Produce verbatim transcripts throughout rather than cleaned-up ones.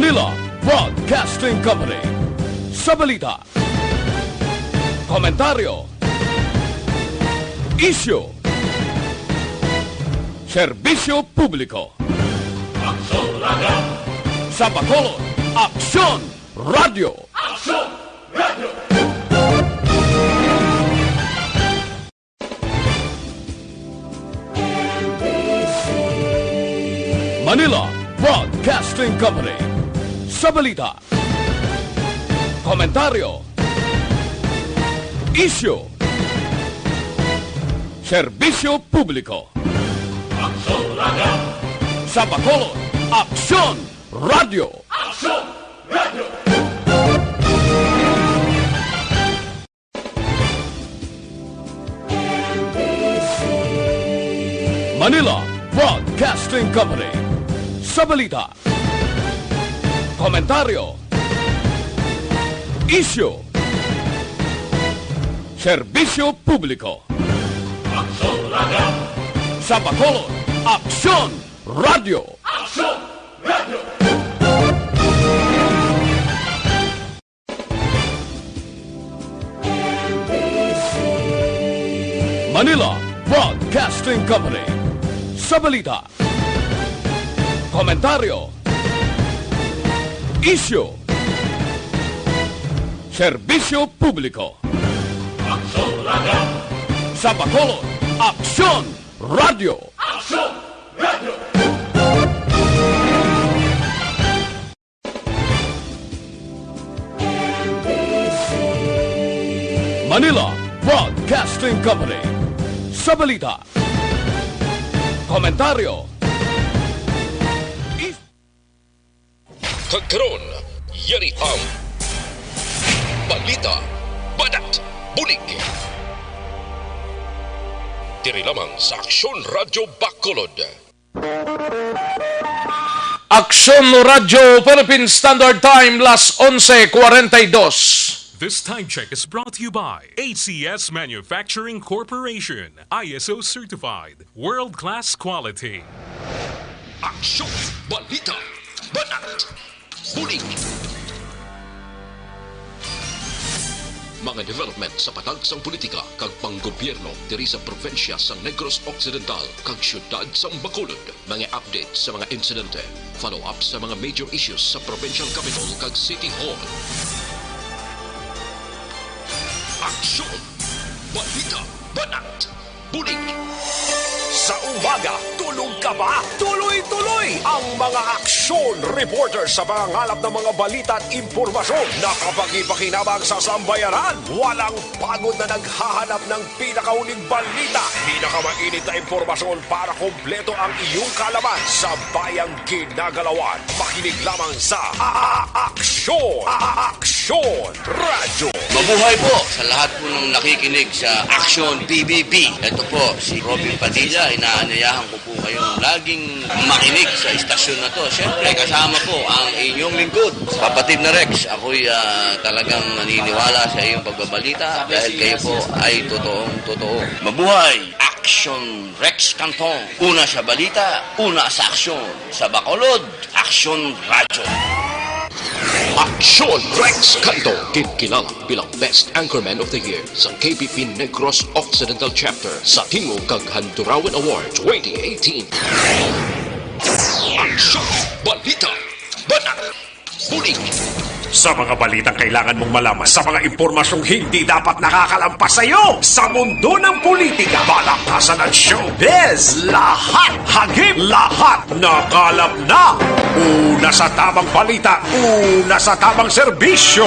Manila Broadcasting Company. Sa balita, komentaryo, isyu, serbisyo publiko. Aksyon Radio. Sa Bacolod, Aksyon Radio. Aksyon Radio. Manila Broadcasting Company. Sa balita, komentaryo, isyu, serbisyo publiko. Aksyon Radio. Sa Bacolod, Aksyon Radio. Aksyon Radio. Manila Broadcasting Company. Sa balita, komentaryo, isyu, serbisyo publiko. Aksyon Radio. Sa Bacolod, Aksyon Radio. Aksyon Radio. Manila Broadcasting Company. Sa balita, komentaryo, isyu, serbisyo publiko. Aksyon Radio. Sa Bacolod, Aksyon Radio. Aksyon Radio. Manila Broadcasting Company. Sa balita, komentaryo, is- Kag karon, yari ang balita, banat, bulig. Diri lamang sa Aksyon Radyo Bacolod. Aksyon Radyo Philippine Standard Time, las onse cuarenta y dos. This time check is brought to you by A C S Manufacturing Corporation, I S O certified, world-class quality. Aksyon, balita, banat, bulig. Mga development sa patag sang politika kag panggobyerno diri sa probinsya sa Negros Occidental kag siyudad sang Bacolod. Mga update sa mga insidente, follow-up sa mga major issues sa provincial capital kag city hall. Aksyon, balita, banat, bulig. Sa umaga, tulog ka ba? Tuloy-tuloy ang mga aksyon reporter sa pangangalap ng mga balita at impormasyon na kapakipakinabang sa sambayanan. Walang pagod na naghahanap ng pinakauling balita, pinakamainit na impormasyon para kompleto ang iyong kaalaman sa bayang ginagalawan. Makinig lamang sa A-, A-, Aksyon, A-, A-, Aksyon Radyo. Mabuhay po sa lahat po ng nakikinig sa Aksyon P B B. Ito po si Robin Padilla. Inaanyayahan ko po kayong laging makinig sa istasyon na to. Siyempre, kasama po ang inyong lingkod, Kapatid na Rex. Ako'y, ah, talagang naniniwala sa iyong pagbabalita dahil kayo po ay totoong totoo. Mabuhay! Aksyon Rex Cantong. Una sa balita, una sa aksyon. Sa Bacolod, Aksyon Radyo. Aksyon Rex Canto, ginkilala bilang Best Anchorman of the Year sa K P P Negros Occidental Chapter sa Tingog kag Handurawan Award twenty eighteen. Aksyon, balita, banat, bulig. Sa mga balitang kailangan mong malaman, sa mga impormasyong hindi dapat nakakalampas sa iyo, sa mundo ng politika, palakasan at showbiz, lahat, hagip, lahat, nakalap na. Una sa tamang balita, una sa tamang serbisyo.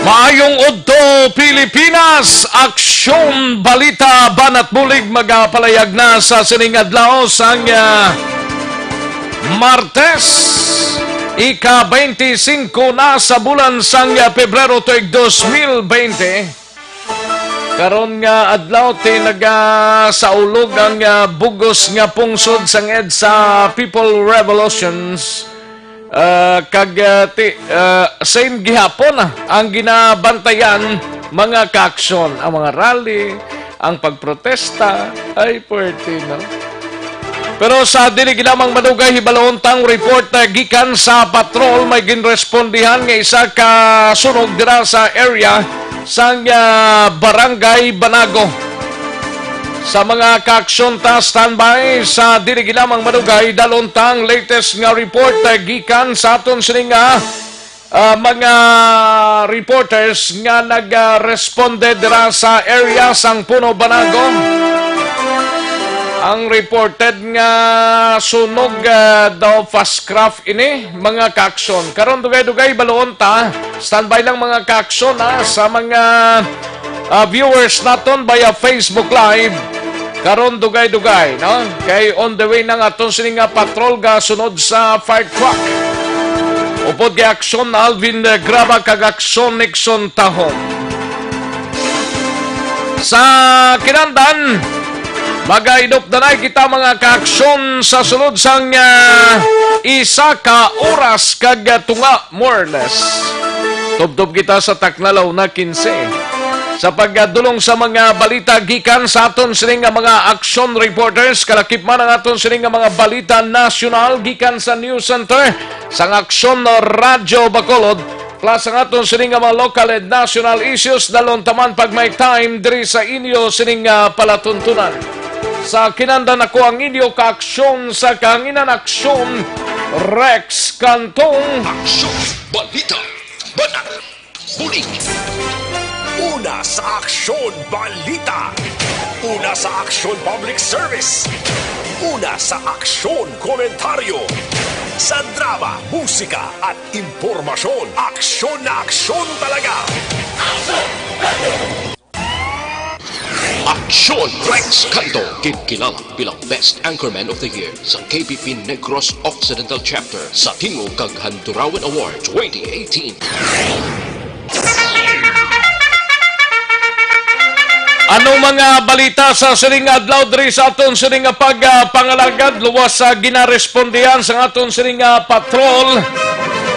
Maayong udto, Pilipinas! Aksyon, balita, banat bulig magapalayag na sa sining adlaw sang, ah, Martes, ika-twenty-five na sa bulan sang Pebrero tuig dos mil twenty. Karon nga adlaw, ti nagasaulog ang, ah, bug-os nga pungsod sang EDSA People Revolutions. Ah, kag, ah, ti, ah, same gihapon, ah, ang ginabantayan, mga kaaksyon, ang mga rally, ang pagprotesta, ay, puwerte, no? Pero sa dili lamang madugay, hibaloon tang report, ah, gikan sa patrol, may ginrespondihan nga isa ka sunog dira sa area sang, ah, Barangay Banago. Sa mga kaaksyon ta, standby. Sa dili lamang madugay, dalon ta ang latest nga report, ah, gikan sa aton sini nga, ah, mga reporters nga nag-responde dira sa area sang Puno Banago. Ang reported nga sunog, ah, daw fast craft ini, mga kaaksyon. Karon, dugay-dugay, baloon ta. Standby lang, mga kaaksyon, ha, sa mga, ah, viewers naton via Facebook Live. Karon, dugay-dugay, no? Kay on the way na nga aton sini nga patrol ga sunod sa fire truck. Upod kay Aksyon Alvin, eh, Graba kag Aksyon Nixon Tahom. Sa kinandan, magainop na na kita, mga kaaksyon, sa sulod sang, ah, isa ka oras kag, ah, tunga, more or less. Tubtob kita sa takna, la una quince. Sa pagdulong sa mga balita gikan sa aton sini nga mga aksyon reporters, kalakip man ang aton sini nga mga balita nasyonal gikan sa News Center sang Aksyon Radyo Bacolod, plus ang aton sini nga mga local and national issues, dalon ta man pag may time diri sa inyo sining, ah, palatuntunan. Sa kinandan, ako ang inyo kaaksyon sa kahanginan, Aksyon Rex Cantong. Aksyon Balita. Banat. Bulig. Una sa Aksyon Balita. Una sa Aksyon Public Service. Una sa Aksyon Komentaryo. Sa drama, musika, at impormasyon, aksyon na aksyon talaga. Aksyon Rex Canto, ginkilala bilang Best Anchorman of the Year sa K P P Negros Occidental Chapter sa Tingog kag Handurawan Award twenty eighteen. Anong mga balita sa sining adlaw diri sa aton sining nga pag, ah, pangalagad? Luwas sa ginarespondihan sa aton sining nga patrol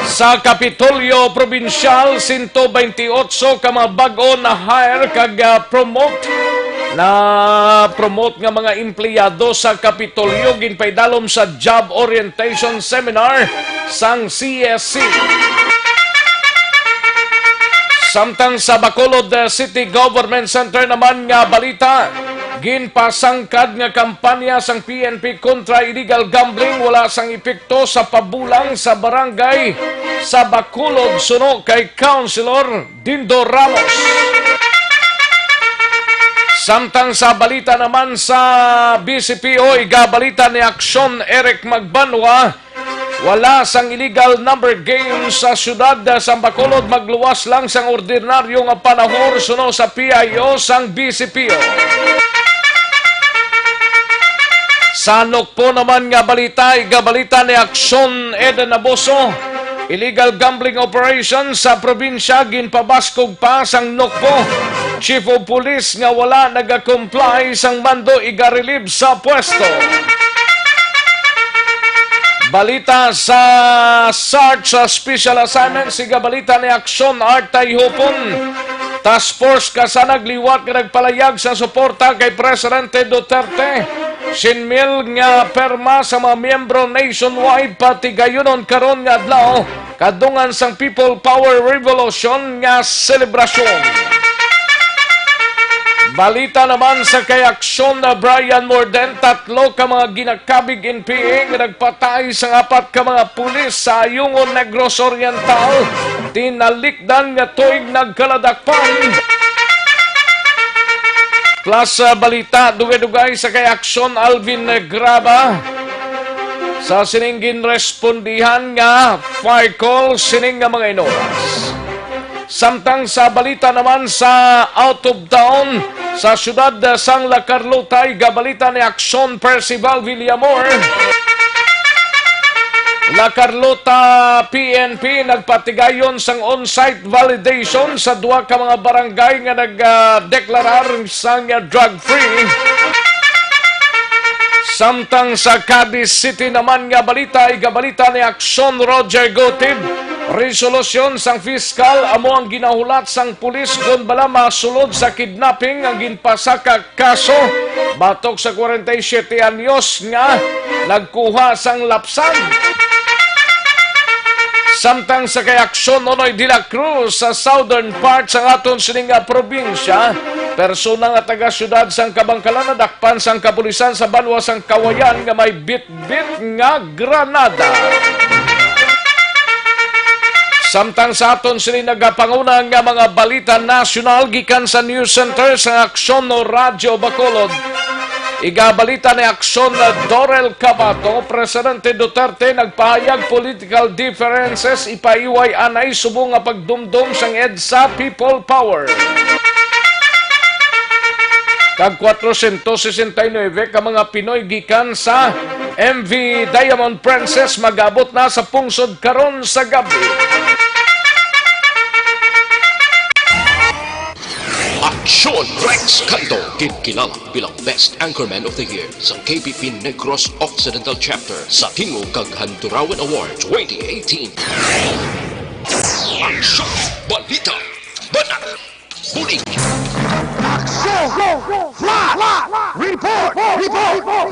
sa Kapitolyo Probinsyal, sento bentiocho ka mga bag-o na hire kag, ah, promote, na promote nga mga empleyado sa Kapitolyo ginpaidalom sa job orientation seminar sang C S C. Samtang sa Bacolod, eh, City Government Center naman nga balita, ginpasangkad nga kampanya sang P N P kontra illegal gambling wala sang epekto sa pabulang sa barangay sa Bacolod suno kay Councilor Dindo Ramos. Samtang sa balita naman sa B C P O, igabalita ni Aksyon Eric Magbanwa, wala sang illegal number game sa siyudad sang Bacolod, magluwas lang sang ordinaryo nga panahon suno sa P I O sang B C P O. Sa Nokpo naman nga balita, igabalita ni Aksyon Eden Aboso, illegal gambling operation sa probinsya ginpabaskog pa sang Nokpo Chief of Police nga wala naga-comply sang mando iga-relieve sa pwesto. Balita sa SART sa Special Assignment, siga balita ni Aksyon Artay Hupon. Task Force kasanag liwat nga nagpalayag sa suporta kay Presidente Duterte. Siyam mil nga pirma sa mga miyembro nationwide patigayunon karon nga adlaw kadungan sang People Power Revolution nga selebrasyon. Balita naman sa kay Aksyon na Brian Morden, tatlo ka mga ginakabig N P A nga nagpatay sa apat ka mga pulis sa Ayungon, Negros Oriental, tinalikdan nga tuig nagkaladakpan. Plus, ah, balita, dugay-dugay sa kay Aksyon Alvin Graba. Sa sining ginrespondihan nga fire call sining nga mga inoras. Samtang sa balita naman sa out of town, sa siyudad sang La Carlota, igabalita ni Aksyon Percival Villamor. La Carlota P N P nagpatigayon sang on-site validation sa duha ka mga barangay nga nagdeklarar sang drug-free. Samtang sa Cadiz City naman nga balita, igabalita ni Aksyon Roger Gutib, resolusyon sang fiskal amo ang ginahulat sang pulis kon bala masulod sa kidnapping ang ginpasaka kaso batok sa kwarenta y siyete anyos nga nagkuha sang lapsag. Samtang sa kay Aksyon Nonoy de la Cruz sa southern part sang aton sini nga probinsya, persona nga taga-siyudad sang Kabangkalan nadakpan sang kapulisan sa banwa sang Kawayan nga may bitbit nga granada. Samtang sa aton sini nagapanguna nga mga balita nasyonal gikan sa News Center sa Aksyon no Radyo Bacolod. Igabalita ni Aksyon na Dorel Cabato, Presidente Duterte nagpahayag political differences ipaiway anay subong nga pagdumdom sang EDSA People Power. Kag kwatrosyentos sesenta y nuebe ka mga Pinoy gikan sa M V Diamond Princess mag-abot na sa pungsod karon sa gab-i. Aksyon Rex Canto, ginkilala bilang Best Anchorman of the Year sa K P P Negros Occidental Chapter sa Tingog kag Handurawan Award twenty eighteen. Aksyon! Balita! Banat! Bulig! Aksyon! Flash! Report! Report!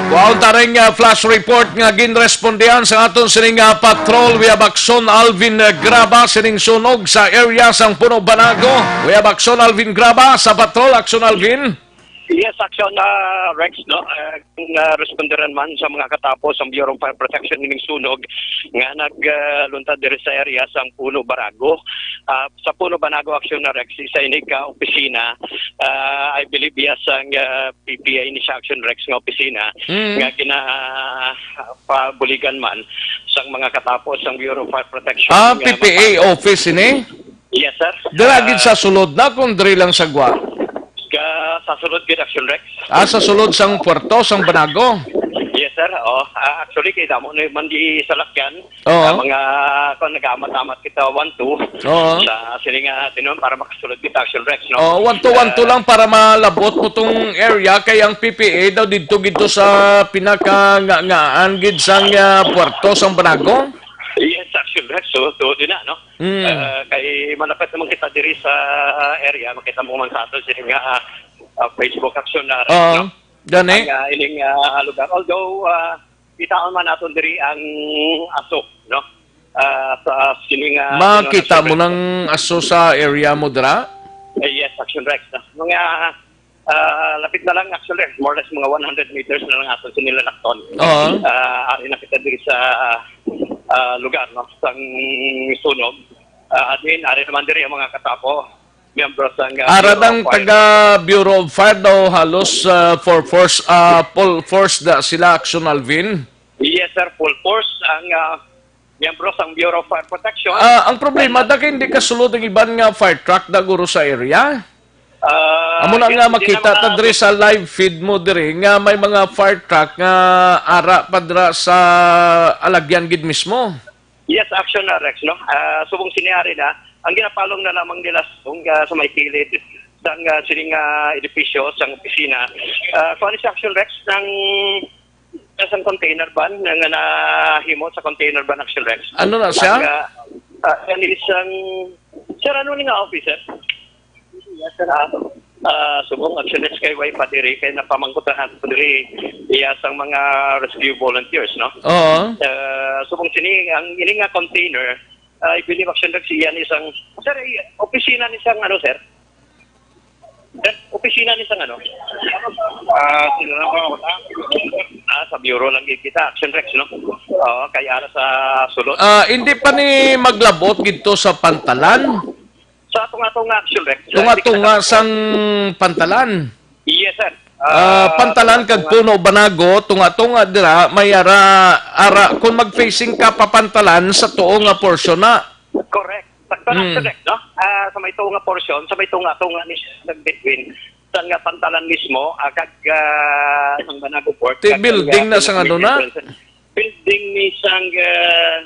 Kuhaon ta ring, ah, flash report nga ginrespondihan sa aton sining, ah, patrol. We have Aksyon Alvin, ah, Graba sining sunog sa area sang Puno Banago. We have Aksyon Alvin Graba sa patrol. Aksyon Alvin. Yes, Aksyon, ah, Rex, no? Ah, kung, ah, responderan man sa mga katapos ang Bureau of Fire Protection ning sunog nga nag, ah, luntad diri sa area sang Puno Banago. Ah, sa Puno Banago, Aksyon na Rex, isa ini ka opisina, ah, I believe, yes, ang, ah, P P A ni siya, Aksyon Rex, nga opisina Mm. nga gina, ah, pabuligan man sang mga katapos ang Bureau of Fire Protection Ah, nga P P A mapasok. Office ini? Yes, sir. Dira gid Ah, sa sulod na kung diri lang sa gwa? Ka, sa sulod gid, Aksyon Rex. Ah, sa sulod sang puerto, sang Banago? Yes, sir. Oh, ah, actually, kay damo na man di salakyan. Oo. Ah, mga, kung nag-amat-amat kita, one, two, Oo. sa siling, ah, tinuon para makasulod kita, Aksyon Rex, no? Oo, one, two, one, two Ah, lang para malabot mo tong area, kay ang P P A daw didto gid to sa pinaka nga, ngaan gid sang, ah, puerto sang Banago? Yes, Aksyon Rex. So, so, di na, no? Mm. Ah, kay malapit naman kita diri sa area, makita mo man sa aton sining, ah, ah, Facebook, Aksyon na, Oo. no? Gani? Ang, ah, ining, ah, lugar. Although, ah, kitaon man naton diri ang aso, no? Ah, sa sining, ah, Makita mo nang aso sa area mo dira? Eh, yes, Aksyon Rex, no? Mga, ah, lapit na lang, Aksyon Rex, more or less mga one hundred meters na lang aton sa Nilalakton. Oo. Ah, ari na kita diri sa, ah, lugar, no? Sang sunog. Ah, din, ari naman diri ang mga katapo. Miyembro sang, ah, Ara Bureau ng of Fire. Taga Bureau of Fire daw halos, ah, for force, ah, full force da sila, Aksyon Alvin? Yes, sir. Full force ang, ah, miyembro sang Bureau of Fire Protection. Ah, ang problema, Ay, da kay hindi kasulod ang iban nga fire truck da guro sa area. Ah, Amo na yes, nga hindi makita naman ta na- diri sa live feed mo diri nga may mga fire truck nga ara pa dira sa alagyan gid mismo. Yes, Aksyon na, Rex, no? Ah, subong sini ari na, ang ginapalong na lamang nila sa, ah, sa may kilid sang, ah, sining, ah, edipisyo, sang opisina. Ah, kuan ni si Aksyon Rex, nang, sang container van, na, nga nahimo sa container van, Aksyon Rex. Ano na siya? Ang, ah, ah, yan isang, sir, ano ni nga officer? Yes, sir. Ah, ah, subong Aksyon Rex kay way pa diri, kay napamangkutan nato diri, iya sang mga rescue volunteers, no? Oo. Ah, subong sini, ang ini nga container, ah, I believe Aksyon Rex iya ni sang, sir, eh, opisina ni sang ano, sir? Sir, opisina ni sang ano? Ah, sino lang po ako, sir? Ah, sa bureau lang gid kita, Aksyon Rex, no? Oo, kay ara sa sulod. Ah, hindi pa ni maglabot gidto sa pantalan? Sa tunga-tunga, Aksyon Rex. Tunga-tunga sang pantalan. Yes, sir. Ah, Ah, pantalan kag tunga-tunga. Puno Banago, tunga-tunga dira, may ara, ara, kung mag-facing ka pa pantalan, sa tuo nga portion na. Correct. Sakto na, Mm. Aksyon Rex, no? Ah, sa may tunga portion, sa may tunga-tunga ni siya, nag-between, sa nga pantalan mismo, ah, kag, ah, sang Banago Port, Ti kag, building ah, na sang ano na? Building Ding misang, ah,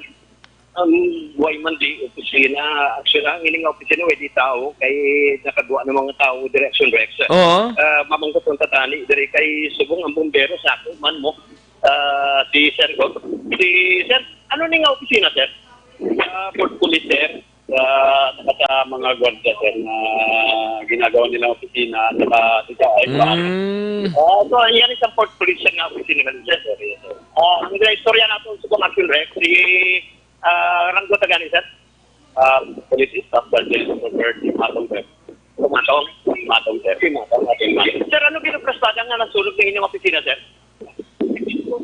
ang way man di opisina. Actually, ang ining opisina, way di tao, kay nakadwa na mga tao, Direction Rex. Oo. Ah, mamangkot ang tatani, diri kay subong ang bumbero, sa ako man mo. Ah, si Sir, si Sir, ano ni nga opisina, Sir? Ah, Port Police, Sir. Ah, saka sa mga gwardiya, Sir, na ginagawa nilang opisina, saka sa ay Mm. Ah, so, yan isang Port Police, Sir, nga opisina, Sir. Ah, ang istorya natin sa Action Rex, si, ah, Ranggo Tagani, Sir. Ah, Police Staff Sergeant Robert Matong, Sir. Matong? Matong, Sir. Si Matong, Matong, Matong. Sir, ano ginaprastada nga nasunog ng inyong opisina, Sir?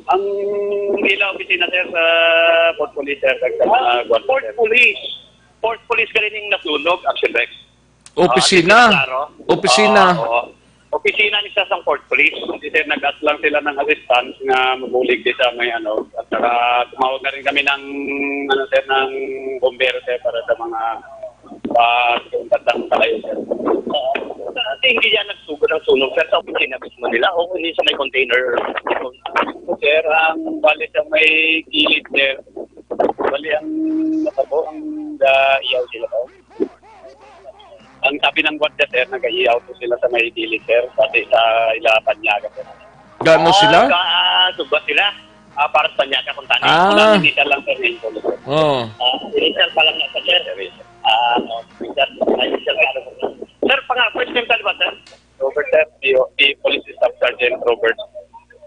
Ang ila opisina, Sir, sa Port Police, Sir, kag sa mga Ah, guardia, Port Sir. Police. Port Police gali ning nasunog, Action Rex. Opisina. Ah, di ba klaro? Opisina. Oo, oo. Opisina ni sa sang Port Police. Hindi, Sir, nag-ask lang sila ng assistance nga mabulig di sa may ano. At saka tumawag na rin kami ng, ano, Sir, ng bombero, Sir, para sa mga, ah, bandang kalayo, Sir. Oo. Sa, hindi yan nagsugod ang sunog, Sir, sa opisina mismo nila o hindi sa may container? Sir, ang bali sa may gilid, Sir. Bali ang natabo, ang da, iyaw sila, oh. Ang sabi ng gwardiya, Sir, nag-iyaw to sila sa may gilid, Sir, pati sa ila Panyaga, Sir. Gano Ah, sila? Ka, ah, sugba sila. Ah, para sa Panyaga kung tani. Ah. Ang initial lang, Sir, yung police. Oh. Ah, initial pa lang na sa, Sir. Ah, no. Initial, ah, initial pa lang. Sir, pang-, first name ka, di ba, Sir? Robert, Sir. P O, P, Police Staff Sergeant Robert.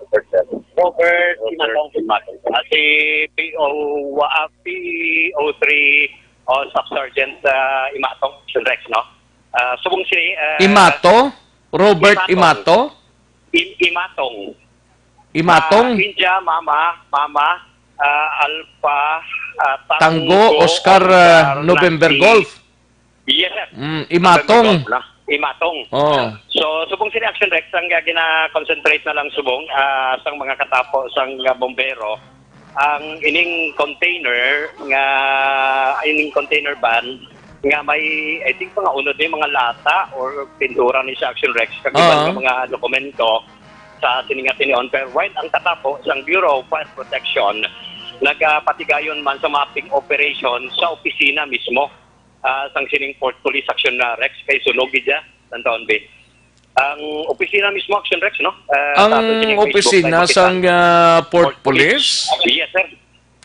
Robert, Sir. Robert Robert Imatong. Imatong. Ah, si P O, ah, P O three, oh, Staff Sergeant, ah, Imatong, Sir Rex, no? Ah, subong si, ah, Imato? Robert Imatong. Imato? Im-, Imatong. Imatong? Ah, India, Mama, Mama, ah, Alpha, ah, Tango, Tango, Oscar, ah, Oscar, November Nancy. Golf. Yes, sir. Mm, Imatong. November Golf na. Imatong. Oh. So, subong sini Action Rex, ang, ah, gina-concentrate na lang subong, ah, sang mga katapo, sang, ah, bombero, ang ining container nga, ining container van nga may, I think, mga unod ni mga lata or pintura ni sa Action Rex, kag iban Oo. nga mga dokumento sa sini nga tinion. Pero while ang katapo sang Bureau of Fire Protection nagapatigayon man sa mapping operation sa opisina mismo, ah, sang sining Port Police Action na Rex kay sunog gid siya, tantawon, be. Ang opisina mismo, Action Rex, no? Ah, Ang sa ato sining Facebook opisina live, sang, ah, Port Port Police? Police? Yes, sir.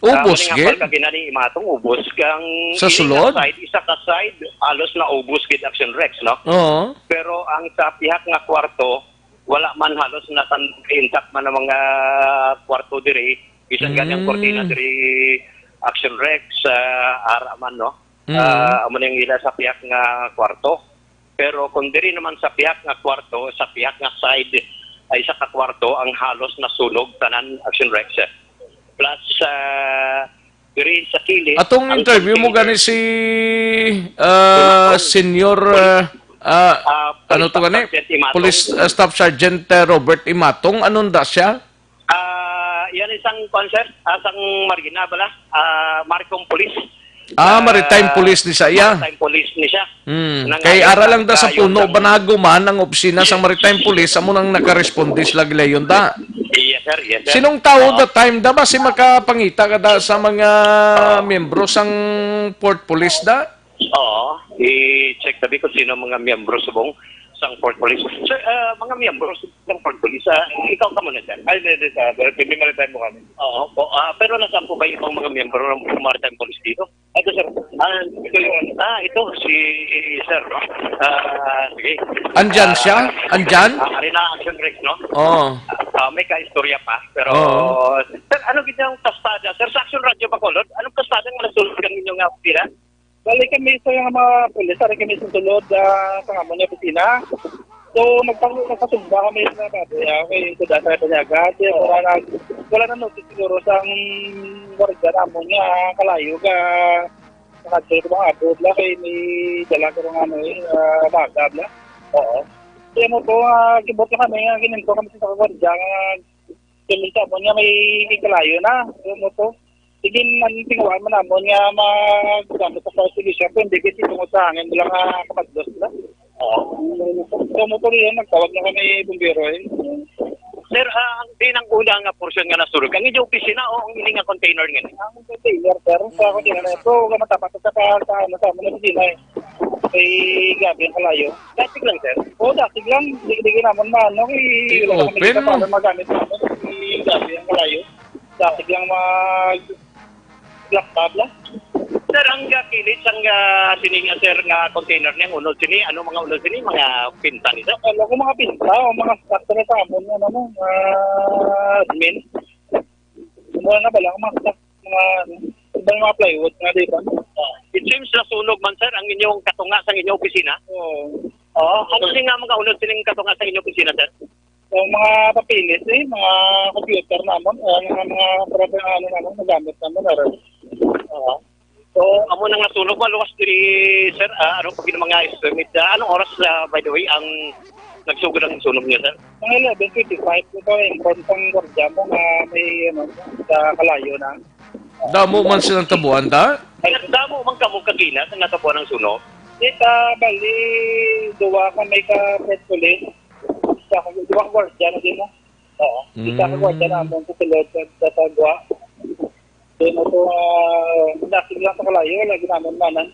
Ubos Ah, maling gid? Hapal ka ginani, Imatong, ubos. Kang Sa ining sulod? Side, isa ka side, halos na ubos gid, Action Rex, no? Oo. Pero ang sa pihak nga kwarto, wala man, halos na tan-, intact man ang mga kwarto diri. Bisan gani ang Mm. kortina diri, Action Rex, ah, ara man, no? Mm. Ah, amo na yung ila sa pihak nga kwarto. Pero kung diri naman sa pihak nga kwarto, sa pihak nga side, ay sa ka kwarto, ang halos nasunog tanan, Action Rex. Plus, ah, diri sa kilid, Atong ang interview mo container gani si, ah, Imatong. Senior, Police, ah, ah, ah, ano Police to Staff gani? Sergeant Imatong. Police, ah, Staff Sergeant, ah, Robert Imatong. Anong da siya? Ah, yan isang, kuwan, sir, ah, sang Marina bala, ah, Maricom Police. Ah, Ah, Maritime Police ni sa iya? Maritime Police ni siya. Hmm. Nang Kay ayon ara lang lang da sa sa puno, Yondan. Banago man ang opisina sa Yes. Maritime Police, amo nang nakaresponde sila gilayon da. Yes, sir. Yes, sir. Sinong tao Oo. da time da ba si makapangita ka da sa mga Oo. miyembro sang Port Police da? Oo. I-check tabi kung sino mga miyembro subong sang Port Police. Sir, ah, mga miyembro sang Port Police, ah, ikaw ka muna, sir. Ay, hindi, hindi, sir. Pero pwede maritime mo kami. Oo po. Ah, pero nasaan po ba yung mga miyembro ng Maritime Police dito? Ito, sir. Ah, ito yung, ah, ito, si sir, no? Ah, sige. Andyan siya? Ah, Andyan? Ah, ari na, Action Rex, no? Oo. Ah, may kaistorya pa, pero, Oo. sir, ano gid ang kastada? Sir, sa Action Radio Bacolod, anong kastada nga nasunog ang inyong, ah, pila? Bali kami sa mga pulis, ari kami sa sulod, ah, sa amon nga opisina. So, nagpang-, nagpasugba kami sa baboy, ah, kay kuda sa Panyaga. Kaya wala na, wala na notice siguro sa gwardiya namon nga kalayo ka, nakadto ko mga abot la, kay may dala ko nga ano, eh, ah, baga bla. Oo. Kaya mo to, ah, kibot na kami, ah, gininto kami sa gwardiya nga, kaya mo nga may, may kalayo na. Kaya mo to. Sige, man, tinguhaan man namon nga magamit sa fire extinguisher, kung hindi, kasi tungod sa hangin, wala nga kapadlos sila. Oo. So, mo tuloy yun, nagtawag na kami bumbero, eh. Sir, ah, ang Diin ang una nga porsyon nga nasunog? Ang inyo opisina o ang ini nga container nga ni? Ang container, sir. Sa container na ito, huwag naman tapat sa, sa, sa, ano, sa mga opisina eh. Kay gabi ang kalayo. Plastic lang, sir. Oo, plastic lang. Hindi, hindi naman maano. Di wala kami open, kita no? Para magamit namin. Kay gabi ang kalayo. Plastic lang mag laptop lang. Sir, ang, ah, kilid sang, ah, sini nga, sir, nga container niya, unod sini, ano mga unod sini? Mga pinta ni, sir? Ano ko mga pinta o mga stock na sa amon nga, ano, ah, admin. Mga nga bala, mga stock, mga, iba yung mga plywood nga, di ba? Ah, it seems nasunog man, sir, ang inyong katunga sang inyong opisina. Oo. Oo. Ano sini nga mga unod sining katunga sa inyong opisina, sir? Ang mga papeles, eh, mga computer namon, eh, mga, mga para sa ano namon, magamit namon, aron. Oo. So, amo na nga sunog, maluwas diri, sir. Ah, ano pa gid mga estimate? Ah, anong oras, ah, by the way, ang nagsugod ang sunog niyo, sir? Mga eleven twenty-five ko pa, inform sang gwardiya mo nga may, ano, sa kalayo na. Damo man silang tabuan, ta? Ay, damo man kamo kagina sa natabuan ng sunog? Di ta, bali, duwa kami ka Fort Police. Isa ka, duwa ka gwardiya na din mo. Oo. Isa ka gwardiya Mm. na among sa sulod sa, sa, sa Gwa. Then ito, ah, nasig lang sa kalayo, lagi naman manan.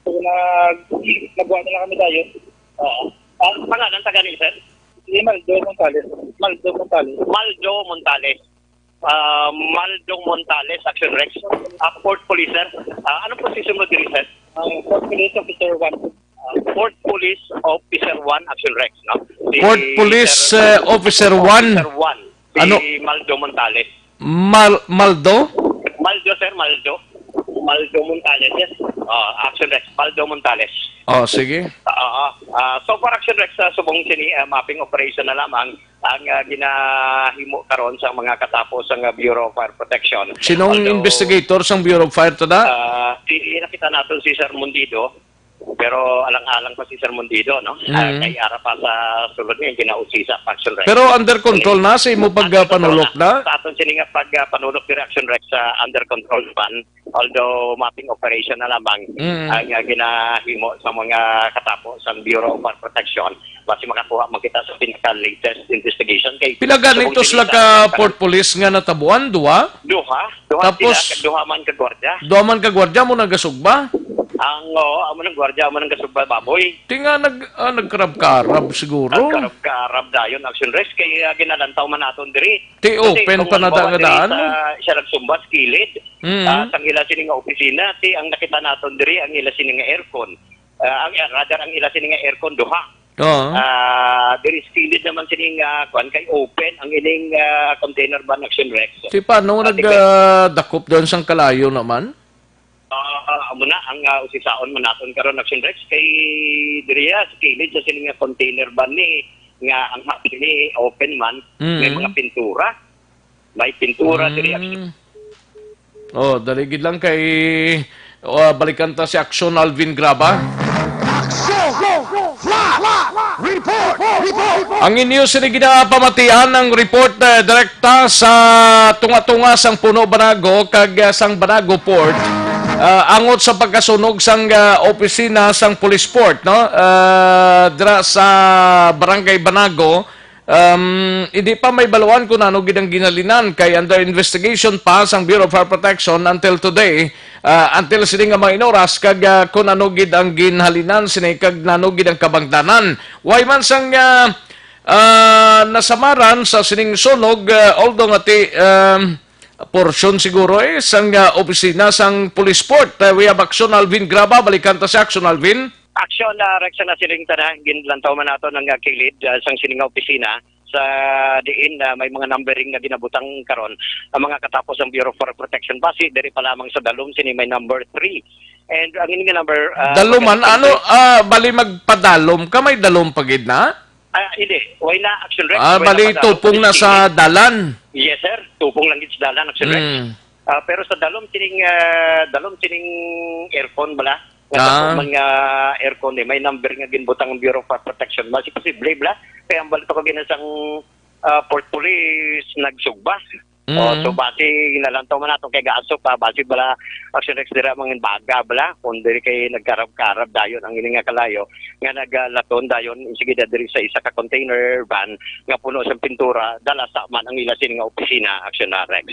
So, nag-, nagwa na lang kami tayo. Oo. Ang pangalan sa galing, sir? Si Maldo Montales. Maldo Montales. Maldo Montales. Ah, Maldo Montales, Action Rex. Ah, Fort Police, sir. Ah, anong posisyon mo diri, sir? Ang Fort Police Officer one. Ah, Fort Police Officer one, Action Rex, no? Si Fort Police, Sir eh, Officer one. Officer one, si Ano? Maldo Montales. Mal-, Maldo? Maldo, sir, Maldo. Maldo Montales, yes. Ah, Action Rex, Maldo Montales. Oh, sige. Oo. Ah, so far, Action Rex, sa subong sini, ah, mapping operation na lamang ang, ah, ginahimo karon sa mga katapo sa nga Bureau of Fire Protection. Sinong Although, investigator sang Bureau of Fire to da? Ah, si, nakita naton si Sir Mundido, pero alang-alang pa si Sir Mundido, no? Ah, Mm. Kay ara pa sa sulod nga ginausisa pa, Action Rex. Pero under control na sa imo Under control pagpanulok na? Sa aton sini nga pag, ah, panulok diri, Action Rex, sa under control man. Although mapping operation na lamang Mm. ang, ah, ginahimo sa mga katapo sa Bureau of Fire Protection, basi makakuha man kita sa pinaka-latest investigation. Kay Pila gani subong to sila sini ka sa Port Police nga natabuan? Duha? Duha. Duha Tapos, sila, duha man ka gwardiya. Duha man ka gwardiya mo nagasugba? Ang, oo, amo nang gwardiya, amo nang gasugba, baboy. Ti nga nag-, ah, nagkarab-karab siguro. Nagkarab-karab dayon, Action Rex, kay, ah, ginalantaw man naton diri. Ti Kasi open kung pa na halimbawa diri daan? Sa, siya nagsumba sa kilid, Mm. ah, sang ila sini nga opisina, ti ang nakita naton diri, ang ila sini nga aircon. Ah, ang, ah, rather, ang ila sini nga aircon, duha. Oo. Ah, diri sa kilid naman sini nga, kuwan, kay open ang ining, ah, container van, Action Rex. Ti paano Ah, nag, ti kay ah, dakop doon sang kalayo naman? Ah, amo na ang, ah, usisaon man naton karon, Action Rex, kay diriya sa kilid sa sini nga container van ni nga ang hapsi ni open man, may Mm. mga pintura. May pintura diri, Action. Mm. Oh, dali gid lang kay, oh, balikan ta si Action Alvin Graba. Action! Flash! Report! Report! Ang inyo sini ginapamatian ang report, eh, direkta sa tunga-tunga sang Puno Banago kag, ah, sang Banago Port, ah, angot sa pagkasunog sang, ah, opisina sang Police Port, no? Ah, dira sa Barangay Banago, um, hindi pa may baluan kung ano gid ang ginhalinan kay under investigation pa sang Bureau of Fire Protection until today, ah, until sini nga mga inoras kag, ah, kung ano gid ang ginhalinan sini kag nano gid ang kabangdanan. Way man sang, ah, ah, nasamaran sa sining sunog, ah, although nga ti, um, porsyon siguro, eh, sang, ah, opisina sang Police Port. Ah, we have Action Alvin Graba. Balikan ta si Action Alvin. Action, ah, Rex, na sining tanan, ginlantaw man nato ang, ah, kilid, ah, sang sining nga opisina sa diin, ah, may mga numbering nga ginabutang karon ang mga katapos ang Bureau of Fire Protection. Basi diri pa lamang sa dalom sini may number three. And ang ini nga number, ah, Dalom man, ano, ah, bali magpadalom ka, may dalom pa gid na? Ah, hindi. Way na, Action Rex. Ah, Way na bali, padalom. Tupong na sa dalan. Yes, sir. Tupong lang gid sa dalan, Action Rex. Mm. Ah, pero sa dalom sining, ah, dalom sining aircon bala. Nga Ah. Sa man nga aircon, eh, may number nga ginbutang ang Bureau of Fire Protection. Mas posible bala. Kaya ang balita ko ginasang, ah, Port Police nagsugba. Oh, so Mm. basi nalantaw man nato kay gaasop pa, basi bala Action Rex dira mangin baga bala, kung diri kay nagkarab-karab dayon ang ini nga kalayo nga nagalaton dayon sige diri sa isa ka container van nga puno sa pintura, dala sa man ang ila sini nga opisina, Action Rex.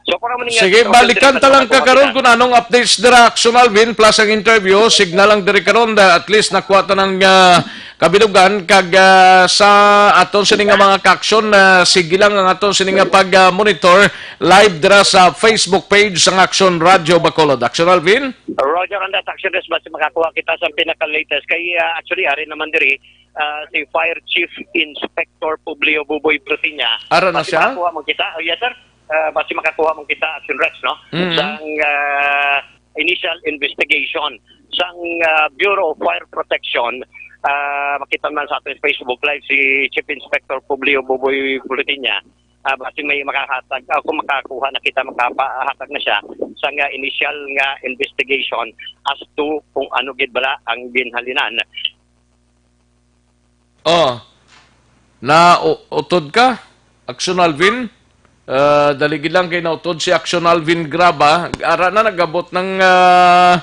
So, kung amo ni nga Sige, balikan ta lang ka karon kung anong updates dira, Action Alvin, plus ang interview, signal lang diri karon, da, at least nakuha ta ng ah, kabilugan, kag ah, sa aton sini nga mga ka-action, ah, sige lang ang aton sini nga pag-monitor live dira sa Facebook page sang Action Radio Bacolod. Action Alvin? Roger, and that Action Rex, basi makakuha kita sa pinaka-latest. Kay, ah, actually, ari naman diri, ah, si Fire Chief Inspector Publio Buboy Prutiña. Ara na Basi siya? makakuha man kita. Oh, yes, sir. Ah, basi makakuha man kita, Action Rex, no? Mm. Sang, ah, initial investigation sang, ah, Bureau of Fire Protection. Ah, makita man sa ating Facebook Live si Chief Inspector Publio Buboy Prutiña. Ah, basi may makahatag, ah, kung makakuha na kita, makapahatag na siya sang, ah, initial nga investigation as to kung ano gid bala ang ginhalinan. Oh, na u- utod ka, Action Alvin? Ah, dali gid lang kay nautod si Action Alvin Graba. Ara na nagabot ng ah,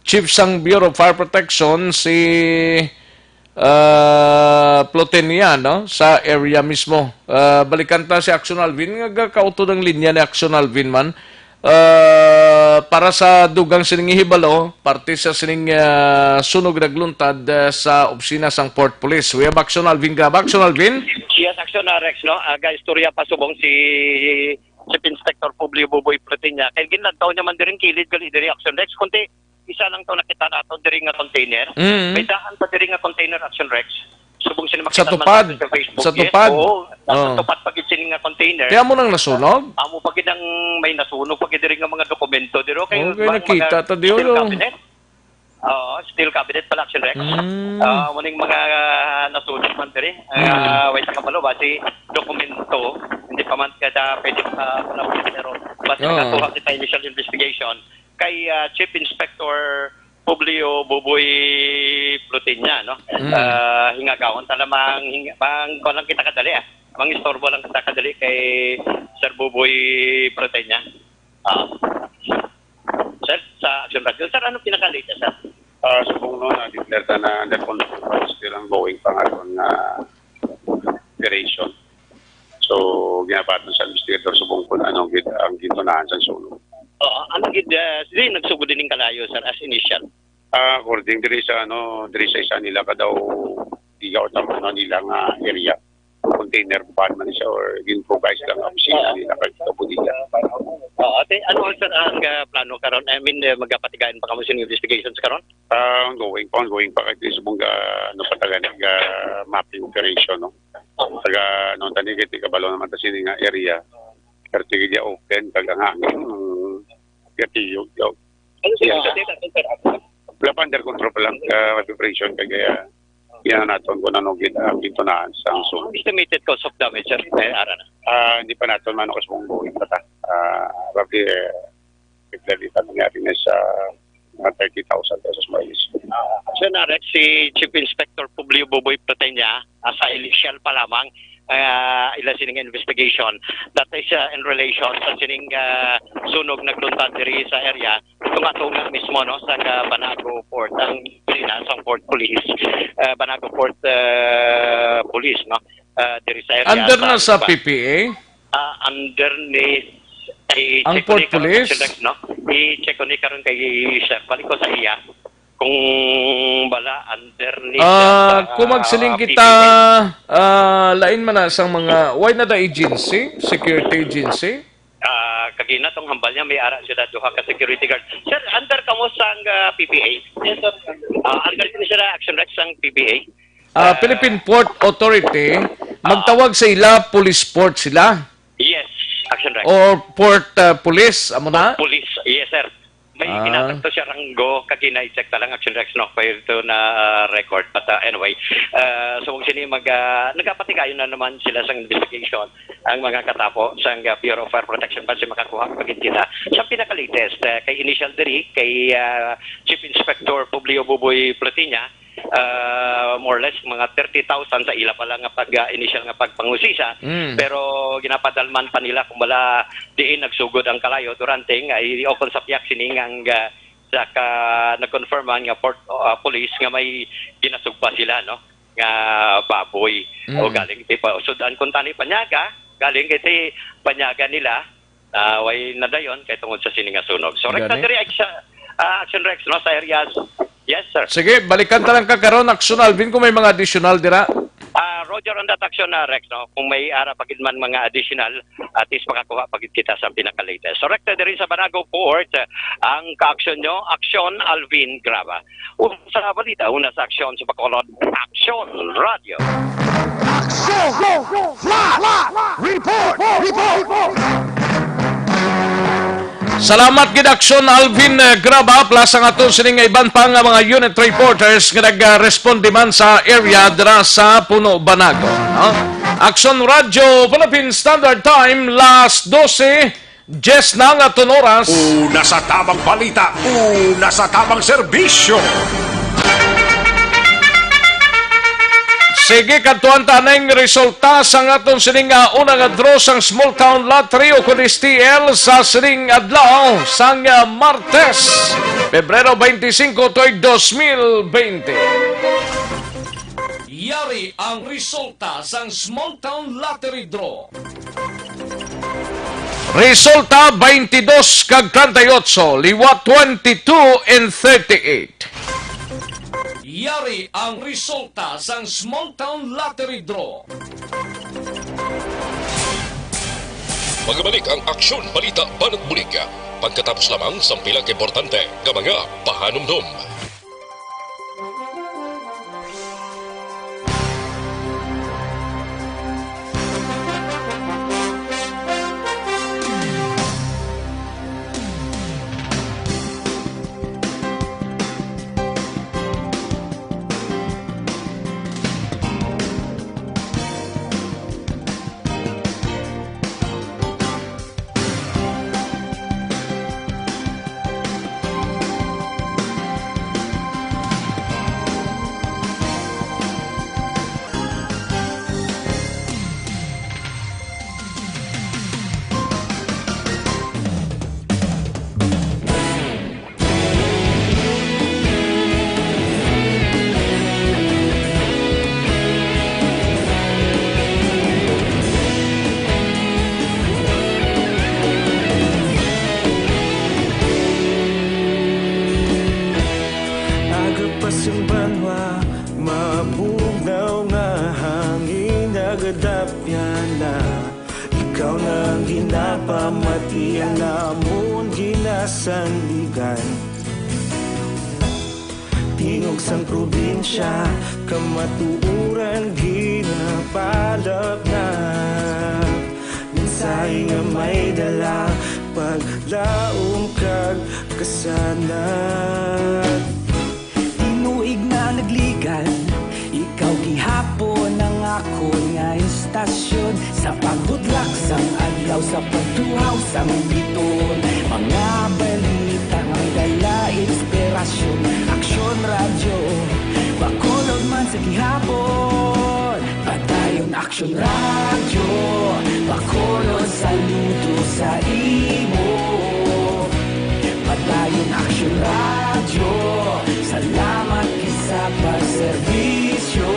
Chief sang Bureau of Fire Protection si ah, Plotenia, no, sa area mismo. Ah, balikan ta si Action Alvin nga gakautod ang linya ni Action Alvin man. Ah, para sa dugang sining hibalo, parte sa sining ah, sunog nagluntad ah, sa opisina sang Port Police. We have Action Alvin Graba. Action Alvin? Yes, Action, ah, Rex, no? Aga istorya pa subong si Chief Inspector Publio Buboy Prutiña. Kay ginlantaw niya man diring kilid gali diri, Action Rex, kundi isa lang to nakita nato diri nga container. Mm. May daan pa diri nga container, Action Rex. Subong sini Sa makita man tupad? nato sa Facebook. Sa Yes, tupad? oo. Nasa Oh. tupad pa gid sini nga container. Kaya mo nang nasunog? Amo pa gid ang may nasunog pa gid diri nga mga dokumento diri. Kay Okay, mga, nakita mga ta diri, steel oh. cabinet. Oo, steel cabinet pala, Action Rex. Mm. Ah, muning mga nasunog man diri. Mm. Ah, wait, kabalo ba si dokumento? Hindi pa man kada pwede pa, pero basta Oo. natuwa kita initial investigation kay ah, Chief Inspector Publio Buboy Plutiña, no? Mm. Ah, hingagawon ta lamang, hing-, mang, kuwan lang kita kadali, ah. Mang istorbo lang kita kadali kay Sir Buboy Plutiña. Ah. Sir, sa Action Radio. Sir, ano pinaka-latest, sir? Ah, subong no, na-declare ta na under control, still ongoing pa nga aton nga operation. So, ginabaton sa investigator subong kung ano gid ang gintunahan sa sunog. Oo, ano gid, ah, di nagsugod din kalayo, sir, as initial? Ah, according diri sa, ano, diri sa isa nila ka daw, digaw sa, ano, nila nga area. Container van man siya or improvise lang ang opisina nila kag sa bodega. Oo, ate, ano, sir, ang ah, plano karon? I mean, eh, magapatigayon pa kamo sa investigations karon? Ah, ongoing pa, ongoing pa. Kay subong ga, ano, patagan, ga mapping operation, no? Taga, ano, tani, kay kabalo naman ta sini nga area. Pero sige, di open, kag ang hangin, mm, gatiyo, yo. Ano, sir, Yes, sir. update natin, sir? Wala pa, under control pa lang, ah, operation, kag, ah, yan naton kung ano gid ang gintunahan sa sunog. Ang estimated cause of damage, sir? Eh, ara na. Ah, hindi pa naton mano kasi mong buhay pa ta. Ah, probably, eh, declare dito nangyari na sa mga thirty thousand pesos, more or less. Ah, Sir Narek, si Chief Inspector Publio Buboy Protenia, ah, sa initial pa lamang, ah, ila sining investigation. That is, ah, in relation sa sining, ah, sunog nagluntad diri sa area. Tunga-tunga mismo, no, sa, ah, Banago Port, ang sina sa Port Police, ah, Banago Port, ah, Police, no, ah, diri sa area. Under na sa P P A? Ah, under ni, i-check ko ni karon, Port Police? Sir Rex, no? I-check ko ni karon kay Sir. Balik ko sa iya. Kung bala under ni Ah, sa, kung magsiling ah, kita, P P A. Ah, lain man na sang mga, wala na da agency, security agency? Ah, kagina tong hambal niya, may ara sila duha ka security guard. Sir, under kamo sang, ah, P P A? Yes, sir. Ah, under din sila, Action Rex, sang P P A. Ah, Ah, Philippine Port Authority, ah, magtawag sa ila, police port sila? Yes, Action Rex. Or port, ah, police, amo na? Police, yes, sir. May Ah. kinatag to siya ranggo, kag kinai-check ta lang, Action Rex, no, for to na, ah, record. But, ah, anyway, ah, so, kung sini mag, ah, nagapatigayon na naman sila sa investigation, ang mga katapo sa, ah, Bureau of Fire Protection, basi makakuha pa gid kita sa pinaka-latest, ah, kay initial diri, kay, ah, Chief Inspector Publio Buboy Platiña, ah, more or less, mga thirty thousand sa ila pa lang nga pag, ah, initial nga pagpangusisa. Mm. Pero ginapadalman pa nila kung wala diin nagsugod ang kalayo durante nga i-, o kung sa piyak sining ang, ah, sa ka, nag-confirm man nga port, ah, police nga may ginasugba sila, no, nga baboy. Mm. O galing ti pa, sudan kung tani panyaga, galing kay ti panyaga nila, ah, way nadayon kay tungod sa sini nga sunog. So, Rekta Gani. Diri, Action, ah, Action Rex, no, sa areas. Yes, sir. Sige, balikan ta lang ka karon, Action Alvin, kung may mga additional dira. Ah, Roger, on that, Action, ah, Rex, no? Kung may ara pa gid man mga additional, at least makakuha pa gid kita sa pinaka-latest. So, Rekta diri sa Banago Port, ah, ang ka-action nyo, Action Alvin Graba. Una sa balita, una sa aksyon sa Bacolod, Action Radio. Action! Flash! Report! Report! Salamat gid, Action Alvin, eh, Graba, plus ang aton sining nga iban pa nga mga unit reporters nga nag-responde man sa area dira sa Puno Banago, no? Action Radio, Philippine Standard Time, las dose, diyes na nga aton oras. Una sa tabang balita, una sa tabang serbisyo. Sige, kadtuan ta ning resulta sa aton sining, ah, una nga draw sang Small Town Lottery o kun S T L sa sining adlaw sang, ah, Martes, Pebrero twenty-five, tuig dos mil twenty. Yari ang resulta sang Small Town Lottery Draw. Resulta, twenty-dos kag treinta y ocho, liwat twenty-two and thirty-eight. Yari ang resulta sang Small Town Lottery Draw. Magabalik ang Aksyon Balita Banat Bulig pagkatapos lamang sang pila ka importante nga mga pahanumdom. Aga pa sang banwa, mabugnaw nga hangin nagadapyan na. Ikaw na ang ginapamati, ang amon ginasandigan. Tingog sang probinsya, kamatuoran ginapalapnap. Mensahe nga may dala, paglaom kag kasanag. Tinuig na nagligan, ikaw gihapon ang akon nga istasyon. Sa pagbutlak sang adlaw, sa pagtuhaw sang biton, mga balita nga dala inspirasyon. Aksyon Radyo, Bacolod man sa gihapon. Padayon Aksyon Radyo, Bacolod, saludo sa imo. Padayon Aksyon Radyo, salamat gid sa pagserbisyo.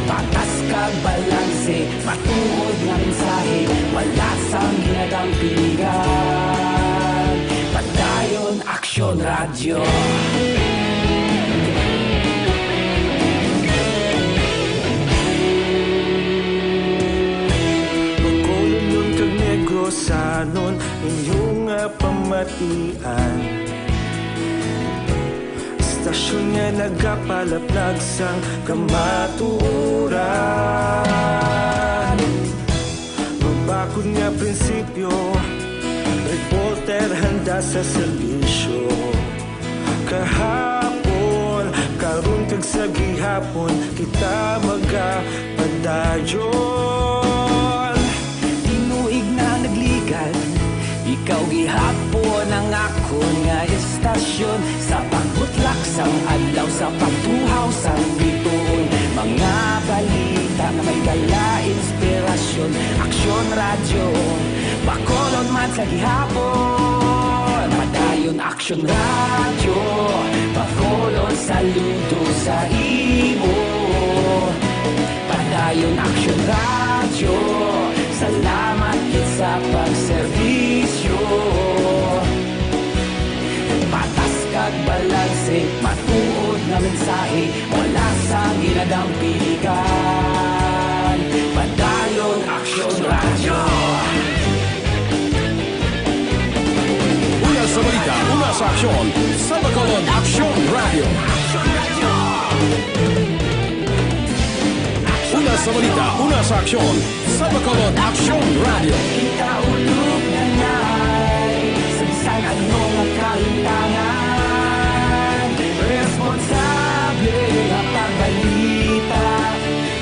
Patas kag balanse, matuod nga mensahe, wala sang ginadampingan. Padayon Aksyon Radyo. Bacolod kag Negrosanon, inyo nga pamatian. Istasyon nga nagapalaplag sang kamatuoran. Mabakod nga prinsipyo, reporter handa sa serbisyo. Kahapon, karon kag sa gihapon, kita magapadayon. Tinuig na nagligan, ikaw gihapon ang akon nga istasyon. Sa pagbutlak Sang adlaw sa pagtuhaw sang bituon, mga balita nga may dala inspirasyon. Aksyon Radyo, Bacolod man sa gihapon. Padayon Aksyon Radyo, Bacolod saludo sa imo. Padayon Aksyon Radyo, salamat gid sa pagserbisyo. Patas kag balanse, matuod nga mensahe, wala sang ginadampiligan. Padayon Aksyon Radyo. Una sa balita, una sa aksyon, sa Bacolod Aksyon Radyo. Una sa balita, una sa aksyon, sa Bacolod Aksyon Radyo. Ikaulog na ngay, sa bisan ano nga kahitangan, responsable nga pagbalita,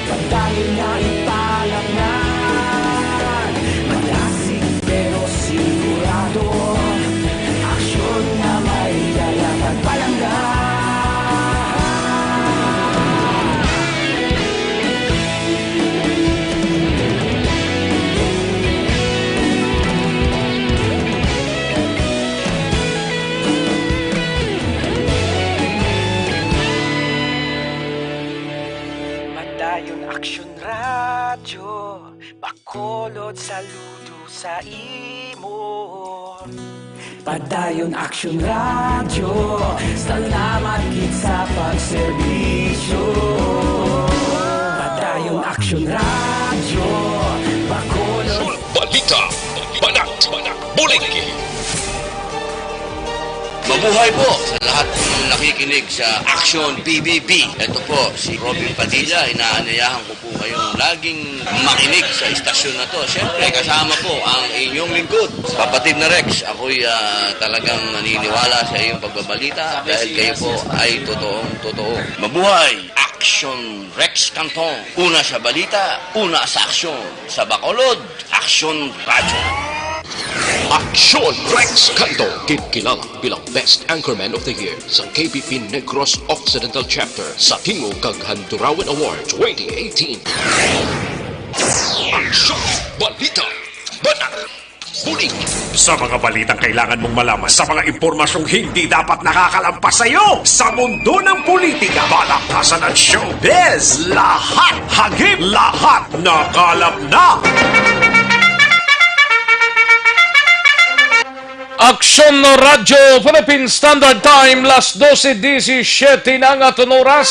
padayon nga ipalatnag. Malasig pero sigurado, aksyon nga may dala kag palangga. Padayon Aksyon Radyo, Bacolod saludo sa imo. Padayon Aksyon Radyo, salamat gid sa pagserbisyo. Padayon Aksyon Radyo, Bacolod. Balita, banat, bulig. Mabuhay po sa lahat ng nakikinig sa Action P B B. Ito po si Robin Padilla. Inaanyayahan ko po kayong laging makinig sa istasyon na to. Siyempre, kasama po ang inyong lingkod, Kapatid na Rex. Ako'y, ah, talagang naniniwala sa iyong pagbabalita dahil kayo po ay totoong totoo. Mabuhay! Action Rex Canton. Una sa balita, una sa aksyon. Sa Bacolod, Aksyon Radyo. Aksyon Rex Canto, ginkilala bilang Best Anchorman of the Year sa K B P Negros Occidental Chapter sa Tingog kag Handurawan Award twenty eighteen. Aksyon, balita, banat, bulig. Sa mga balitang kailangan mong malaman, sa mga impormasyong hindi dapat nakakalampas sa iyo, sa mundo ng politika, balaktasan at showbiz, lahat hagip, lahat nakalap na. Aksyon Radyo Philippine Standard Time, las doce diecisiete na ang aton oras.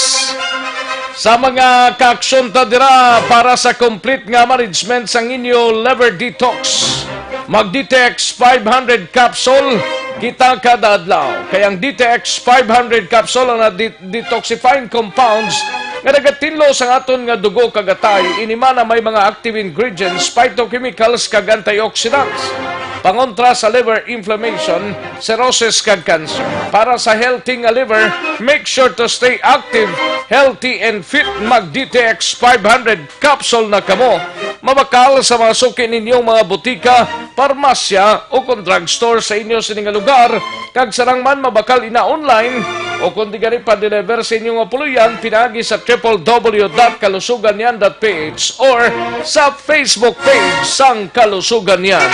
Sa mga kaaksyon ta dira para sa complete nga management sang inyo liver detox, mag D T X five hundred capsule kita kada adlaw. Kay ang D T X five hundred capsule ang na-, detoxifying compounds nga nagatinlo sang aton nga dugo kag atay. Ini man ang may mga active ingredients, phytochemicals, kag antioxidants, pangontra sa liver inflammation, cirrhosis, kag cancer. Para sa healthy nga liver, make sure to stay active, healthy, and fit. Mag D T X five hundred capsule na kamo. Mabakal sa mga suki ninyong mga butika, parmasya, o kon drugstore sa inyo sini nga lugar, kag sarang man mabakal ina online, o kon di gani pa-deliver sa inyo nga puloy-an pinaagi sa triple W dot kalusugan niyan dot P H or sa Facebook page sang Kalusugan Niyan.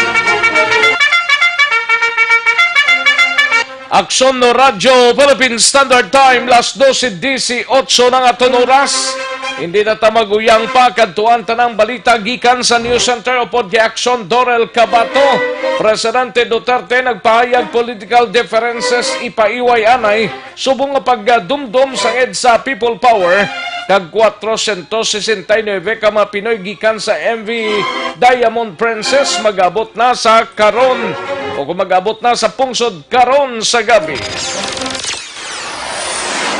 Aksyon no Radyo Philippine Standard Time, las doce dieciocho na nga aton oras. Hindi na ta mag-uyang pa, kadtuan ta na ang balita gikan sa News Center upod kay Aksyon Dorel Cabato. Presidente Duterte nagpahayag political differences ipaiway anay subong nga pagdumdom sang EDSA People Power, kag kwatrocientos sesenta y nuebe ka mga Pinoy gikan sa M V Diamond Princess mag-abot na sa karon, o kung mag-abot na sa pungsod karon sa gabi.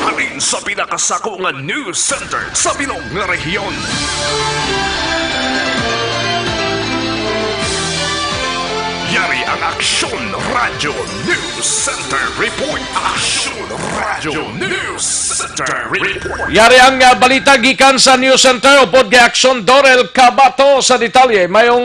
Halin sa pinakasako nga news center sa bilog nga rehiyon. Yari ang Aksyon Radyo News Center Report. Aksyon Radyo News Center Report. Yari ang, ah, balita gikan sa News Center upod kay Aksyon Dorel Cabato sa detalye. Mayong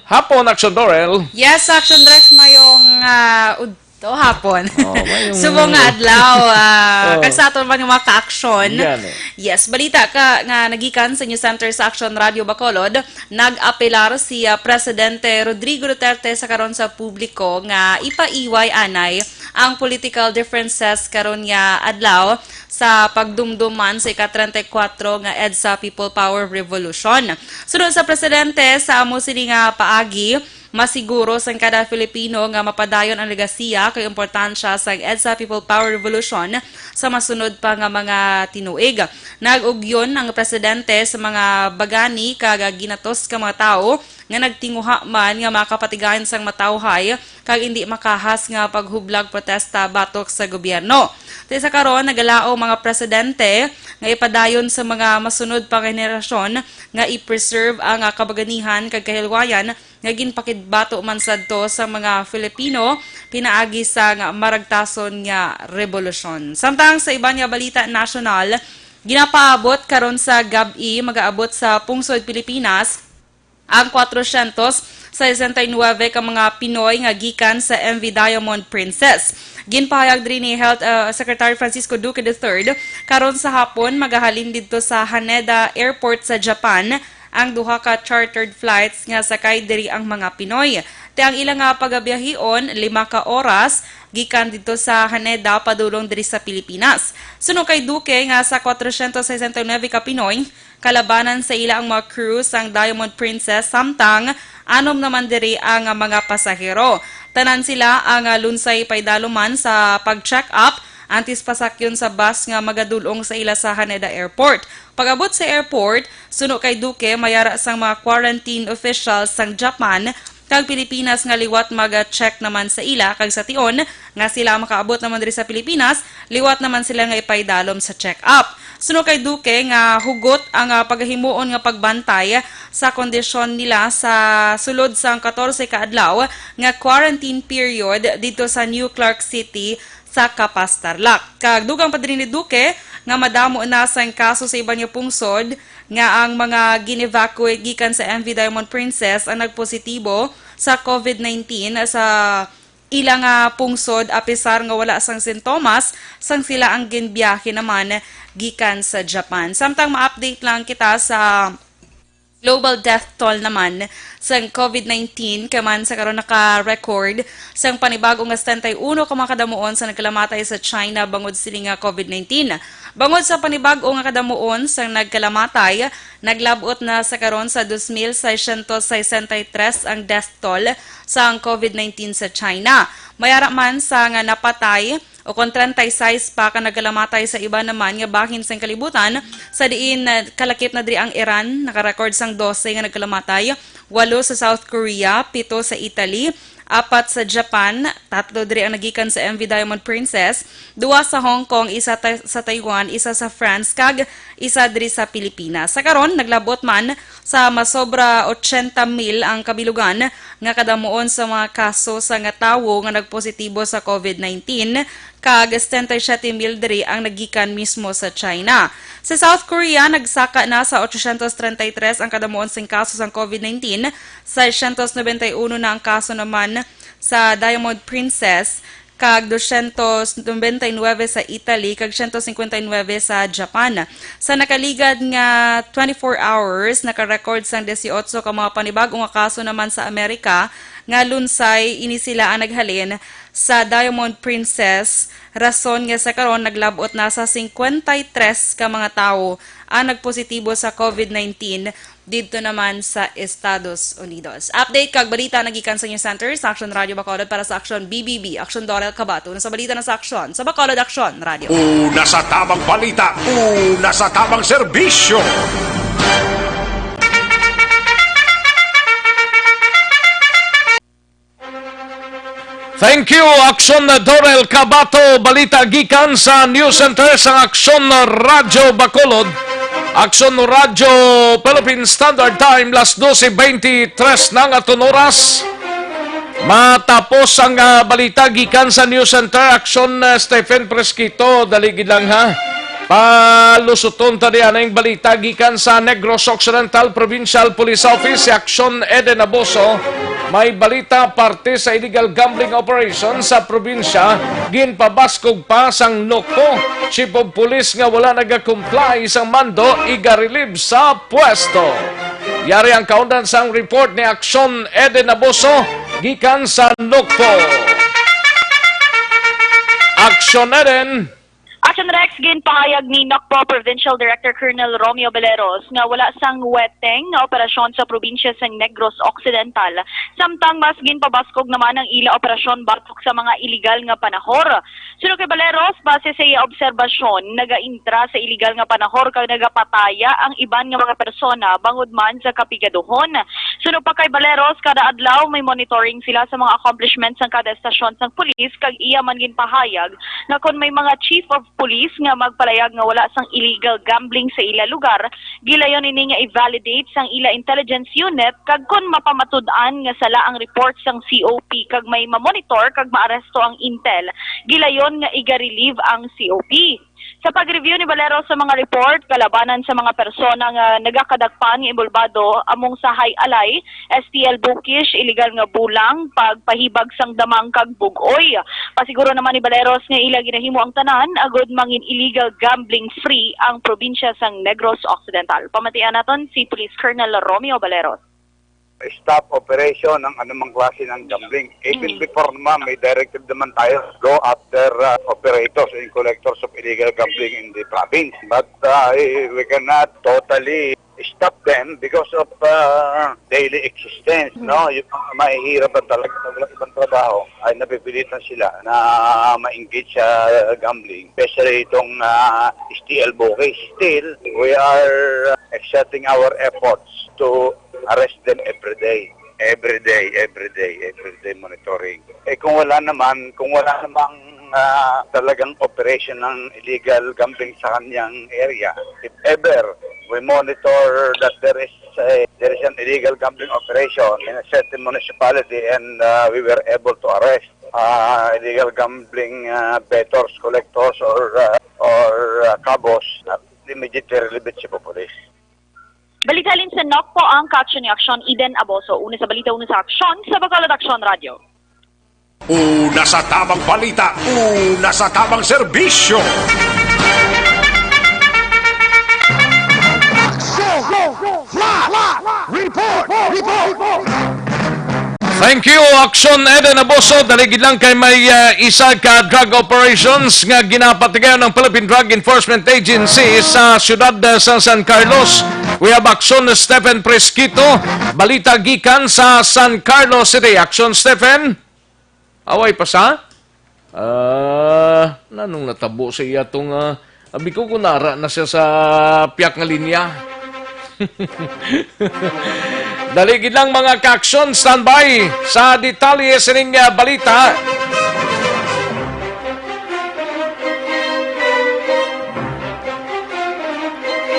hapon, Aksyon Dorel. Yes, Aksyon Rex, mayong, ah, ud-, To hapon. Oh, may yung Subong nga adlaw, ah, Oh. kag sa aton man yung mga ka-aksyon. Yan eh. Yes, balita ka nga nagikan sa News Center sa Aksyon Radio Bacolod, nag-apelar si, ah, Presidente Rodrigo Duterte sa karon sa publiko nga ipaiway anay ang political differences karon nga adlaw sa pagdumdum man sa ika treinta y cuatro nga EDSA People Power Revolution. Sunod sa presidente, sa amo sini nga paagi, masiguro sang kada Filipino nga mapadayon ang legasiya kag importansya sang EDSA People Power Revolution sa masunod pa nga mga tinuig. Nag-ugyon ang presidente sa mga bagani kag ginatos ka mga tawo nga nagtinguha man nga makapatigayon sang matawhay kag indi makahas nga paghublag protesta batok sa gobyerno. Sa isa karon, nagalaom mga presidente nga ipadayon sa mga masunod pa nga henerasyon nga i-preserve ang, ah, kabaganihan kag kahilwayan nga ginpakigbato man sadto sa mga Filipino pinaagi sa nga maragtason nga rebolusyon. Samtang sa iban nga balita nasyonal, ginapaabot karon sa gab-i, magaabot sa pungsod Pilipinas ang kwatrosyentos sesenta y nuebe ka mga Pinoy nga gikan sa M V Diamond Princess. Ginpahayag diri ni Health, uh, Secretary Francisco Duque the third, karon sa hapon magahalin didto sa Haneda Airport sa Japan ang duha ka chartered flights nga sakay diri ang mga Pinoy. Ti ang ila nga pagabiyahion, lima ka oras gikan didto sa Haneda padulong diri sa Pilipinas. Suno kay Duque nga sa kwatrosyentos sesenta y nuebe ka Pinoy, kalabanan sa ila ang mga crew sang Diamond Princess, samtang anom naman diri ang mga pasahero. Tanan sila ang, ah, lunsay paidalom man sa pag-check-up antes pasakyon sa bus nga magadulong sa ila sa Haneda Airport. Pag-abot sa airport, suno kay Duque, mayara sang mga quarantine officials sang Japan kag Pilipinas nga liwat mag-check naman sa ila, kag sa tion nga sila makaabot naman diri sa Pilipinas, liwat naman sila nga ipaidalom sa check-up. Suno kay Duque nga hugot ang, ah, pagahimuon nga pagbantay sa kondisyon nila sa sulod sang katorse ka adlaw nga quarantine period didto sa New Clark City sa Capas, Tarlac. Kag dugang pa diri ni Duque nga madamo na sang kaso sa iban nga pungsod nga ang mga gin-evacuate gikan sa M V Diamond Princess ang nagpositibo sa COVID nineteen sa ila nga pungsod, apisar nga wala sang sintomas sang sila ang ginbiyahe naman gikan sa Japan. Samtang ma-update lang kita sa global death toll naman sang COVID nineteen, kay man sa karon naka-record sang panibag-o nga setenta y uno ka mga kadamuon sa nagkalamatay sa China bangod sini nga COVID nineteen. Bangod sa panibag-o nga kadamuon sang nagkalamatay, naglab-ot na sa karon sa dos mil seiscientos sesenta y tres ang death toll sang COVID nineteen sa China. May ara man sa nga napatay, o kon treinta y seis pa ka nagkalamatay sa iban naman nga bahin sang kalibutan, sa diin, ah, kalakip na diri ang Iran, nakarecord sang dose nga nagkalamatay, walo sa South Korea, pito sa Italy, apat sa Japan, tatlo diri ang nagikan sa M V Diamond Princess, duwa sa Hong Kong, isa ta-, sa Taiwan, isa sa France, kag isa diri sa Pilipinas. Sa karon, naglab-ot man sa masobra ochenta mil ang kabilugan nga kadamuon sa mga kaso sa nga tawo nga nagpositibo sa COVID nineteen, kag setenta y siyete mil diri ang nagikan mismo sa China. Sa South Korea, nagsaka na sa ochocientos treinta y tres ang kadamuon sing kaso sang COVID nineteen, seiscientos noventa y uno na ang kaso naman sa Diamond Princess, kag doscientos noventa y nuebe sa Italy, kag ciento cincuenta y nuebe sa Japan. Sa nakaligad nga twenty-four hours, naka-record sang dieciocho ka mga panibag-o nga kaso naman sa Amerika, nga lunsay ini sila ang naghalin sa Diamond Princess, rason nga sa karon naglab-ot na sa cincuenta y tres ka mga tawo ang nagpositibo sa COVID nineteen didto naman sa Estados Unidos. Update kag balita nagikan sa News Center sa Aksyon Radio Bacolod para sa Aksyon B B B, Aksyon Dorel Cabato. Una sa balita na sa Aksyon, sa Bacolod Aksyon Radio. Una sa tabang balita, una sa tabang serbisyo. Thank you, Aksyon Dorel Cabato. Balita gikan sa News Center sang Aksyon Radyo Bacolod. Aksyon Radyo Philippine Standard Time, las doce veintitrés na ang aton oras. Matapos ang, ah, balita gikan sa News Center, Aksyon, ah, Stephen Fresquito, dali gid lang, ha. Palusuton ta di anay balita gikan sa Negros Occidental Provincial Police Office, si Aksyon Eden Aboso. May balita parte sa illegal gambling operation sa probinsya, ginpabaskog pa sang NOCPO. Chief of Police nga wala nagakomply sang mando, iga-relieve sa pwesto. Yari ang kaundan sang report ni Aksyon Eden Abuso gikan sa NOCPO. Aksyon Eden. Action Rex, ginpahayag ni NOCPO Provincial Director Colonel Romeo Beleros nga wala sang weteng nga operasyon sa probinsya sang Negros Occidental, samtang mas ginpabaskog naman ang ila operasyon batok sa mga iligal nga panahor. Suno kay Baleros, base sa iya obserbasyon, nagaintra sa iligal nga panahor kag nagapataya ang iban nga mga persona bangod man sa kapigaduhon. Suno pa kay Baleros, kada adlaw may monitoring sila sa mga accomplishments sang kada estasyon sang pulis, kag iya man ginpahayag nga kon may mga chief of police nga magpalayag nga wala sang illegal gambling sa ila lugar, gilayon ini nga i-validate sang ila intelligence unit, kag kon mapamatud-an nga sala ang report sang C O P kag may mamonitor kag maaresto ang intel, gilayon nga iga-relieve ang C O P. Sa pag-review ni Valero sa mga report kalabanan sa mga persona nga nagakadagpan nga inbolbado among sa Hay Alay, S T L Bukish, iligal nga bulang, pagpahibag sang damang kag bug-oy. Pasiguro naman ni Baleros nga ila ginahimo ang tanan agud mangin illegal gambling free ang probinsya sang Negros Occidental. Pamatian naton si Police Colonel Romeo Baleros. Stop operation ng anumang klase ng gambling. Even Mm. before naman, may directive naman tayo, go after uh, operators and collectors of illegal gambling in the province. But uh, we cannot totally stop them because of uh, daily existence, Mm. no? Yung mga mahihirap at talaga na walang ibang trabaho ay napipilitan sila na ma-engage sa gambling, especially itong uh, S T L Bukish. Still, we are uh, exerting our efforts to arrest them every day. Every day, every day, every day monitoring. Eh kung wala naman, kung wala namang ah, talagang operation ng illegal gambling sa kanyang area, if ever we monitor that there is a, there is an illegal gambling operation in a certain municipality and uh, we were able to arrest uh, illegal gambling uh, bettors, collectors, or uh, or uh, kabos, uh, immediately relieve it sa police. Balita halin sa NOCPO ang kaaksyon ni Aksyon Eden Aboso. Una sa balita, una sa aksyon sa Bacolod Aksyon Radyo. Una sa tamang balita, una sa tamang serbisyo. Aksyon! Flash! Report! Report! Thank you, Aksyon Eden Aboso. Dali gid lang kay may uh, isa ka drug operations nga ginapatigayon ng Philippine Drug Enforcement Agency sa siyudad uh, sa San Carlos. We have Aksyon Stephen Presquito. Balita gikan sa San Carlos City. Aksyon Stephen. Away pa sa? Ah, nanong natabo sa iya tong ah, abi ko kung nara na siya sa piyak nga linya. Dali gid lang, mga kaaksyon, standby sa detalye sining ah, balita.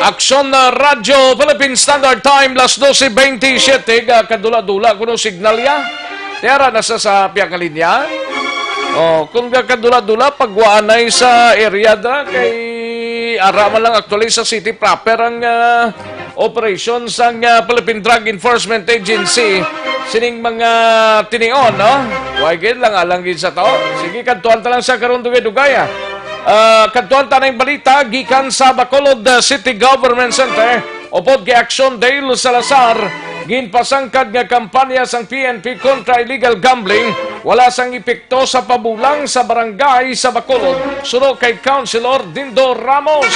Aksyon na Radyo Philippine Standard Time, las doce veintisiete, ga kadula-dula kuno signal ya. Tiara na sa sa piyak nga linya. Oh, kung ga kadula-dula, pagwaanay sa area da, kay ara man lang actually sa city proper ang ah, operation sang ah, Philippine Drug Enforcement Agency. Sining mga tinion, no? Why gid lang alang gid sa to. Sige, kadtuan ta lang sa karon dugay-dugay, ah. Ah, kadtuan ta na yung balita gikan sa Bacolod ah, City Government Center. Upod kay Action Dale Salazar, ginpasangkad nga kampanya sang P N P kontra illegal gambling, wala sang epekto sa pabulang sa barangay sa Bacolod, suno kay Councilor Dindo Ramos.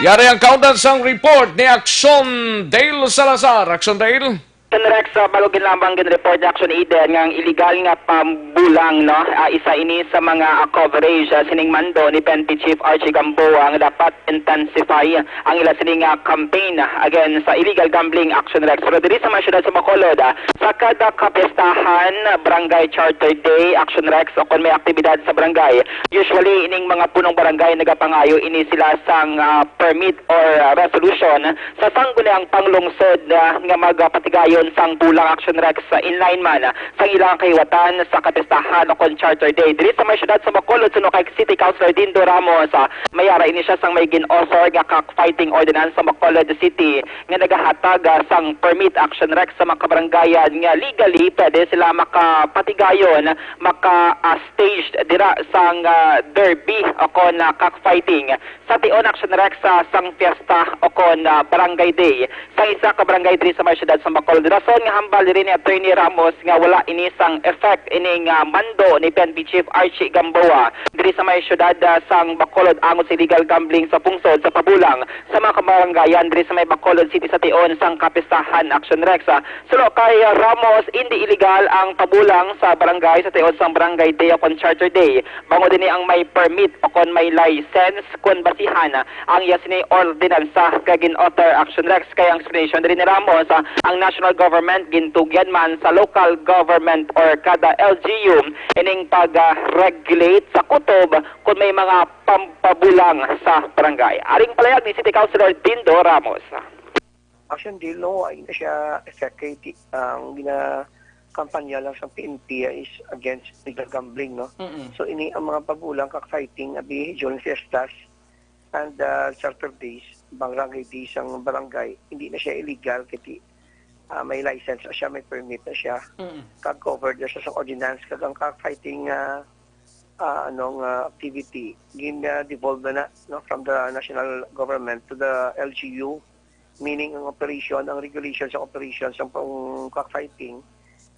Yari ang kaundan sang report ni Action Dale Salazar. Action Dale. Sen Rex, ah, bago ginlambang ginreport ni Action Eden nga ang illegal nga pambulang, no, ah, isa ini sa mga, ah, coverage, ah, sining mando ni P N P Chief Archie Gamboa nga dapat intensify ang ila sini nga campaign against sa illegal gambling, Action Rex. Pero diri sa mga syudad sa Bacolod, ah, sa kada kapistahan, Barangay Charter Day, Action Rex, o kon may aktibidad sa barangay, usually ining mga punong barangay nagapangayo ini sila sang, ah, permit or, ah, resolution sa sangguniang panglungsod, ah, nga magapatigayon sang bulang, Action Rex, sa inline man, ah, sang ilang kahiwatan sa kapistahan. kapistahan o kon Charter Day. Diri sa may siyudad sa Bacolod, suno kay City Councilor Dindo Ramos, ah, may ara ini siya sang may gin-author nga cockfighting ordinance sa Bacolod City nga nagahatag, ah, sang permit, Action Rex, sa mga kabarangayan nga legally pwede sila makapatigayon, maka, ah, staged dira sang, ah, derby o kon, ah, cockfighting sa tion, Action Rex, ah, sang fiesta o kon, ah, Barangay Day sang isa ka barangay diri sa may siyudad sa Bacolod. Rason nga hambal diri ni Attorney Ramos nga wala ini sang effect ining, ah, mando ni P N P Chief Archie Gamboa diri sa may siyudad, ah, sang Bacolod angot sa illegal gambling sa pungsod sa pabulang sa mga kabarangayan diri sa may Bacolod City sa tion sang kapistahan, Action Rex. Ah, suno kay, ah, Ramos, indi illegal ang pabulang sa barangay sa tion sang Barangay Day o kon Charter Day. Bangod ini ang may permit o kon may license kon basihan ang iya sini ordinansa kag gin-author, Action Rex. Kay ang explanation diri ni Ramos, ah, ang national government gintugyan man sa local government or kada L G U ining pag-regulate sa kutob kon may mga pampabulang sa barangay. Aring palayag ni City Councilor Dindo Ramos. Action Day, no, ay na siya effect kay ti-, ang ginakampanya lang sa P N P is against legal gambling, no? Mm-mm. So, ini ang mga pabulang, cockfighting, abi, during fiestas and, uh, charter days, barangay days ang barangay, hindi na siya illegal kay ti-, ah, may license na siya, may permit na siya. Mm-mm. Kag covered na siya sa ordinance, kag ang cockfighting, ah, ah, anong, ah, activity, gin, ah, devolve na na, no, from the national government to the L G U. Meaning, ang operation, ang regulation sa operation sa pang cockfighting,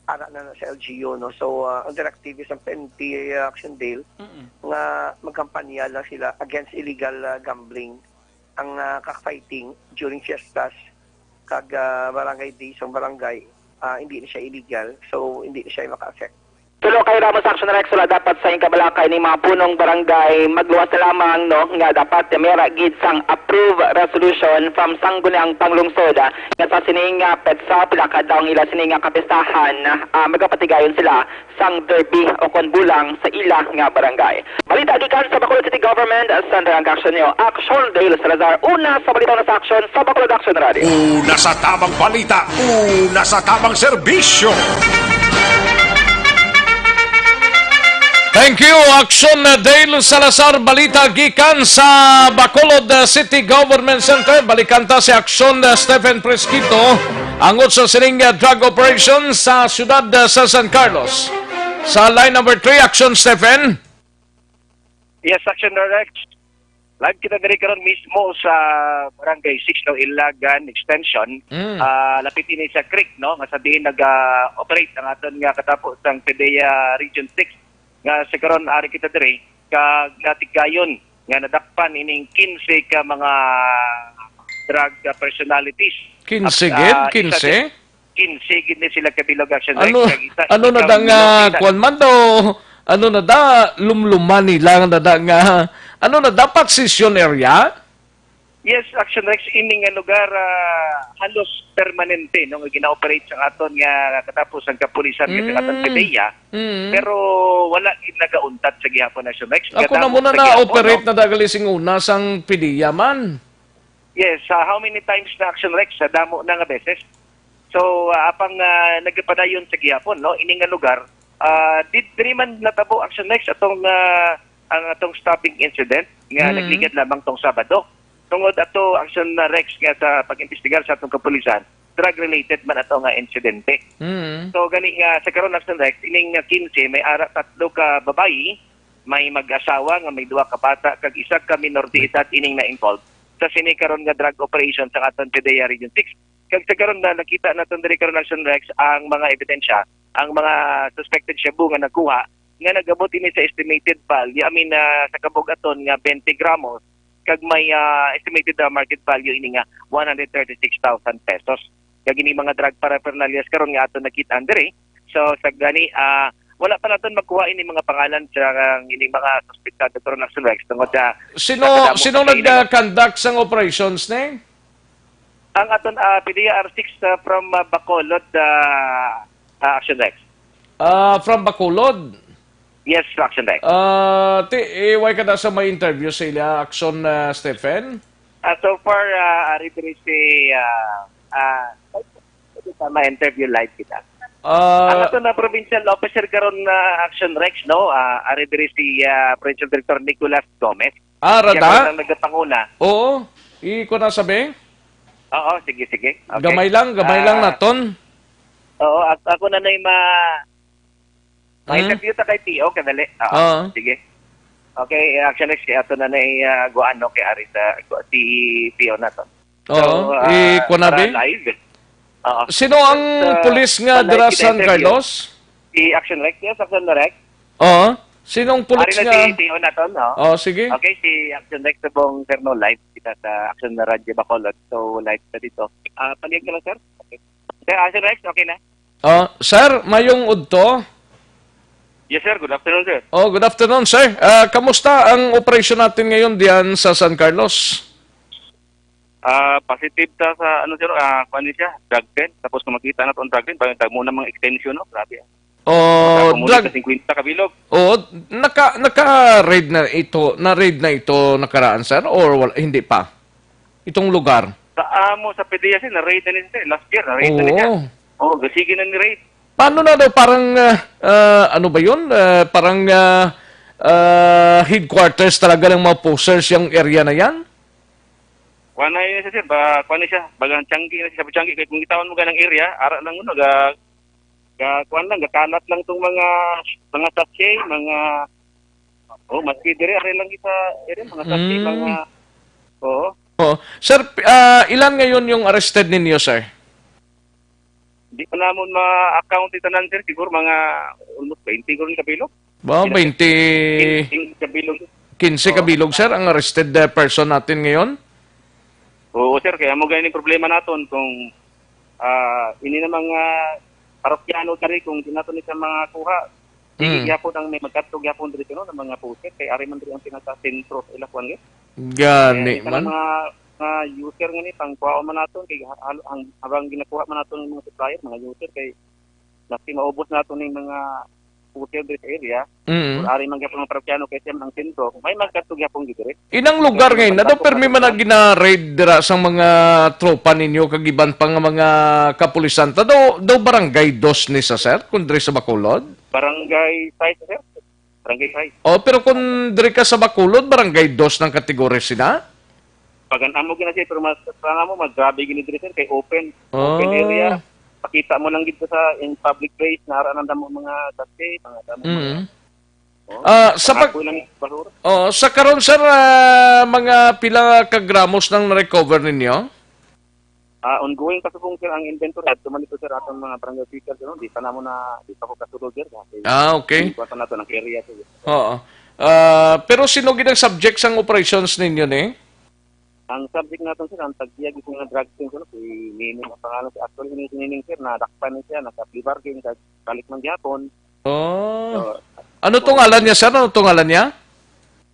ara na na sa L G U, no? So, ah, ang directive sa P N P, ah, Action Day, Mm-mm. nga magkampanya lang sila against illegal, ah, gambling. Ang, ah, cockfighting during fiestas kag, ah, barangay days ang barangay, ah, hindi na siya illegal, so hindi na siya maka-affect. Suno kay Ramos, Action Rex, wala dapat sa ing kabalaka ini mga punong barangay magluwas na lamang, no, nga dapat may ara gid sang approve resolution from Sangguniang Panglungsod, ah, nga sa sining, ah, petsa, pila ka adlaw ang ila sini nga kapistahan, ah, magapatigayon sila sang derby o kon bulang sa ila nga barangay. Balita gikan sa Bacolod City Government, Sandra, ang aksyon niyo. Action, Dale Salazar. Una sa balita, una sa aksyon sa Bacolod Action Radio. Una sa tamang balita, una sa tamang serbisyo. Thank you, Action, Dale Salazar. Balita gikan sa Bacolod City Government Center. Balikan ta si Action Stephen Presquito angot sa sining, uh, drug operation sa siyudad, uh, sa San Carlos. Sa line number three, Action Stephen. Yes, Action Direct. Live kita diri karon mismo sa Barangay six, no, Ilagan Extension. Mm. Ah, lapit ini sa creek, no, nga sa diin nag-operate ang aton nga katapo sang PDEA Region six, nga sa karon ari kita diri kag natigayon nga nadakpan ining quince ka mga drug, ah, personalities. Quince At, gid? Ah, isa Quince? Quince gid ni sila kabilog, Action Ano, Rex. Kag isa, ano na ikaw da nga, minor kita. Kwan man daw, ano na da, lumluman nila na da nga, ano na da, possession area? Yes, Action Rex, ini nga lugar, ah, halos permanente, no, nga gina-operate sa aton nga katapos ang kapulisan nga sa aton Mm. PDEA. Mm. Pero wala gid nagauntat sa gihapon, Action Rex. Ako Nga na damo muna sa gihapon, na-operate no? Na dagali sing una sang PDEA man. Yes, ah, how many times na, Action Rex? Sa damo na nga beses. So, ah, apang, ah, nagapadayon sa gihapon, no, ini nga lugar, ah, di, diri man natabo, Action Rex, atong, ah, ang atong stabbing incident nga Hmm. nagligad lamang tong Sabado. Tungod ato, Action, ah, Rex, nga sa pag-imbestigar sa atong kapulisan, drug-related man ato nga insidente. Hmm. So, gani nga sa karon, Action Rex, ining, ah, quince, may ara tatlo ka babayi, may mag-asawa nga may duha ka bata, kag isa ka minor de edad ining na-involved sa sini karon nga drug operation sa aton PDEA Region six. Kag sa karon na nakita naton diri karon, Action Rex, ang mga ebidensya, ang mga suspected shabu nga nakuha, nga nag-abot ini sa estimated value, I mean, ah, sa kabugaton nga twenty gramos, kag may, ah, estimated, ah, market value ini nga one hundred thirty-six thousand pesos. Kag ini mga drug paraphernalias karon nga aton nakita diri. So, sa gani, ah, wala pa naton makuha ini mga pangalan sa, ah, ining mga suspetado karon, Action Rex, tungod sa Sino, sa kadamo sino sa nag, ah, conduct sang operations ni? Ang aton, ah, PDEA R six, ah, from, ah, Bacolod, ah, ah, Action Rex. Ah, from Bacolod? Yes, Action Rex. Ah, ti, eh, why ka na sa may interview sa ila, Action, ah, Stephen? Ah, so far, ah, ari diri si, ah, ah, sa may interview live kita. Ang Ah, ato na provincial officer karon na Action Rex, no? Ah, ari diri si, ah, Provincial Director Nicolas Gomez. Ah, Siya rada? karon ang nagapanguna. Oo. Iko na sabi? Oo, sige, sige. Okay. Gamay lang, gamay lang Ah, naton. Oo, ak-, ako na na yung ma-, Hmm? ma-interview ta kay T O, kadali. Oo, Oo. sige. Okay, Action Rex, kay ato na na yung, ah, guan, no? Kay ari sa, si T O nato. Oo, So, ah, i-, kuan na, para bi? live. Oo. Sino ang Sa pulis nga palive dira kita San interview. Carlos? Si Action Rex, yes, Action Rex. Oo. Sinong pulis Ari na nga? si Tio naton, no? Oh, sige. Okay, si Action Rex Subong Terno, live kita sa Action Radyo Bacolod. So, live kita dito. Ah, paliag ka lang, sir. Okay. Sir, Action Rex, okay na? Oh, sir, mayong udto. Yes, sir. Good afternoon, sir. Oh, good afternoon, sir. Ah, kamusta ang operasyon natin ngayon diyan sa San Carlos? Ah, positive ta sa, ano, sir, ah, kuwan ni siya, drug den. Tapos kung makita na to ang drug den, ba, dagmo na mga extension, no? Grabe, ah. Oh, Tapos muli drug. sa fifty ka bilog. Oh, naka, naka-raid na ito, na-raid na ito nakaraan, sir, or wala, hindi pa? Itong lugar? Sa amo, sa P D S, na-raid na ni, sir. Last year, na-raid na ni siya. Oo. Oh, sige na ni raid. Paano na daw? Parang, ah, ah, ano ba yun? Ah, parang, ah, ah, headquarters talaga ng mga posers yung area na yan? Kuha na yun siya, sir. Ba, kuha na siya. Bagang tiyanggi na siya. Sabi tiyanggi, kaya kung itawan mo ganang area, ara lang mo, ga, ga, kuha lang, gakalat lang tong mga, mga sachet, mga, oh, maski dire, are lang kita, dire, mga sachet, Mm. mga, oo. Oh, sir, pi-, ah, ilan ngayon yung arrested ninyo, sir? Di pa namon ma-account itanan, sir. Siguro mga almost twenty ko rin kabilog. Ba, Hindi na, sir. twenty, Quince kabilog. quince Oo. kabilog, sir, ang arrested, uh, person natin ngayon? Oo, sir. Kaya mo ganyan yung problema naton kung, ah, ini na mga parokyano diri, kung di nato ni sa mga kuha, dili Mm. gyapon ang may magkadto gyapon diri, no, ng mga pusit. Kay ari man diri ang pinaka-sentro sa ila, kuwan, eh. Gani Kaya, isa man. lang mga, mga user nga ni, pang kuhaon man naton, kay ha-, hal-, ang, habang ginakuha man naton ng mga supplier, mga user, kay maski maubos naton yung mga user diri sa area, Mm. kung ari man gyapon mga parokyano, kay siya man ang sentro, may magkadto gyapon gyud diri. Inang lugar Kaya ngayon, na daw magkadto permi pa man rin ang gina-raid dira sa mga tropa ninyo kag iban pa nga mga kapulisan. Ta daw, daw barangay dos ni sa, sir, kung diri sa Bacolod? Barangay five, sir. Barangay five. Oh, pero kung diri ka sa Bacolod, barangay dos ng kategorya sina? Pagan-amo gina siya, pero mas, pagan-amo, mas grabe gini diri, sir, kay open. Open Oh. area. Pakita mo lang dito sa, in public place, na ara nang damo mga sachet, mga damo mga Mm. Oh, Ah, sa pag-, kahoy lang yung basura. Oh, sa karon, sir, ah, mga pila ka gramos nang na-recover ninyo? Ah, ongoing pa subong, sir, ang inventory. Adto man ito, sir, atong mga barangay officials, ano, di pa namo na, di pa ko kasulod, sir, kasi Ah, okay. hindi pa nato ng area, sir. Oo. Ah, pero sino gid ang subject sang operations ninyo ni? Ang subject naton, sir, ang tag-iya gid nga drug king, ano, si Nining ang pangalan, sir. Actually, ini si Nining, sir, nadakpan ni siya, naka-plea bargain, kag balik man gyapon. Oh. So, Ano to ngalan niya, sir? Ano to ngalan niya?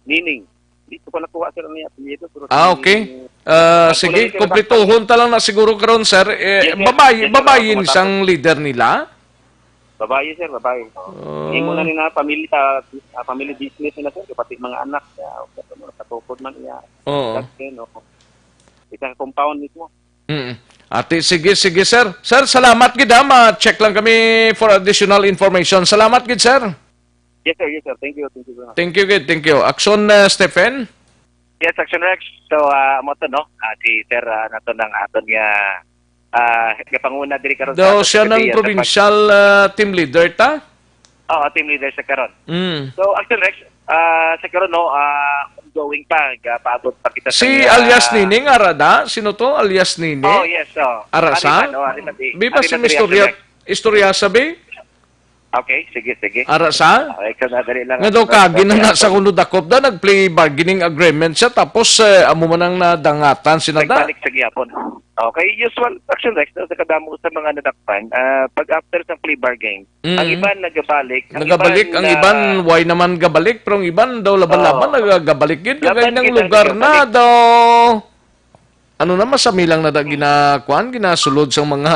Nining. Di ko pa nakuha, sir, ang iya apelyido, pero Ah, si okay. Ah, Ako sige, lang, sir, kumplituhon ta lang na siguro karon, sir. Eh, Yes, sir. babayi, Yes, sir. babayi Ako ni sang leader nila? Babayi, sir, babayi. Oh. Imo na ni na pamilya, ah, family business nila, sir, kapati mga anak, ah, katukod man iya. Oo. That's, you know, isa ka compound mismo. Mm. Ati, sige, sige, sir. Sir, salamat gid, ha. Ma-check lang kami for additional information. Salamat gid, sir. Yes, sir. Yes, sir. Thank you. Thank you very much. Thank you gid. Thank you. Action, uh, Stephen? Yes, Action Rex. So, ah, amo to, no? Ah, si Sir, ah, nato nang aton nga, ah, gapanguna diri karon sa Daw aton siya ng studio sa pag- provincial, ah, team leader, ta? Oo, team leader sa karon. Mm. So, Action Rex, ah, sa karon, no, ah, ongoing pa, gapaabot pa kita Si sa, alias ah, Nining, ara da? Sino to? Alias Nining? Oh, yes, oh. Ara Ari sa? man, oh, ari man, di. Bi ba Ari si man, di, Mister Action Yat-, Rex. Istorya sa bi? Okay, sige, sige. Ara sa? Okay, so, nadali lang Nga ang daw kagi na na Action. sa kuno dakop da, nag-plea bargaining agreement siya, tapos, eh, amo man ang nadangatan sina da. Nagbalik sa gihapon. Okay, usual, Action Rex, no, sa kadamo sa mga nadakpan, ah, pag after sa plea bargain, Mm. ang iban nagabalik, ang Nagabalik, iban, ang ah, iban, why naman gabalik? Pero ang iban daw laban-laban, Oo. nagagabalik gid. Laban Kagay ng gid ang lugar na nagabalik. daw. Ano na, masamilang na da ginakuan, ginasulod sa mga,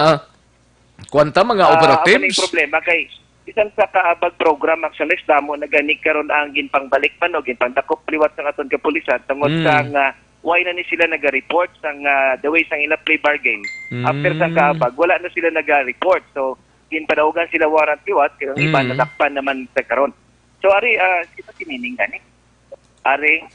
kuan ta, mga Ah, amo na operatives? yung problema kay bisan sa kaabag program, Action Rex, damo na gani karon ang ginpangbalik man o ginpangdakop liwat sa aton kapulisan tungod Mm. sa nga why na ni sila naga-report sa nga the way sa ila plea bargain. After sa Mm. kaabag, wala na sila naga-report. So, ginpadaugan sila warrant liwat, pero ang iba Mm. nadakpan naman sa karon. So, ari, ah, sino si Nining gani? Ari,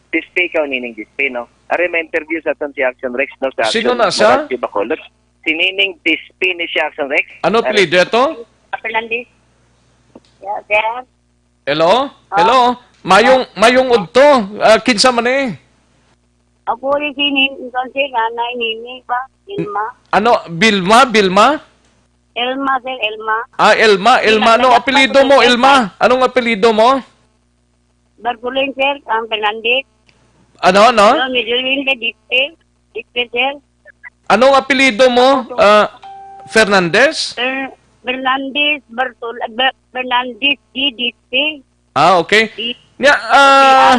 dispe ka o Nining dispe, no? Ari, may interview sa aton si Action Rex, no? Sa Sino Action na siya? Bacolod. Si Nining dispe ni si Action Rex. Ano Ari. apelyido ito? Fernandez. Yeah, sir. Hello? Ah. Hello? Mayong, mayong udto. Ah, kinsa man eh? Ako rin si Nin-, entonces, nanay Nini ba? Vilma? Ano? Vilma? Vilma? Elma, sir, Elma. Ah, Elma. Elma, Kilala anong ko apelyido po mo, si Elma. Elma? Anong apelyido mo? Bartolin, sir, ang Fernandez. Ano, ano? Ano, Medellin, de Dite. Dite, sir. Anong apelyido mo? Ano to? Ah, Fernandez? Fer-, Fernandez, Bartol-, Ber-, Fernandez, de Dite. Ah, okay. Di- Nya, ah, Okay, ah.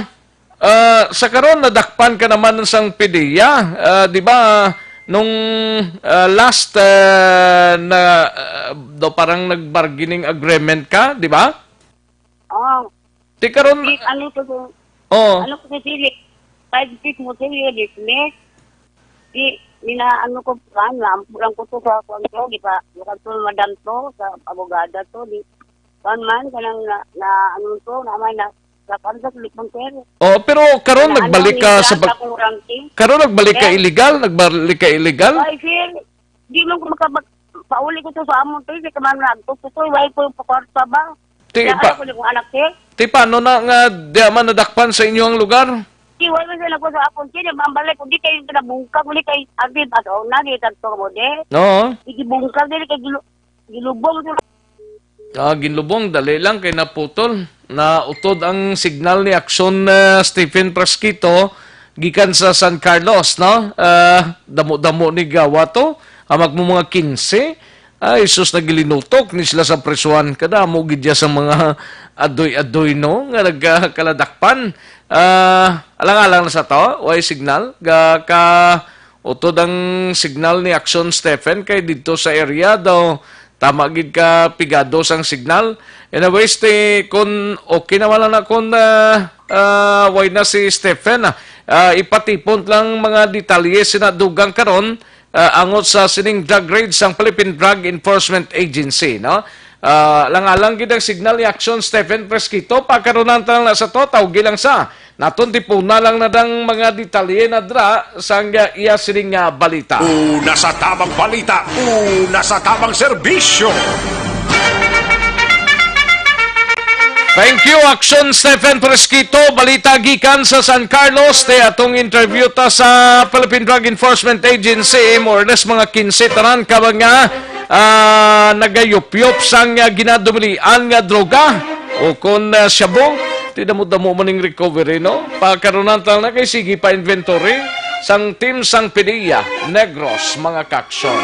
ah, sa karon nadakpan ka naman sang PDEA, ah, di ba? Nung, ah, last, ah, na, ah, daw parang nag-bargaining agreement ka, di ba? Oh. Di karon Di, ano to, sir? Oh. Ano ko, sir, five days mo, sir, yung dismiss. Di, nina, ano ko, kan, lampo lang ko to sa kuwan to, di ba? Yung kanto, madam to, sa abogada to, di, kan man, kanang na, na, ano to, naman na, sa kanto, sa lipon, sir. Oh, pero karon Na, ano, nagbalik ka sa nila, pag-, akong ranking. Karon nagbalik ka Sir? illegal? Nagbalik ka illegal? Ay, sir, di man ko makabag-, pauli ko to sa amon, sir, di ka man nagtos ko, why ko yung pakwarta ba? Ti, Kaya pa, alam ko ni kong anak, sir. Ti, paano na nga di man nadakpan sa inyo ang lugar? Di, wala man sila nagkuha sa akon, sir. Ang balik ko, di kayo pinabungkag, di kayo, abi, baso na, di tagto mo, di. Oo. Di gibungkag, di kayo gilu-, gilubong, sir. Ah, ginlubong, dali lang kay naputol. Nautod ang signal ni Action, ah, Stephen Prasquito gikan sa San Carlos, no? Ah, damo-damo ni gawa to. Amag mo mga kinse. Ay, sus, nagilinutok ni sila sa presuhan. Kadamo gid ya sa mga adoy-adoy, no, nga nagkaladakpan. Ah, alang-alang na sa to, way signal. Ga ka utod ang signal ni Action Stephen kay didto sa area daw tama gid ka pigado sang signal. Anyways, ti, kun okay naman lang na kun, ah, ah, way na si Stephen, ah, ah, ipatipon lang mga detalye sina dugang karon, ah, angot sa sining drug raid sang Philippine Drug Enforcement Agency, no? Ah, lang-alang gid ang signal ni Action Stephen Fresquito. Pakarunan ta lang na sa to, tawgi lang sa naton, tipuna lang na dang mga detalye na dra sang iya sining nga balita. Una sa tamang balita, una sa tamang serbisyo. Thank you, Action Stephen Fresquito. Balita gikan sa San Carlos. Te atong interview ta sa Philippine Drug Enforcement Agency. More or less mga kinse tanan ka mga, ah, nagayupyop sang, ah, ginadumilian nga droga o kon, ah, shabu. Ti damo-damo man ning recovery, no? Pakarunan ta na kay sige pa inventory sang team sang PDEA Negros, mga ka-action.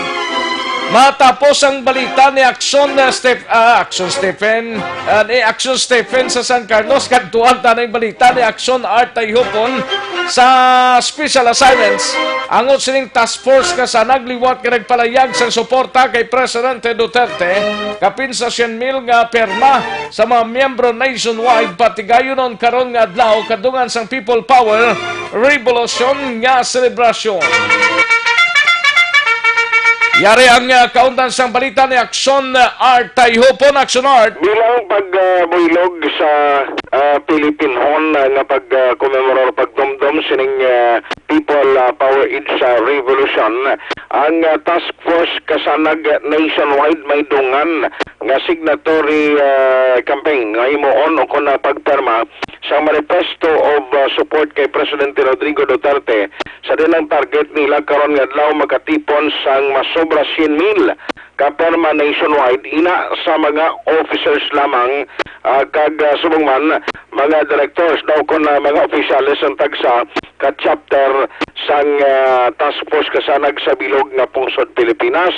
Matapos ang balita ni Action, uh, Steph-, ah, Action Stephen, ah, ni Action Stephen sa San Carlos, kadtuan ta na yung balita ni Action Art Tayhupon sa special assignments. Angot sining task force nga sa nagliwat nga nagpalayag sang suporta kay Presidente Duterte, kapin sa siyam mil nga pirma sa mga miyembro nationwide, patigayon karon nga adlaw kadungan sang People Power Revolution nga selebrasyon. Yari ang, ah, kaundan sang balita ni Action Art Tayhupon. Action Art. Bilang pag, ah, buylog sa, ah, Philippinhon, ah, nga pag, ah, komemorar, pagdumdom sining, ah, People, ah, Power Age, ah, Revolution, ang, ah, Task Force Kasanag nationwide may dungan nga signatory, ah, campaign nga himuon o kon, ah, pagpirma sa Manifesto of, ah, Support kay Presidente Rodrigo Duterte, sa diin ang target nila karon nga adlaw makatipon sang masobra siyam mil ka pirma nationwide, ina sa mga officers lamang, ah, kag, ah, subong man mga directors daw kon, ah, mga opisyales ang tagsa ka chapter sang, ah, Task Force Kasanag sa bilog nga pungsod Pilipinas.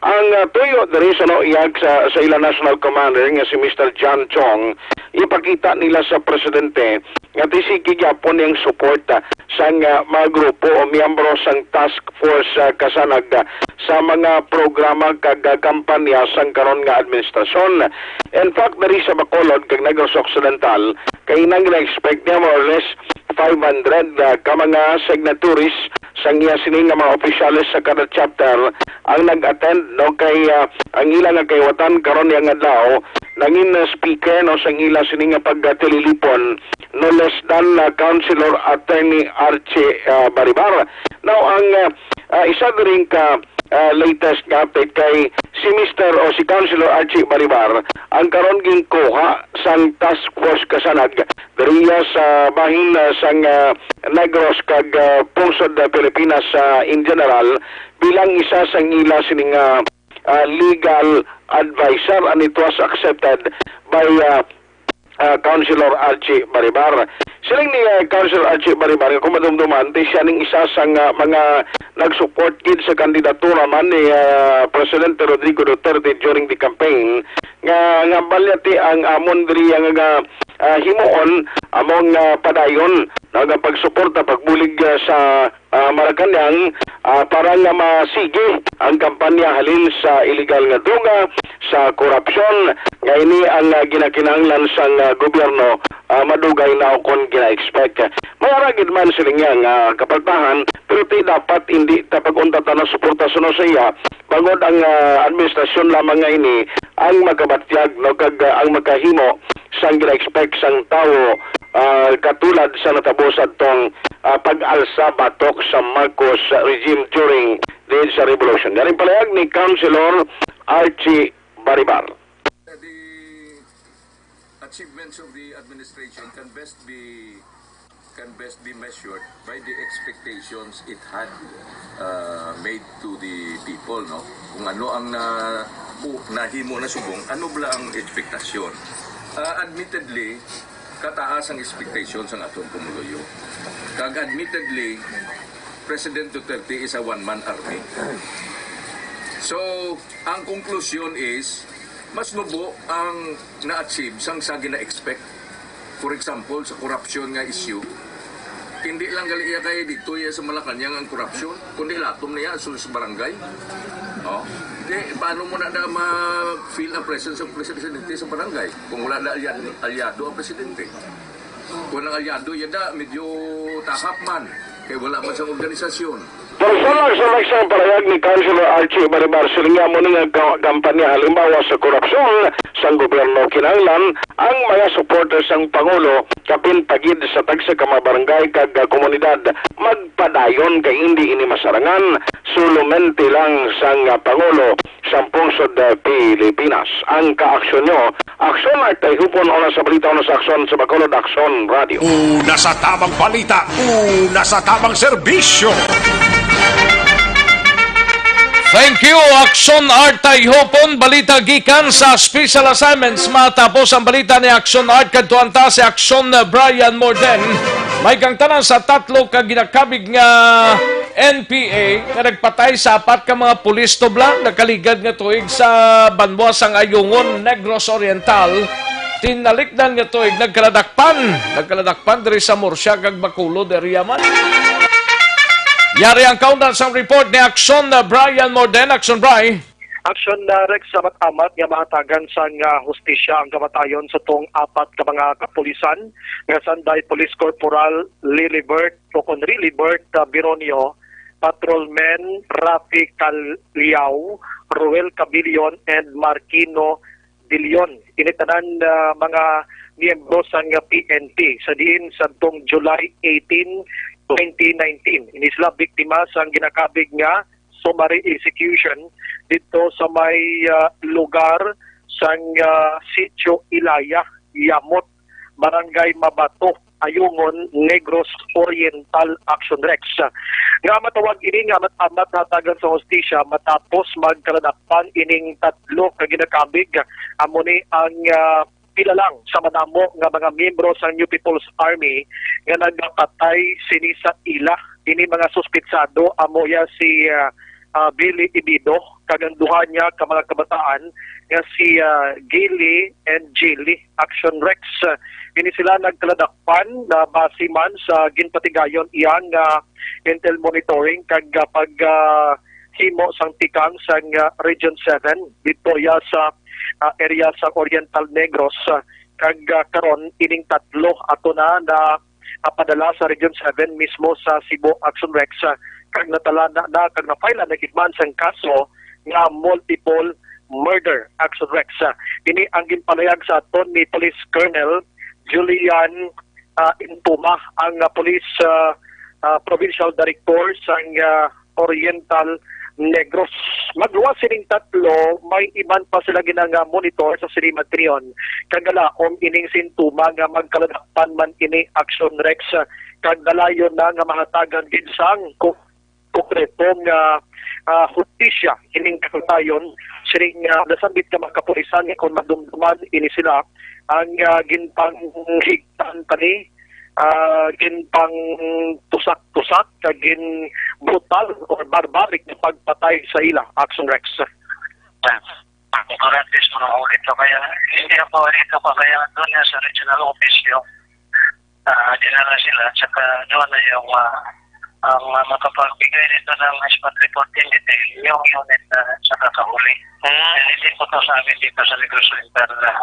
Ang, ah, tuyo diri sa nauyag sa, sa ila National Commander nga si Mister John Chong, ipakita nila sa presidente nga ti sige gyapon niyang suporta sang, ah, mga grupo o miyembro sang Task Force, ah, Kasanag, ah, sa mga programa kag, ah, kampanya sang karon nga administrasyon. In fact, diri sa Bacolod kag Negros Occidental, kay nang na-expect niya more or less five hundred, ah, ka mga signatories sang iya sini nga mga opisyales sa kada chapter ang nag-attend, no, kay, ah, ang ila nga kayawatan karon niya nga adlaw nangin, ah, speaker, no, sang ila sini nga pagtililipon, no less than, ah, Councilor Attorney Archie, ah, Baribar. Now, ang, ah, ah, isa diri ka, ah, latest nga update kay si Mister o si Councilor Archie Baribar ang karon ginkuha sang task force kasanag diriya sa bahin, ah, sang, ah, Negros kag, ah, pungsod, ah, Pilipinas, ah, in general bilang isa sang ila sining, ah, ah, legal advisor, and it was accepted by, ah, ah, Councilor Archie Baribar. Siling ni, ah, Councilor Archie Baribar nga kung madumduman, ti siya ning isa sang, ah, mga nag-support gid sa kandidatura man ni, ah, Presidente Rodrigo Duterte during the campaign nga, nga balya ti ang amon diri nga, ah, himuon among, ah, padayon, no, nga pagsuporta, pagbulig, ah, sa, ah, Malacañang, ah, para nga masigi ang kampanya halin sa iligal nga droga, sa korupsyon, nga ini ang, ah, ginakinahanglan sang, ah, gobyerno, ah, madugay na ukon gina-expect. May ara gid man siling niya nga kapaltahan, pero ti dapat hindi ta pag-unta ta na suporta suno sa iya, bangod ang, ah, administrasyon lamang nga ini ang makabatyag, no, kag, ah, ang makahimo sang gina-expect sang tawo, ah, katulad sa natabo sa tong, ah, pag-alsa batok sa Marcos regime during the EDSA revolution. Galing palayag ni Councilor Archie Baribar. The achievements of the administration can best be can best be measured by the expectations it had, uh, made to the people, no? Kung ano ang na, bu-, nahimo na subong, ano bala ang expectation? Uh, admittedly, kataas ang expectation sang aton pumuluyo. Kag admittedly, President Duterte is a one-man army. So, ang conclusion is, mas nubo ang na-achieve sang sa gina-expect. For example, sa korupsyon nga issue, hindi lang gali iya kay dito iya sa Malacañang ang korupsyon, kundi latom niya sa, sa barangay. Oh. Di, paano mo na, na ma-feel ang presence ng presidente sa barangay kung wala na alyado, alyado ang presidente? Kung ang alyado, yada, medyo tahap man. Kay wala man sa organisasyon. Personal sa isang parayag ni Councilor Archie Baribar, siling niya mo nga ka-, kampanya halimbawa sa korupsyon sang gobyerno, kinahanglan ang mga supporters sang Pangulo kapin pagid sa tagsa ka mga barangay kag, ah, komunidad magpadayon kay hindi ini masarangan solamente lang sang, ah, Pangulo sang pungsod, ah, Pilipinas. Ang kaaksyon nyo, Aksyon Art ay hupon, una sa balita, una sa aksyon sa Bacolod, Aksyon Radio. Una sa tamang balita, una sa tamang serbisyo. Thank you, Aksyon Art Tayhopon. Balita gikan sa special assignments. Matapos ang balita ni Aksyon Art, kadtuan ta si Aksyon Brian Morden. May kang tanan sa tatlo ka ginakabig nga N P A nga nagpatay sa apat ka mga pulis tubla nakaligad nga tuig sa banwa sang Ayungon, Negros Oriental. Tinalikdan nga tuig nagkaladakpan, nagkaladakpan diri sa Murcia kag Bacolod area man. Yari ang kaundan sang report ni Aksyon na Brian Morden. Aksyon, Bri. Aksyon na Rex, amat-amat nga mahatagan sang, ah, hustisya ang kamatayon sa tong apat ka mga kapulisan nga sanday Police Corporal Lilibert o kon Rilibert, ah, Bironio, Patrolman Rafi Caliao, Ruel Cabilion, and Marquino Dilion. Ini tanan, ah, mga miyembro sang P N P sa diin sadtong July eighteen, twenty nineteen. Ini sila biktima sang ginakabig nga summary execution dito sa may, ah, lugar sang, ah, Sitio Ilaya, Yamot, Barangay Mabato, Ayungon, Negros Oriental, Aksyon Rex. Nga matawag ini nga amat-amat hatagan sa hustisya matapos magkaladakpan ining tatlo ka ginakabig. Amo ni ang, ah, pila lang sa madamo nga mga miyembro sang New People's Army nga nagapatay sini sa ila. Ini mga suspitsado amo ya si, ah, ah, Billy Ibido kag ang duha niya ka mga kabataan nga si, ah, Gilly and Jilly. Aksyon Rex, ah, ini sila nagkaladakpan na base man sa ginpatigayon iya nga intel monitoring kag, ah, pag, ah, himo sang tikang sang, ah, Region seven didto ya sa, ah, area sa Oriental Negros, ah, kag, ah, karon ining tatlo ato na na, ah, padala sa Region seven mismo sa Cebu Action Rex, ah, kag natala na, na kag na-file na gid man sang kaso nga multiple murder, Action Rex. Ah, ini ang ginpalayag sa aton ni Police Colonel Julian, ah, Intuma, ang, ah, Police, ah, ah, Provincial Director sang, ah, Oriental Negros. Magluwas sining tatlo, may iban pa sila ginanga monitor sa sini magtrion. Kagalaom ining sintuma nga magkaladakpan man ini, Action Rex, kag nalayon na nga mahatagan gid sang ku-, konkreto nga, ah, hustisya ining kamatayon sining, ah, nasambit nga mga kapulisan, nga kon madumduman ini sila ang, ah, ginpanghigtan pa ni, ah, ginpangtusak-tusak kag gin brutal or barbaric nga pagpatay sa ila, Action Rex. Correct, is mga ulit. So, kaya hindi ako dito pa, kaya doon nga sa regional office yung, ah, dinala sila, tsaka doon na yung, ah, ang, ah, makapagbigay nito ng spot report in detail, yung unit na sa kakahuli. Hmm. And hindi po to sa amin dito sa Negros Oriental, ah,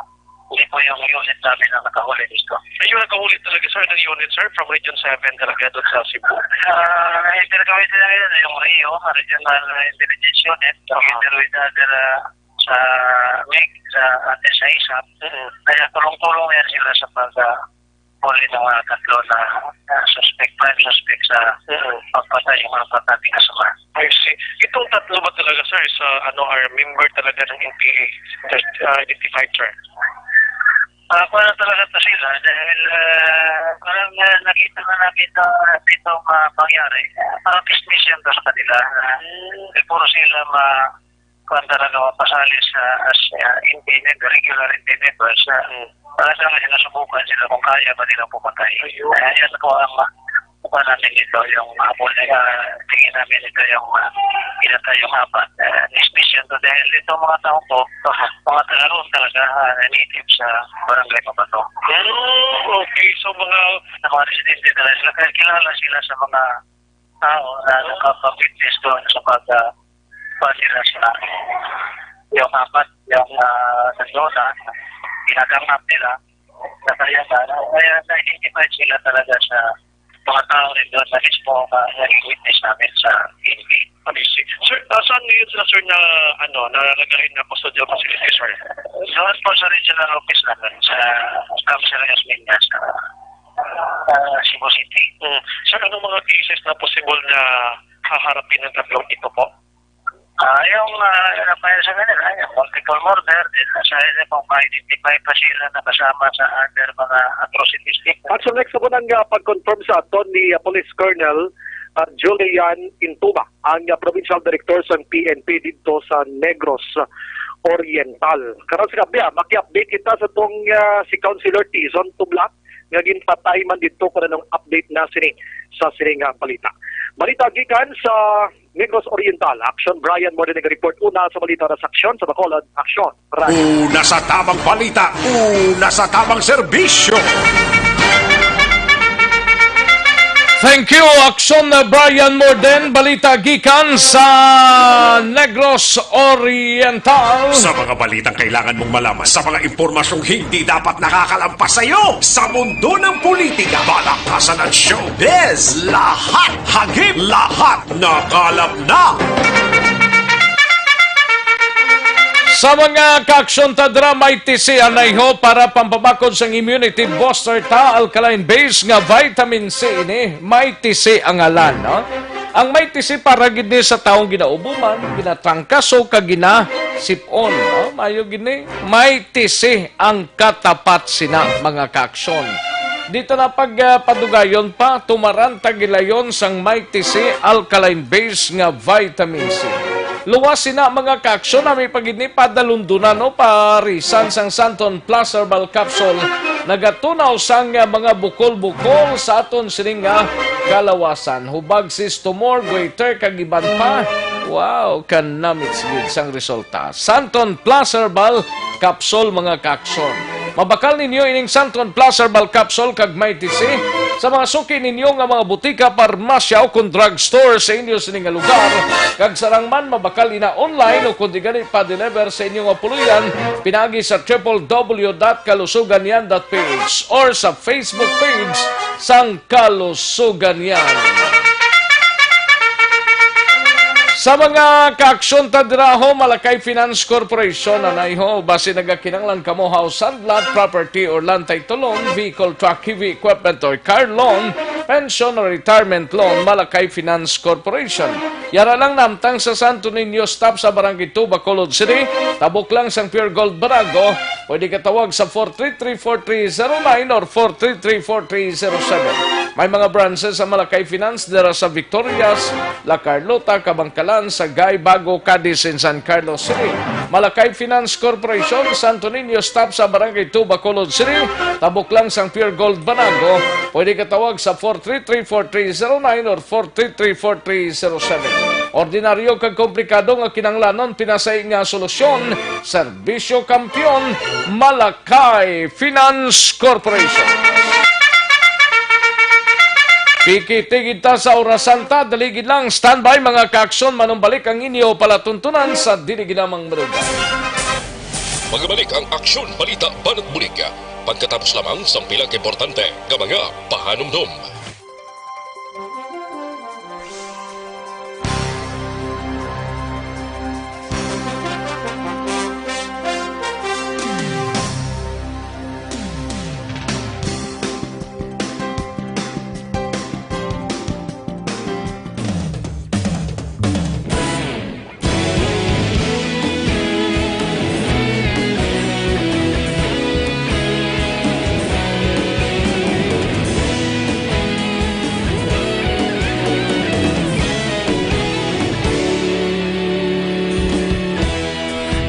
hindi po yung unit namin ang nakahuli dito. Ay, yung nakahuli talaga, sir, ng unit, sir, from Region seven talaga doon sa Cebu. Ah, hindi na kami talaga yun, yung Rio, Regional Intelligence Unit, together with other, ah, sa mig, sa atin sa isap. Mm-mm. Kaya tulong-tulong yan sila sa pag, ah, huli ng mga tatlo na, ah, suspect, prime suspect sa Mm-mm. pagpatay ng mga patating kasama. I see. Itong tatlo ba talaga, sir, sa ano, are member talaga ng N P A that, ah, identified, sir? Ah, wala talaga to sila dahil, ah, parang, ah, nakita na namin na dito ma-, mangyari. Ah, parang business yan to sa kanila. Ah, Mm. Puro sila ma-, kuwan talaga mapasali sa, as, ah, N P A member, regular N P A members, ah, Mm. talagang sinusubukan sila kung kaya ba nilang pumatay. Ayun. Ah, yan po ang, ah, kuwan namin dito, yung, ah, muli, ah, tingin namin ito yung, ah, pinatay yung apat. Ah, suspicion to dahil itong mga tao ko, Aha. mga taga roon talaga, ah, native sa Barangay Mabato. Hmm, okay. So, mga Sa mga residente talaga sila, kaya kilala sila sa mga tao na nakapag-witness doon sa pag, ah, pa nila sa yung apat, yung, ah, nandoon na ginagangap nila. Sa kaya ba, kaya na-identify sila talaga sa mga tao rin doon na mismo, ah, naging witness namin sa P N P. Amazing. Sir, ah, saan ngayon sila, sir, na, ano, na nagahin na custodial facility, sir? Doon po sa regional office namin, sa Camp Sir Yasmin, sa, ah, Cebu City. Mm. Sir, anong mga cases na possible na haharapin ng tatlong ito po? Ah, yung, ah, ano pa yun sa kanila, yung multiple murder, din sa isa kung ma-identify pa sila na kasama sa other mga atrocities. At sa next po nang, ah, pag-confirm sa aton ni, ah, Police Colonel, ah, Julian Intuma, ang, ah, Provincial Director sang P N P didto sa Negros Oriental. Karon sa gabi, ah, maki-update kita sa tong, ah, si Councilor Tizon Tublat nga ginpatay man didto kung anong update na sini sa sini nga balita. Balita gikan sa Negros Oriental. Action, Brian Morden nag-report. Una sa balita, una sa aksyon, sa Bacolod, aksyon. Brian. Una sa tamang balita, una sa tamang serbisyo. Thank you, Action, Brian Morden. Balita gikan sa Negros Oriental. Sa mga balitang kailangan mong malaman, sa mga impormasyong hindi dapat nakakalampas sa iyo, sa mundo ng politika, balakasan at showbiz, lahat hagip, lahat nakalap na. Sa mga kaaksyon ta dira, Mighty C anayho para pampabakod sang immunity booster ta, alkaline base nga vitamin C ini, Mighty C ang ngalan, no? Ang Mighty C para gid ni sa taong ginaubuman, ginatrangkaso, kag ginasip-on, no? Maayo gid ni, Mighty C ang katapat sina, mga kaaksyon. Dito na pag, ah, padugayon pa, tumaran ta gilayon sang Mighty C alkaline base nga vitamin C. Luwas sina, mga kaaksyon, nami pa gid ni padalundunan, no, parisan sang Santon Plus Herbal Capsule. Nagatunaw sang, ah, mga bukol-bukol sa aton sining nga kalawasan. Hubag, cyst, tumor, goiter, kag iban pa. Wow, kanamit gid sang resulta. Santon Plus Herbal Capsule, mga kaaksyon. Mabakal ninyo ining Santon Plus Herbal Capsule kag Mighty C sa mga suki ninyo nga mga butika, parmasya, o kon drugstore sa inyo sini nga lugar. Kag sarang man, mabakal ina online o kon di gani pa-deliver sa inyo nga puloy-an pinaagi sa triple W dot kalusuganyan dot P H or sa Facebook page sang Kalusuganyan. Sa mga kaaksyon ta dira ho, Malakay Finance Corporation, anay ho, basi nagakinahanglan kamo house and lot, property or land title loan, vehicle, truck, heavy equipment or car loan, pension or retirement loan, Malakay Finance Corporation. Yara lang, nahamtang sa Santo Niño Stop sa Barangay two, Bacolod City, tabok lang sang Pure Gold Banago. Pwede ka tawag sa four three three four three zero nine or four three three four three zero seven. May mga branches sa Malakay Finance dira sa Victorias, La Carlota, Kabankalan, Sagay, Bago, Cadiz, and San Carlos City. Malakay Finance Corporation, Santo Niño Stop sa Barangay two, Bacolod City, tabok lang sang Pure Gold Banago. Pwede ka tawag sa four three three four three zero nine or four three three four three zero seven. Ordinaryo kag komplikado nga kinahanglanon, pinasahi nga solusyon, serbisyo kampiyon, Malakay Finance Corporation. Pikiti kita sa orasan ta, dali gid lang, standby, mga kaaksyon, manumbalik ang inyo palatuntunan sa dili ginamang madugay. Magbalik ang Aksyon Balita Banat Bulig pagkatapos lamang sang pila ka importante nga mga pahanumdom.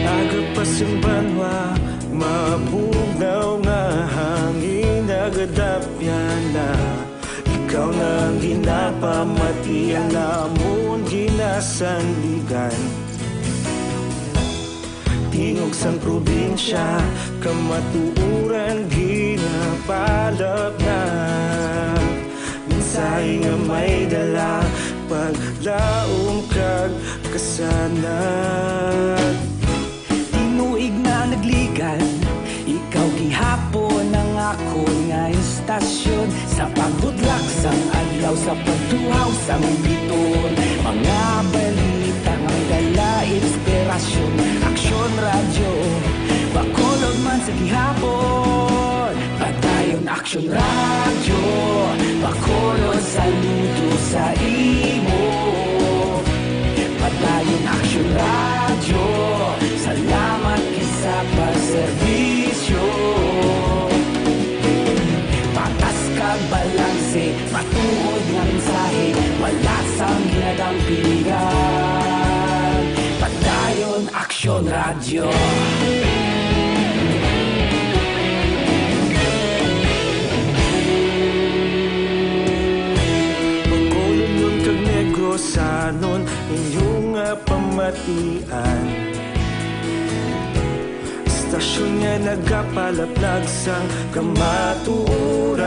Aga pa sing banwa, mabugnaw nga hangin, nagadapyan na. Ikaw na ang ginapamati, ang amon ginasandigan. Tingog sang probinsya, kamatuoran ginapalapnag. Mensahe nga may dala, paglaom kag kasanag. Tinuig na nagligan, ikaw gihapon ang akon nga istasyon. Sa pagbutlak sang adlaw, sa pagtuhaw sang bituon, mga balita nga may dala inspirasyon. Aksyon Radyo, Bacolod man sa gihapon. Padayon Aksyon Radyo, Bacolod, saludo sa imo. Padayon Aksyon Radyo, salamat gid sa pagserbisyo. Patas kag balanse, matuod nga mensahe, wala sang ginadampingan. Padayon Aksyon Radyo. Bacolodnon kag Negrosanon, inyo nga pamatian. Istasyon nga nagapalaplag sang kamatuoran.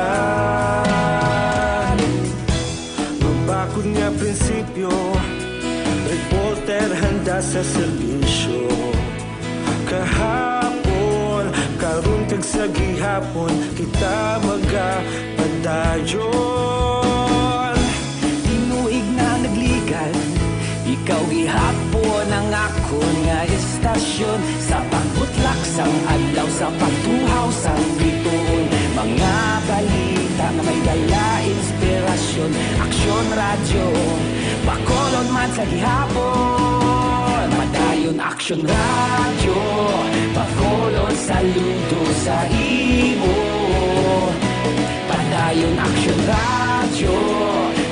Mabakod nga prinsipyo, reporter handa sa serbisyo. Kahapon, karon kag sa gihapon, kita magapadayon. Tinuig na nagligan, ikaw gihapon ang akon nga istasyon. Sa pagbutlak sang adlaw, sa pagtuhaw sang bituon, mga balita nga may dala inspirasyon. Aksyon Radyo, Bacolod man sa gihapon. Padayon Aksyon Radyo, Bacolod, saludo sa imo. Padayon Aksyon Radyo,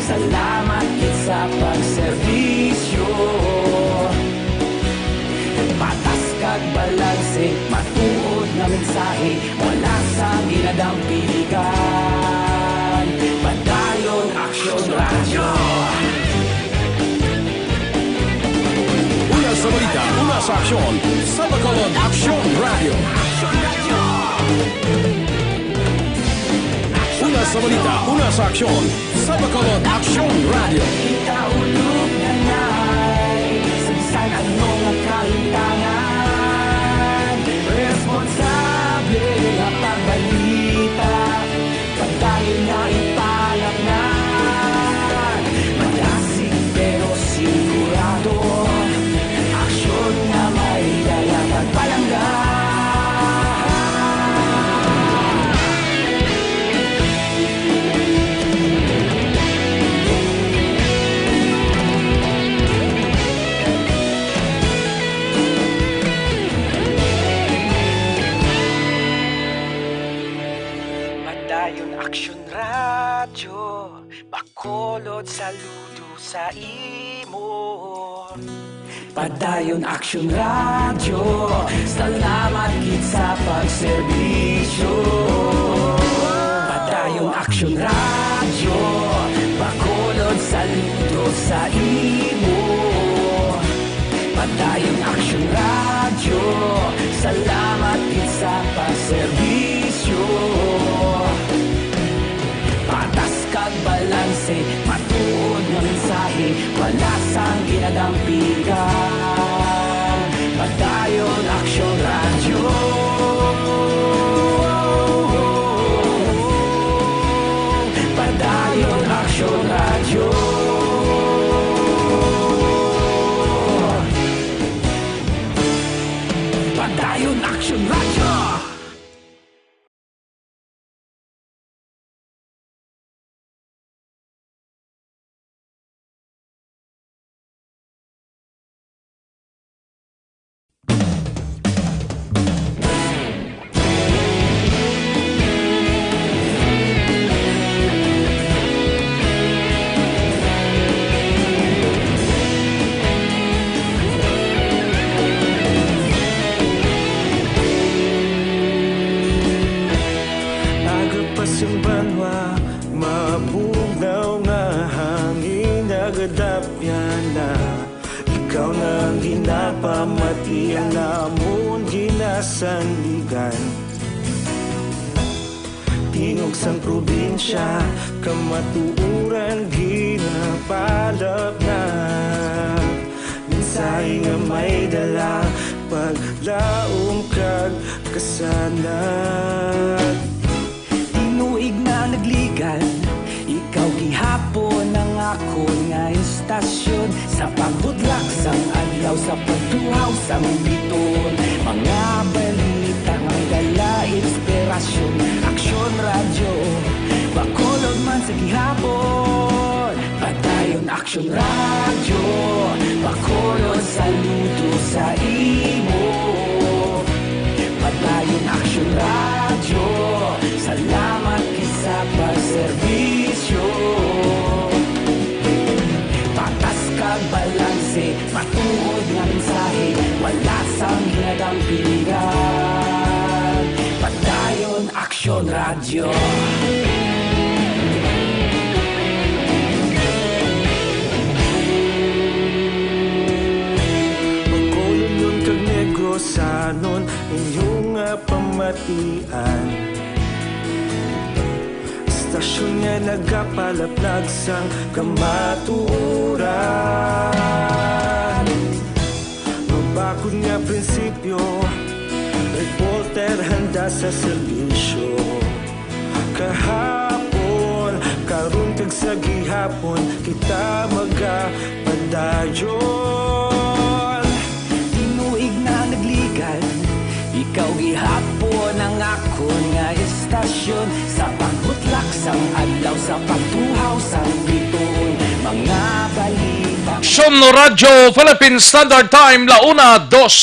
salamat gid sa pagserbisyo. Patas kag balanse, matuod nga mensahe, wala sang ginadampingan. Padayon Aksyon Radyo. Una sa balita, una sa aksyon, sa Bacolod Aksyon Radyo. Aksyon Radyo. Una sa balita, una sa aksyon, sa Bacolod Aksyon Radio. Kaulog na na'y sabisan ang mga kalintangan. Responsable nga pagbalita, padayon nga ipalatngan. Malasig pero sigurado, aksyon nga may dala kag palangga. Padayon Aksyon Radyo, Bacolod, saludo sa imo. Padayon Aksyon Radyo, salamat gid sa pagserbisyo. Padayon Aksyon Radyo, Bacolod, saludo sa imo. Padayon Aksyon Radyo, salamat gid sa pagserbisyo. Patas kag balanse, matuod nga mensahe, wala sang ginadampigan. Padayon Aksyon Radyo. Padayon Aksyon Radyo. Padayon Aksyon Radyo. Aga pa sing banwa, mabugnaw nga hangin nagadapyan na. Ikaw na ang ginapamati, ang amon ginasandigan. Tingog sang probinsya, kamatuoran ginapalapnag. Mensahe nga may dala, paglaom kag kasanag. Tinuig na nagligan, ikaw gihapon ang akon nga istasyon. Sa pagbutlak sang adlaw, sa pagtuhaw sang biton, mga balita nga dala inspirasyon. Aksyon Radyo, Bacolod man sa gihapon. Padayon Aksyon Radyo, Bacolod, saludo sa imo. Padayon Aksyon Radyo, salamat gid sa pagserbisyo. Patas kag balanse, matuod nga mensahe, wala sang ginadampigan. Padayon Aksyon Radyo. Bacolod kag Negrosanon, inyo nga pamatian. Istasyon nga nagapalaplag sang kamatuoran. Mabakod nga prinsipyo, reporter handa sa serbisyo. Kahapon, karon kag sa gihapon, kita magapadayon. Tinuig na nagligan, ikaw gihapon ang akon nga istasyon. Sa pagbutlak sang adlaw, sa pagtuhaw sang bituon, mga balita. Aksyon Radyo Philippine Standard Time, la una dos.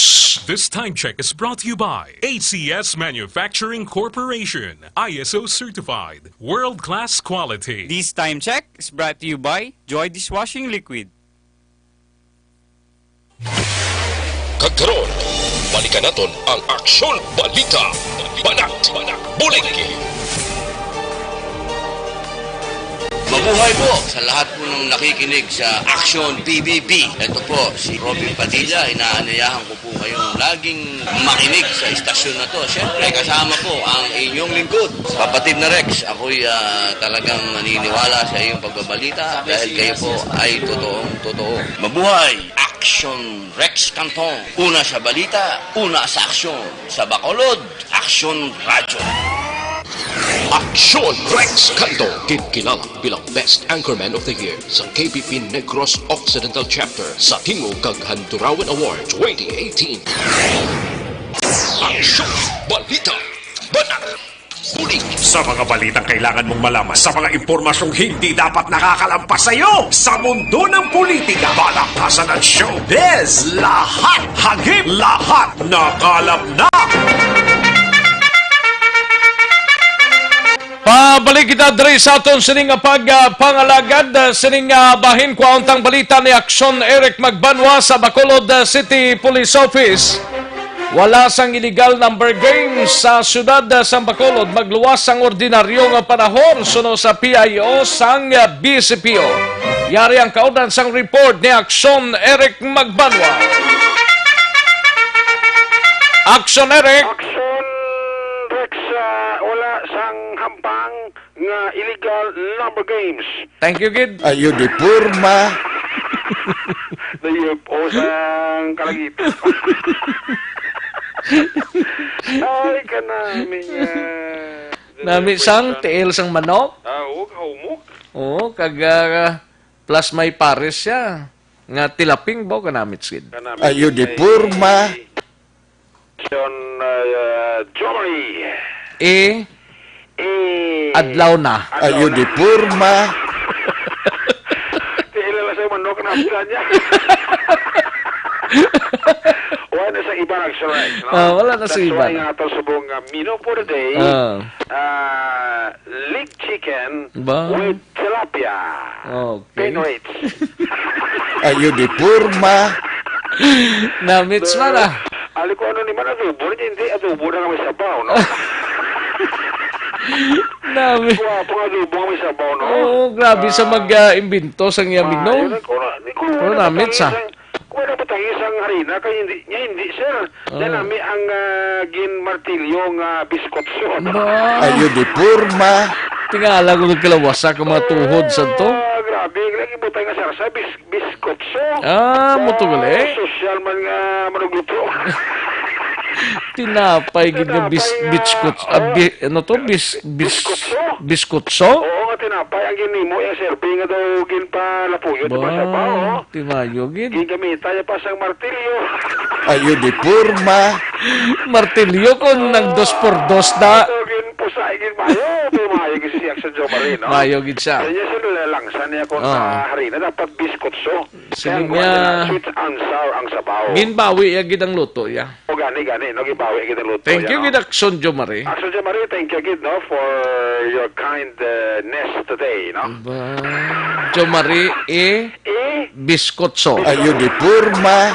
This time check is brought to you by A C S Manufacturing Corporation, I S O certified, world-class quality. This time check is brought to you by Joy Dishwashing Liquid. Kag karon, balikan naton ang Aksyon Balita, Banat, Bulig. Mga Buhay po sa lahat po ng nakikinig sa Action P B B. Ito po si Robin Padilla. Inaanyayahan ko po kayong laging makinig sa istasyon na to. Siyempre, kasama po ang inyong lingkod, Kapatid na Rex. Ako'y, ah, talagang naniniwala sa iyong pagbabalita dahil kayo po ay totoong totoo. Mabuhay! Action Rex Cantong. Una sa balita, una sa aksyon. Sa Bacolod, Aksyon Radyo. Aksyon Rex Canto, ginkilala bilang Best Anchorman of the Year sa K P P Negros Occidental Chapter sa Tingog kag Handurawan Award twenty eighteen. Aksyon! Balita! Banat! Bulig! Sa mga balitang kailangan mong malaman, sa mga impormasyong hindi dapat nakakalampas sa iyo, sa mundo ng politika, balakasan at showbiz, lahat hagip, lahat nakalap na! Pabalik kita diri sa aton sining nga pag, ah, pangalagad, ah, sining nga bahin. Kuhaon tang balita ni Aksyon Eric Magbanwa sa Bacolod, ah, City Police Office. Wala sang illegal number games sa siyudad, ah, sang Bacolod. Magluwas sang ordinaryo nga panahon suno sa P I O sang, ah, B C P O. Yari ang kaundan sang report ni Aksyon Eric Magbanwa. Aksyon Eric. Action Rex, ah, wala sang hampang nga illegal number games. Thank you, gid. Ayo di porma. Dayup o sang kalagit. Ay, kanami nga. Nami sang tiil sang manok. Ah, oo, kahumok. Oo, kag, ah, plus may pares siya. Nga tilaping ba o kanamits gid? Kanami. Ayo di porma. John, uh, Jomari. Eh, Eh, adlaw na. Adlaw Ayo na. Di porma. Di ilala sa manok na hapdan niya. Wala na sa iba nag-strike, no? Ah, wala na sa That's iba why na. Nga ato subong nga menu for the day, Ah. ah, leg chicken Ba? With tilapia. Okay. Pinoy. Ayo di porma. Namits man, ah. Ali ko ano ni man adobo, hindi adobo na kami sabaw, no? Nami. Kuha pa nga adobo kami sabaw, no? Oo, grabe sa Ah. mag, ah, imbento sang iya menu. Ah, yun, ko na, di ko Pero na namits, ah. Kuha na butang isang harina, kay hindi, niya hindi, sir. Ah. Yan nami ang, ah, ginmartilyo nga biskotso. Ba? Ayo di porma. Tingala ko nagkalawasa ka mga tuhod sa to. Ah, grabe, lagi butang nga sarsa, bis-, biskotso. Ah, mo to gali? Ah, sosyal man nga manugluto. Tinapay gid nga bis-, Tinapay nga, biskot-, ah, oh. Bi-, ano to? Bis-, bis-, Biskotso? Biskotso? Oo, nga tinapay ang ginimo, yung serving nga daw ginpalapuyot, di ba, sa Ba? Bao? Timayo gid. Gigamita niya pa sang martilyo. Ayo di porma. Martilyo kung nag dos por dos na. Ito, ginpusay, gin-, mayo, pero mayo gid si Action Joe Marie, no? Mayo gid siya. Kaya niya siya nilalangsan niya kung Ah. sa harina, dapat biskotso. Sige Kaya ang kuwan niya. Nila, sweet and sour ang sabaw. Ginbawi ya gid ang luto ya. O gani, gani, no? Ginbawi gid ang luto Thank ya, you no? Gid, Action Joe Marie. Action Joe Marie, thank you gid, no, for your kindness today, no? Ba, Joe Marie, eh, Eh? Biskotso. Ayo di porma.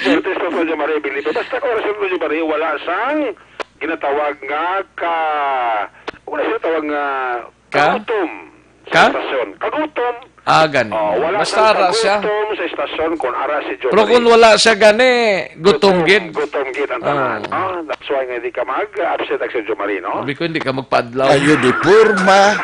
Martes pa sa Jomari, believe. Basta ko oras sa Jomari, wala sang ginatawag nga ka, wala siya tawag nga Ka? kagutom sa Ka? Estasyon. Kagutom. Ah, gani. Oh, wala Basta sang ara siya. Kagutom sa estasyon kung ara si Jomari. Pero kung wala siya gani, gutom gid. Gutom gid ang tanan. Ah. Ah, that's why nga di ka mag-absent ang Sergio Marino. Sabi ko, hindi ka magpaadlaw. Ayo di porma.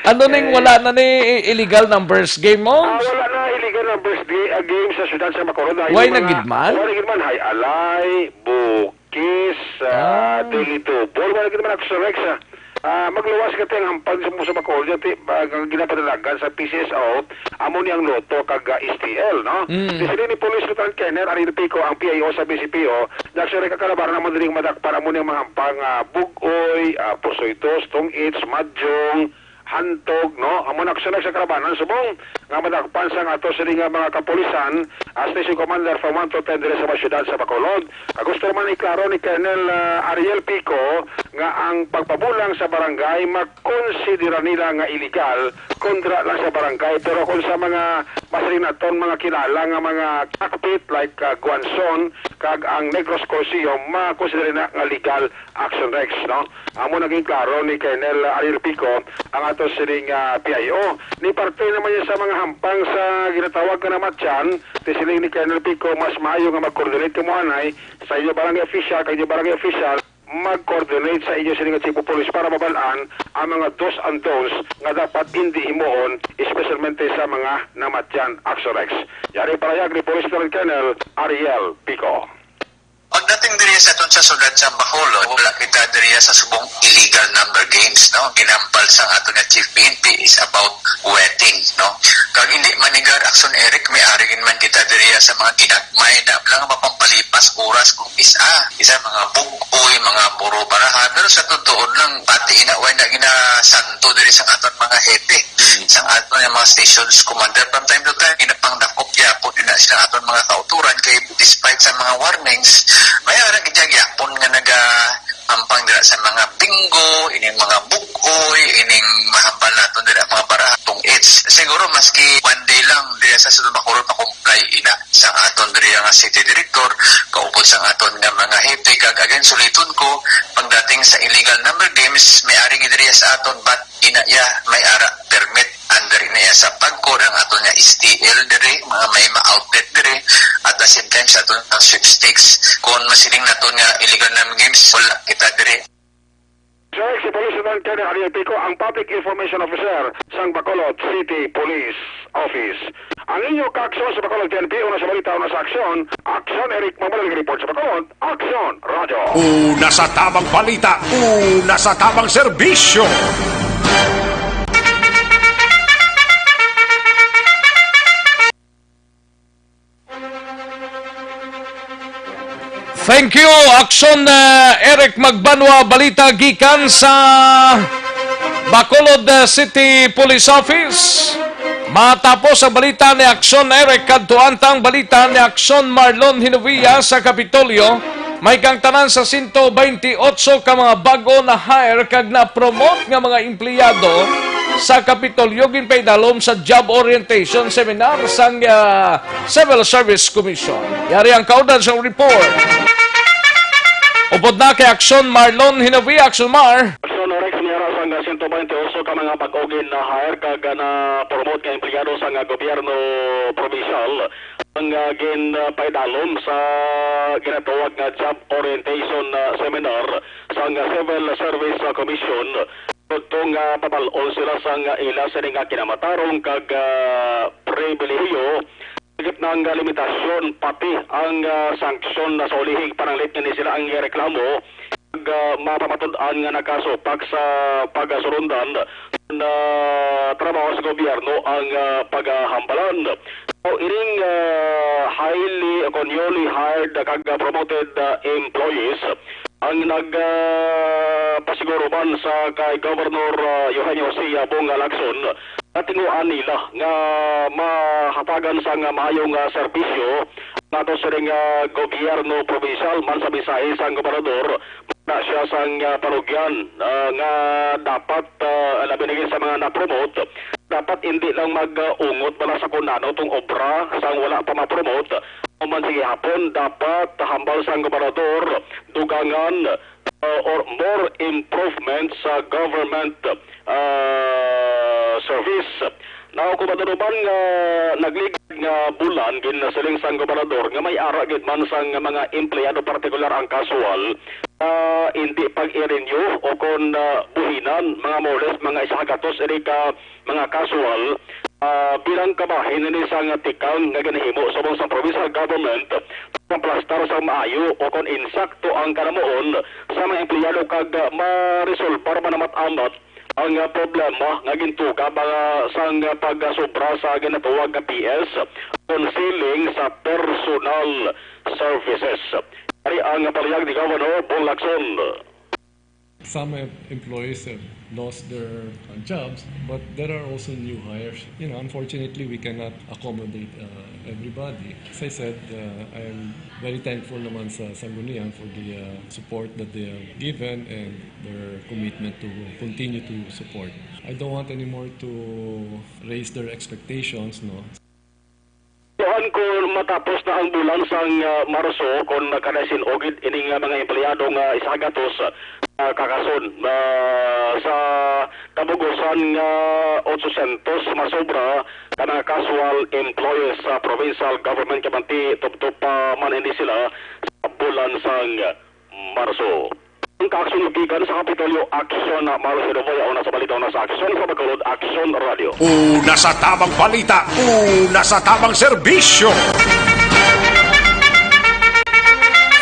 Ano ning Eh. wala na ni illegal numbers game mo? Ah, wala na illegal numbers ga-, ah, game sa siyudad sa Bacolod. Dahil Why mga, na gid man? Wala na gid man. Hay alay, bukis, ah, Ah. Daily Double. Wala gid man ako sa Rex, ah. Ah, magluwas ka tayong hampang sa, sa Bacolod, ti, ah, ang ginapadalagan sa P C S O, amo ni ang Lotto kag, ah, S T L, no? Mm. Di sila ni Police Lieutenant Kenneth Arino Pico, ang P I O sa B C P O, Daksyon kay kakalabaran naman diri nga madakpan amo ni ang mga hampang, ah, bug-oy, ah, pusoy dos, tong-its, madyong, hantog, no? Amo na aksyon sa kalabanan subong nga madakpan sang ato sini nga mga kapulisan, ah, station commander from one to ten diri sa mga syudad sa Bacolod. Kag gusto man iklaro ni Colonel, ah, Ariel Pico nga ang pagpabulang sa barangay makonsidera nila nga illegal kung dira lang sa barangay, pero kung sa mga masiling naton mga kilala nga mga cockpit like, ah, Guanzon kag ang Negros Coliseum, makonsidera na nga legal action, Rex, no? Amo naging klaro ni Colonel Ariel Pico ang ato sining, ah, P I O. Ni parte naman niya sa mga hampang sa ginatawag nga namatyan, ti siling ni Colonel Pico, mas maayo nga mag-coordinate kamo anay sa inyo barangay official kag inyo barangay official, mag-coordinate sa inyo sining nga chief of police para mabal-an ang mga do's and don'ts nga dapat hindi himuon, espesyalmente sa mga namatyan, Action Rex. Yari parayag ni Police Lieutenant Colonel Ariel Pico. Pagdating diri sa aton sa siyudad sa Bacolod, wala kita diri sa subong illegal number games, no? Ginhambal sang aton nga Chief P N P is about wetting, no? Kag hindi man ni Gar Action Eric, may ari gid man kita diri sa mga ginagmay na lang mapampalipas oras kung isa, isa mga bug-oy, mga buro-baraha, pero sa totoo lang, pati ina, wala na ginasanto diri sa aton mga hepe, sang aton nga mga stations commander. From time to time, ginapangdakop gyapon ina sila aton mga kauturan kay despite sa mga warnings, may ara gid gyapon nga naga ampang dira sa mga bingo, ining mga bug-oy, ining mahambal naton dira mga baraha tong its. Siguro maski one day lang dira sa sunod makulot makumpay ina sa aton diri nga city director, kaupod sa aton nga mga hepe, kag again suliton ko, pagdating sa illegal number games, may ari gid diri sa aton, but ina iya may ara permit under ina iya sa pagkod ang aton nga S T L diri, mga may ma-outlet diri, at the same time sa aton ang sweepstakes. Kung masiling naton nga illegal number games, wala kita diri. Sir, si Police Lieutenant Colonel Ariel Pico, ang Public Information Officer sang Bacolod City Police Office. Ang inyo kaaksyon sa Bacolod P N P, una sa balita, una sa aksyon. Aksyon, Eric Mamalal, report sa Bacolod. Aksyon, Radyo. Una sa tamang balita, una sa tamang serbisyo. Thank you, Aksyon, uh, Eric Magbanwa. Balita gikan sa Bacolod, uh, City Police Office. Matapos ang balita ni Aksyon Eric, kadtuan tang balita ni Aksyon Marlon Hinovia sa Kapitolyo. May kang tanan sa sento baynte otso ka mga bag-o na hire kag na-promote nga mga empleyado sa Kapitolyo ginpaidalom sa job orientation seminar sang, ah, Civil Service Commission. Yari ang kaundan sa report. Upod na kay Aksyon Marlon Hinavi, Aksyon Mar. Aksyon Rex, may ara sang sento baynte otso ka mga bag-o gin-hire kag na-promote nga empleyado sang gobyerno probinsyal ang, ah, gin, ah, paidalom sa ginatawag nga job orientation, ah, seminar sang, ah, Civil Service, ah, Commission, tungod nga pabal-on sila sang, ah, ila sini nga kinamatarong kag, ah, pribilehiyo, higit na ang, ah, limitasyon, pati ang, ah, sanksyon na sa ulihig pananglit nga ni sila ang reklamo, kag, ah, mapamatud-an nga nakasupak sa pagasurundan na trabaho sa gobyerno ang, ah, pagahambalan. So, ining, ah, highly o kon newly hired kag, ah, promoted, ah, employees ang nag, ah, pasiguro man sa kay Governor, ah, Eugenio Sia Bong Lacson, katinguan nila nga mahatagan sang maayong, ah, serbisyo nato sining, ah, gobyerno probinsyal man sa mensahe sang gobernador na siya sang, ah, panugyan, ah, nga dapat, ah, labi na gid sa mga na-promote, dapat indi lang mag-ungot bala sa kon ano tong obra sang wala pa ma-promote. Human sa gihapon, dapat hambal sang gobernador dugangan, ah, or more improvement sa government, ah, service. Now, kung matunuban nga nagligad nga bulan, ginasiling sang gobernador nga may ara gid man sang mga empleyado, partikular ang casual, ah, hindi pag-i-renew o kon, ah, buhinan, mga more or less, mga isa ka gatos ini ka mga casual, ah, bilang kabahin ini sang tikang nga ginahimo subong sang provincial government, sang plastar sang maayo o kon insakto ang kanamuon sa mga empleyado kag, ah, maresolbar manamat-amat ang, ah, problema nga gintuga ba sang, ah, pagsobra sa ginatawag nga P S, kon ceiling sa personal services. Ari ang palihag ni Governor Bong Lacson. Some em-, employees have lost their uh, jobs, but there are also new hires. You know, unfortunately, we cannot accommodate uh, everybody. As I said, uh, I'm very thankful naman sa Sangguniang for the uh, support that they have given and their commitment to continue to support. I don't want anymore to raise their expectations, no? Tuhan ko matapos na ang bulan sang ah, Marso, kon kada sin-o gid ining ah, mga empleyado nga isa ka gatos ah, kakason ah, sa kabugusan nga otsosyentos masobra ka mga casual employees sa provincial government, kabanti tubtob pa man ini sila sa bulan sang Marso. Ang kaaksyon gikan sa Kapitolyo, Aksyon na Marso Novoya, una sa balita, una sa aksyon sa Bacolod, Aksyon Radio. Una sa tabang balita, una sa tabang serbisyo.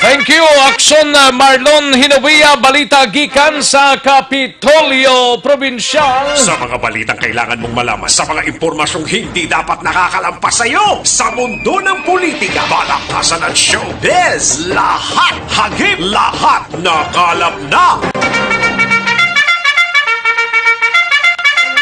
Thank you, Aksyon, uh, Marlon Hinovia. Balita gikan sa Kapitolyo Provincial. Sa mga balitang kailangan mong malaman, sa mga impormasyong hindi dapat nakakalampas sa iyo, sa mundo ng politika, balakasan at showbiz, lahat hagip, lahat nakalap na.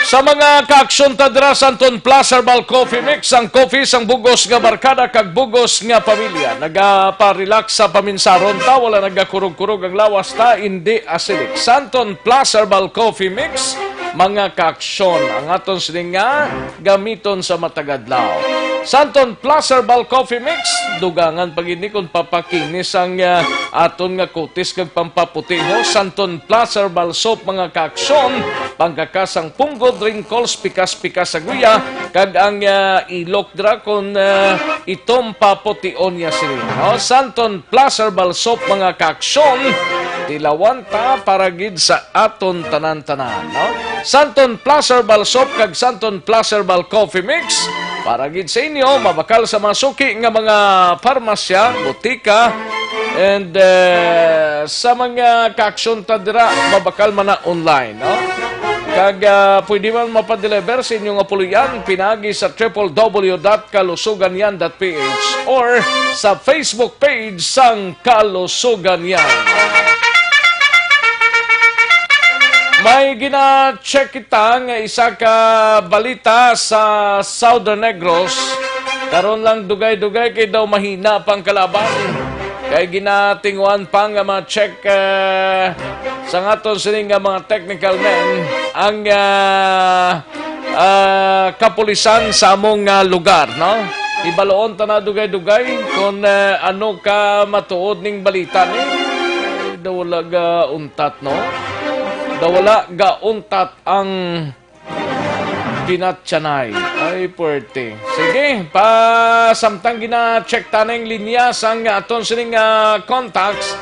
Sa mga kaaksyon ta dira, Santon Plus Herbal Coffee Mix, ang coffee sang bugos nga barkada kag bugos nga pamilya. Nagapa-relax sa paminsaron ta, wala nagakurog-kurog ang lawas ta, indi acidic. Santon Plus Herbal Coffee Mix, mga kaaksyon, ang aton sini nga gamiton sa matag adlaw. Santon Plus Herbal Coffee Mix, dugangan pa gid ni kon papakinis ang ah, aton nga kutis kag pampaputiho. Santon Plus Herbal Soap, mga kaaksyon, pangkakas ang punggod, wrinkles, pikas-pikas sa guya, kag ang ah, ilok dra kon ah, itom papution niya sini. No? Santon Plus Herbal Soap, mga kaaksyon, tilawan ta para gid sa aton tanan-tanan, no? Santon Plus Herbal Soap kag Santon Plus Herbal Coffee Mix para gid sa inyo, mabakal sa mga suki nga mga parmasya, botika, and eh, sa mga kaaksyon ta dira, mabakal man na online, no? Kag ah, pwede man mapadeliver sa inyo nga puloy-an pinaagi sa triple W dot kalusugan yan dot P H or sa Facebook page sang Kalusugan Yan. May gina-check kita nga isa ka balita sa Southern Negros. Karon lang dugay-dugay kay daw mahina pang kalaban. Kay ginatinguan pa nga ma-check eh, sa aton sini nga mga technical men ang ah, ah, kapulisan sa among ah, lugar, no? Ibaloon ta na dugay-dugay kung ah, ano ka matuod ning balita ni. Daw wala gauntat, no? Daw wala gauntat ang kinatyanay. Ay, puwerte. Sige, pa samtang gina-check ta na yung linya sang aton sining ah, contacts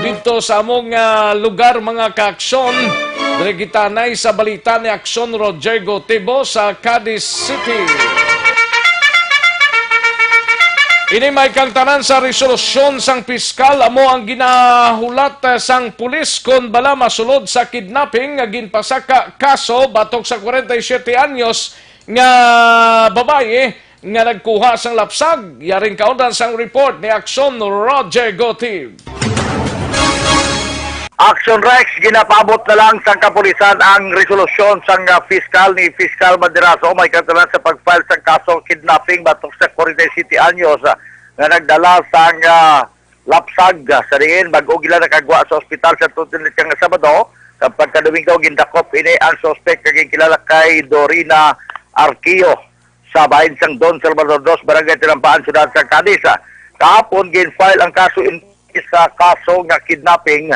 dito sa among ah, lugar, mga kaaksyon. Diri kita na sa balita ni Aksyon Roger Gotibo sa Cadiz City. Ini may kangtanan sa resolusyon sang piskal amo ang ginahulat eh, sang pulis kon bala masulod sa kidnapping nga ginpasaka kaso batok sa kwarenta y siyete anyos nga babayi nga nagkuha sang lapsag. Yaring kaundan sang report ni Aksyon Roger Gotib. Action Rex, ginapaabot na lang sang kapulisan ang resolusyon sang ah, piskal ni Piskal Maderazo may katalan sa pag-file sang kaso kidnapping batok sa kwarenta y siyete anyos ah, nga nagdala sang ah, lapsag ah, sa diin bag-o gila nakagwa sa ospital sa tutinit nga Sabado. Kag pagkadomingo gindakop ini ang suspek nga ginkilala kay Dorina Arquio sa bahin sang Don Salvador Dos, Barangay Tinampaan, Siyudad sa Cadiz. Kahapon, gin-file ang kaso in sa kaso nga kidnapping.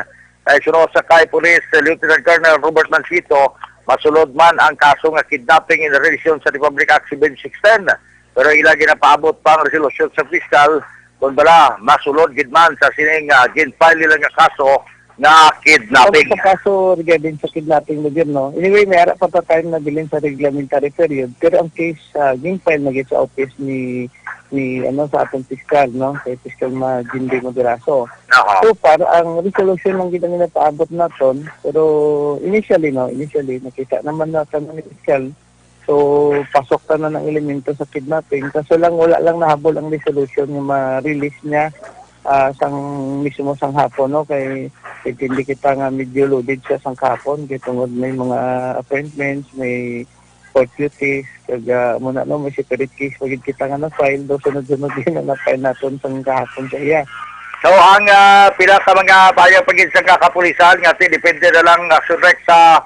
Kay suno sa kay Police Lieutenant Colonel Robert Mansito, masulod man ang kaso nga kidnapping in relation sa Republic Act seven six ten. Pero ila ginapaabot pa ang resolusyon sa piskal kung bala masulod gid man sa sining ah, gin-file nila nga kaso nga kidnapping. Sa kaso regarding sa kidnapping, gobyerno, anyway, may ara pa ta time na bilin sa reglementary period, pero ang case ah, gin-file na gid sa office ni ni ano sa atong piskal, no, kay Piskal Majindi Moderaso. Aha. So far, ang resolution lang gid ang ginapaabot naton, pero initially, no, initially nakita naman naton ni piskal. So pasok tanan ang elemento sa kidnapping, kaso lang wala lang nahabol ang resolution nga ma-release niya ah, sang mismo sang hapon, no, kay Intindi kita nga medyo loaded siya sang kahapon kay tungod may mga appointments, may court duties, kag, ah, amo na, no, may separate case pa gid kita nga na-file, daw sunod-sunod din na na-file naton sang kahapon sa iya. So, ang, ah, pila ka mga pahayag pa gid sa kakapulisan nga ti depende na lang, ah, Sir Rex, sa,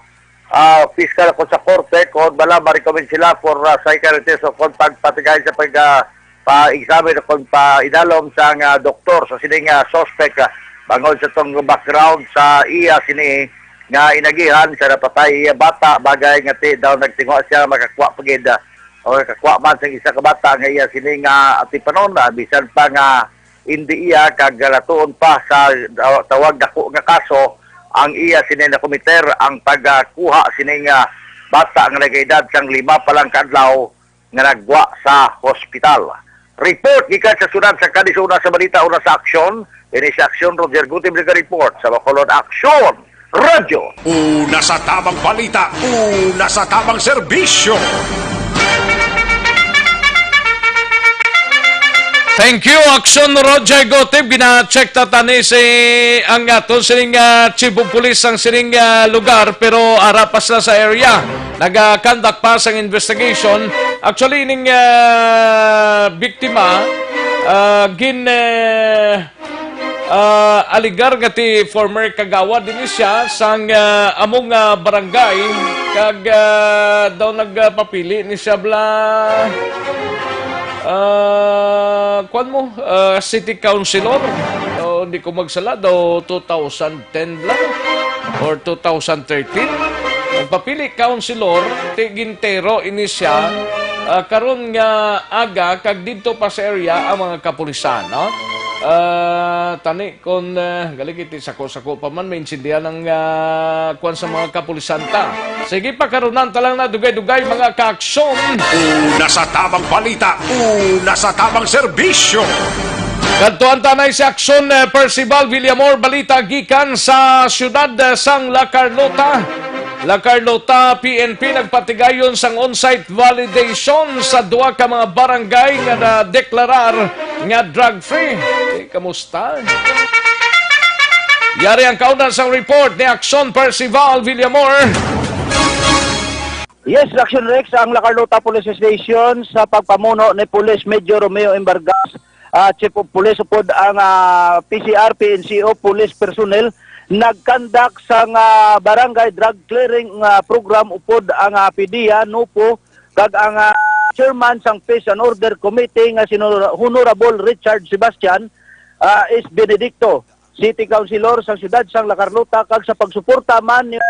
ah, piskal kung sa korte kung bala ma-recommend sila for, ah, psychiatrist o kung pagpatigay sa pag, ah, pa-examine o kung pa-inalom sa nga doktor sa sining, ah, suspect, ah, bangod sa tong background sa iya sini nga inagihan sa napatay iya bata, bagay nga ti daw nagtinguha siya makakuha pa gid, ah, o makakuha man sa isa ka bata nga iya sini nga atipanon, ah, bisan pa nga hindi iya kag galatuon pa sa daw-, tawag dako nga kaso ang iya sini nakomiter ang pagkuha sini nga bata nga nagaedad sang lima pa lang ka adlaw nga nagwa sa hospital. Report gikan sa siyudad sa Kanisuna sa balita una sa aksyon. Ini si Aksyon Roger Gutib nag-report sa Bacolod Aksyon Radyo. Una sa tamang balita, una sa tamang serbisyo. Thank you, Aksyon Roger Gutib. Gina-check ta tani si ang aton sining, ah, chief of police sang sining, ah, lugar, pero ara pa sila sa area. Naga-conduct pa sang investigation. Actually, ining, ah, biktima, ah, gin, eh, ah, aligar nga ti former kagawad din siya sang, ah, among, ah, barangay, kag, ah, daw nagpapili ni siya bla, ah, kuwan mo, ah, city councilor. O, hindi ko magsala, daw two thousand ten lang or two thousand thirteen. Nagpapili councilor, ti gintero ini siya, ah, karon nga aga, kag didto pa sa area ang mga kapulisan, no? Ah, tani kon, ah, galing iti sako-sako pa man, maintindihan ang, ah, kwan sa mga kapulisan ta. Sige, pakarunan ta lang na dugay-dugay, mga kaaksyon. Una sa tamang balita, una sa tamang serbisyo. Kadtuan ta na si Aksyon, eh, Percival Villamor, balita gikan sa siyudad, eh, sang La Carlota. La Carlota P N P nagpatigayon sang on-site validation sa duha ka mga barangay nga nadeklarar nga drug-free. Eh, kamusta? Yari ang kauna sang report ni Aksyon Percival Villamor. Yes, Action Rex, ang La Carlota Police Station sa pagpamuno ni Police Major Romeo M. Vargas, ah, Chief of Police, upod ang, ah, P C R, P N C O, police personnel, nagkandak sang, ah, barangay drug clearing, ah, program, upod ang, ah, PDEA, NOPO, kag ang, ah, chairman sang Peace and Order Committee nga si Honor-, Honorable Richard Sebastian, ah, S. Benedicto, City Councilor sang siyudad sang La Carlota, kag sa pagsuporta man ni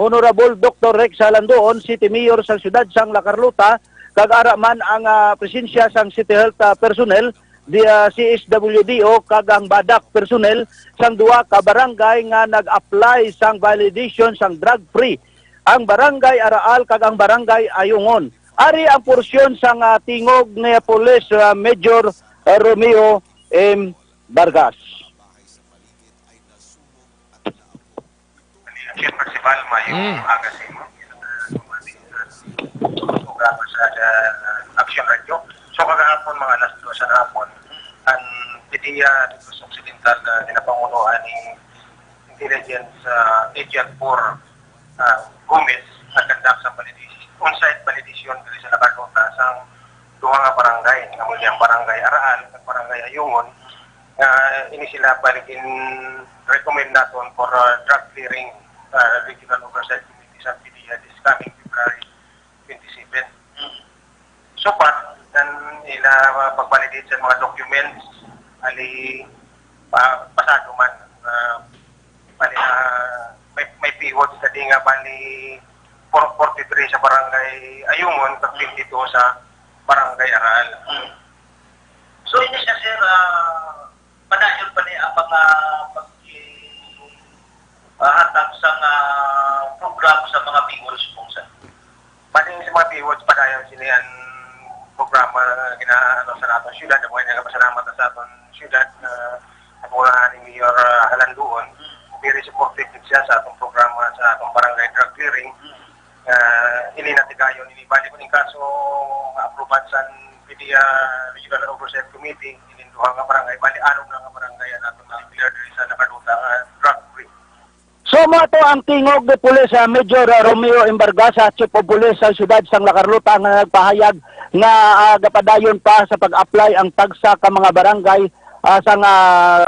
Honorable Doktor Rex Halandoon, City Mayor sang siyudad sang La Carlota, kag ara man ang, ah, presensya sang City Health, ah, personnel, di, ah, C S W D O, kag ang BADAC personnel sang duha ka barangay nga nag-apply sang validation sang drug-free, ang Barangay Araal kag ang Barangay Ayungon. Ari ang porsyon sang, ah, tingog ni Police, ah, Major, ah, Romeo M. Vargas. Action Percival, mayong Mm. aga sa imo. Programa sa, uh, Action Radio. So, kagahapon, mga alas dos sa hapon, ang PDEA Negros Occidental, uh, ginapangulohan ni Intelligence, uh, Agent four, uh, Gomez, nagkandak sa validation, on-site validation diri sa La Carlota sa duha nga barangay, nga muli ang Barangay Araal ug Barangay Ayungon, nga ini sila pwede gin-recommend naton for, uh, drug clearing, uh, Regional Oversight Committee sa PDEA this coming February twenty-seven. So far, ang ila pag-validate sa mga documents, ali pa, pasado man, uh, bali, ah, may, may pihod sa di nga bali four forty-three sa Barangay Ayungon, kag twenty-two sa Barangay Araal. So, ini siya, sir, ah, padayon pa ni ang mga pag-, ah, hatag sa nga programa sa mga pihon, sir. Pati sa mga pihon, padayon sini ang programa nga gina-, ano, sa aton siyudad, ang mga nagapasalamat sa aton siyudad, ah, ang mga ni Mayor, ah, Halanduon, very supportive gid siya sa atong programa sa atong barangay drug clearing. Ah, ini natigayon, ini bali ko ning kaso nga aprubahan sa PDEA Regional Oversight Committee, ini duha nga barangay, bali anom na nga barangay ang atong na-clear diri sa La Carlota nga drug free. Amo ato ang tingog ni Pulis, ah, Major Romeo Embarga, sa Chief of Police sa siyudad sang La Carlota, nga nagpahayag nga, ah, gapadayon pa sa pag-apply ang tagsa ka mga barangay, ah, sang, ah,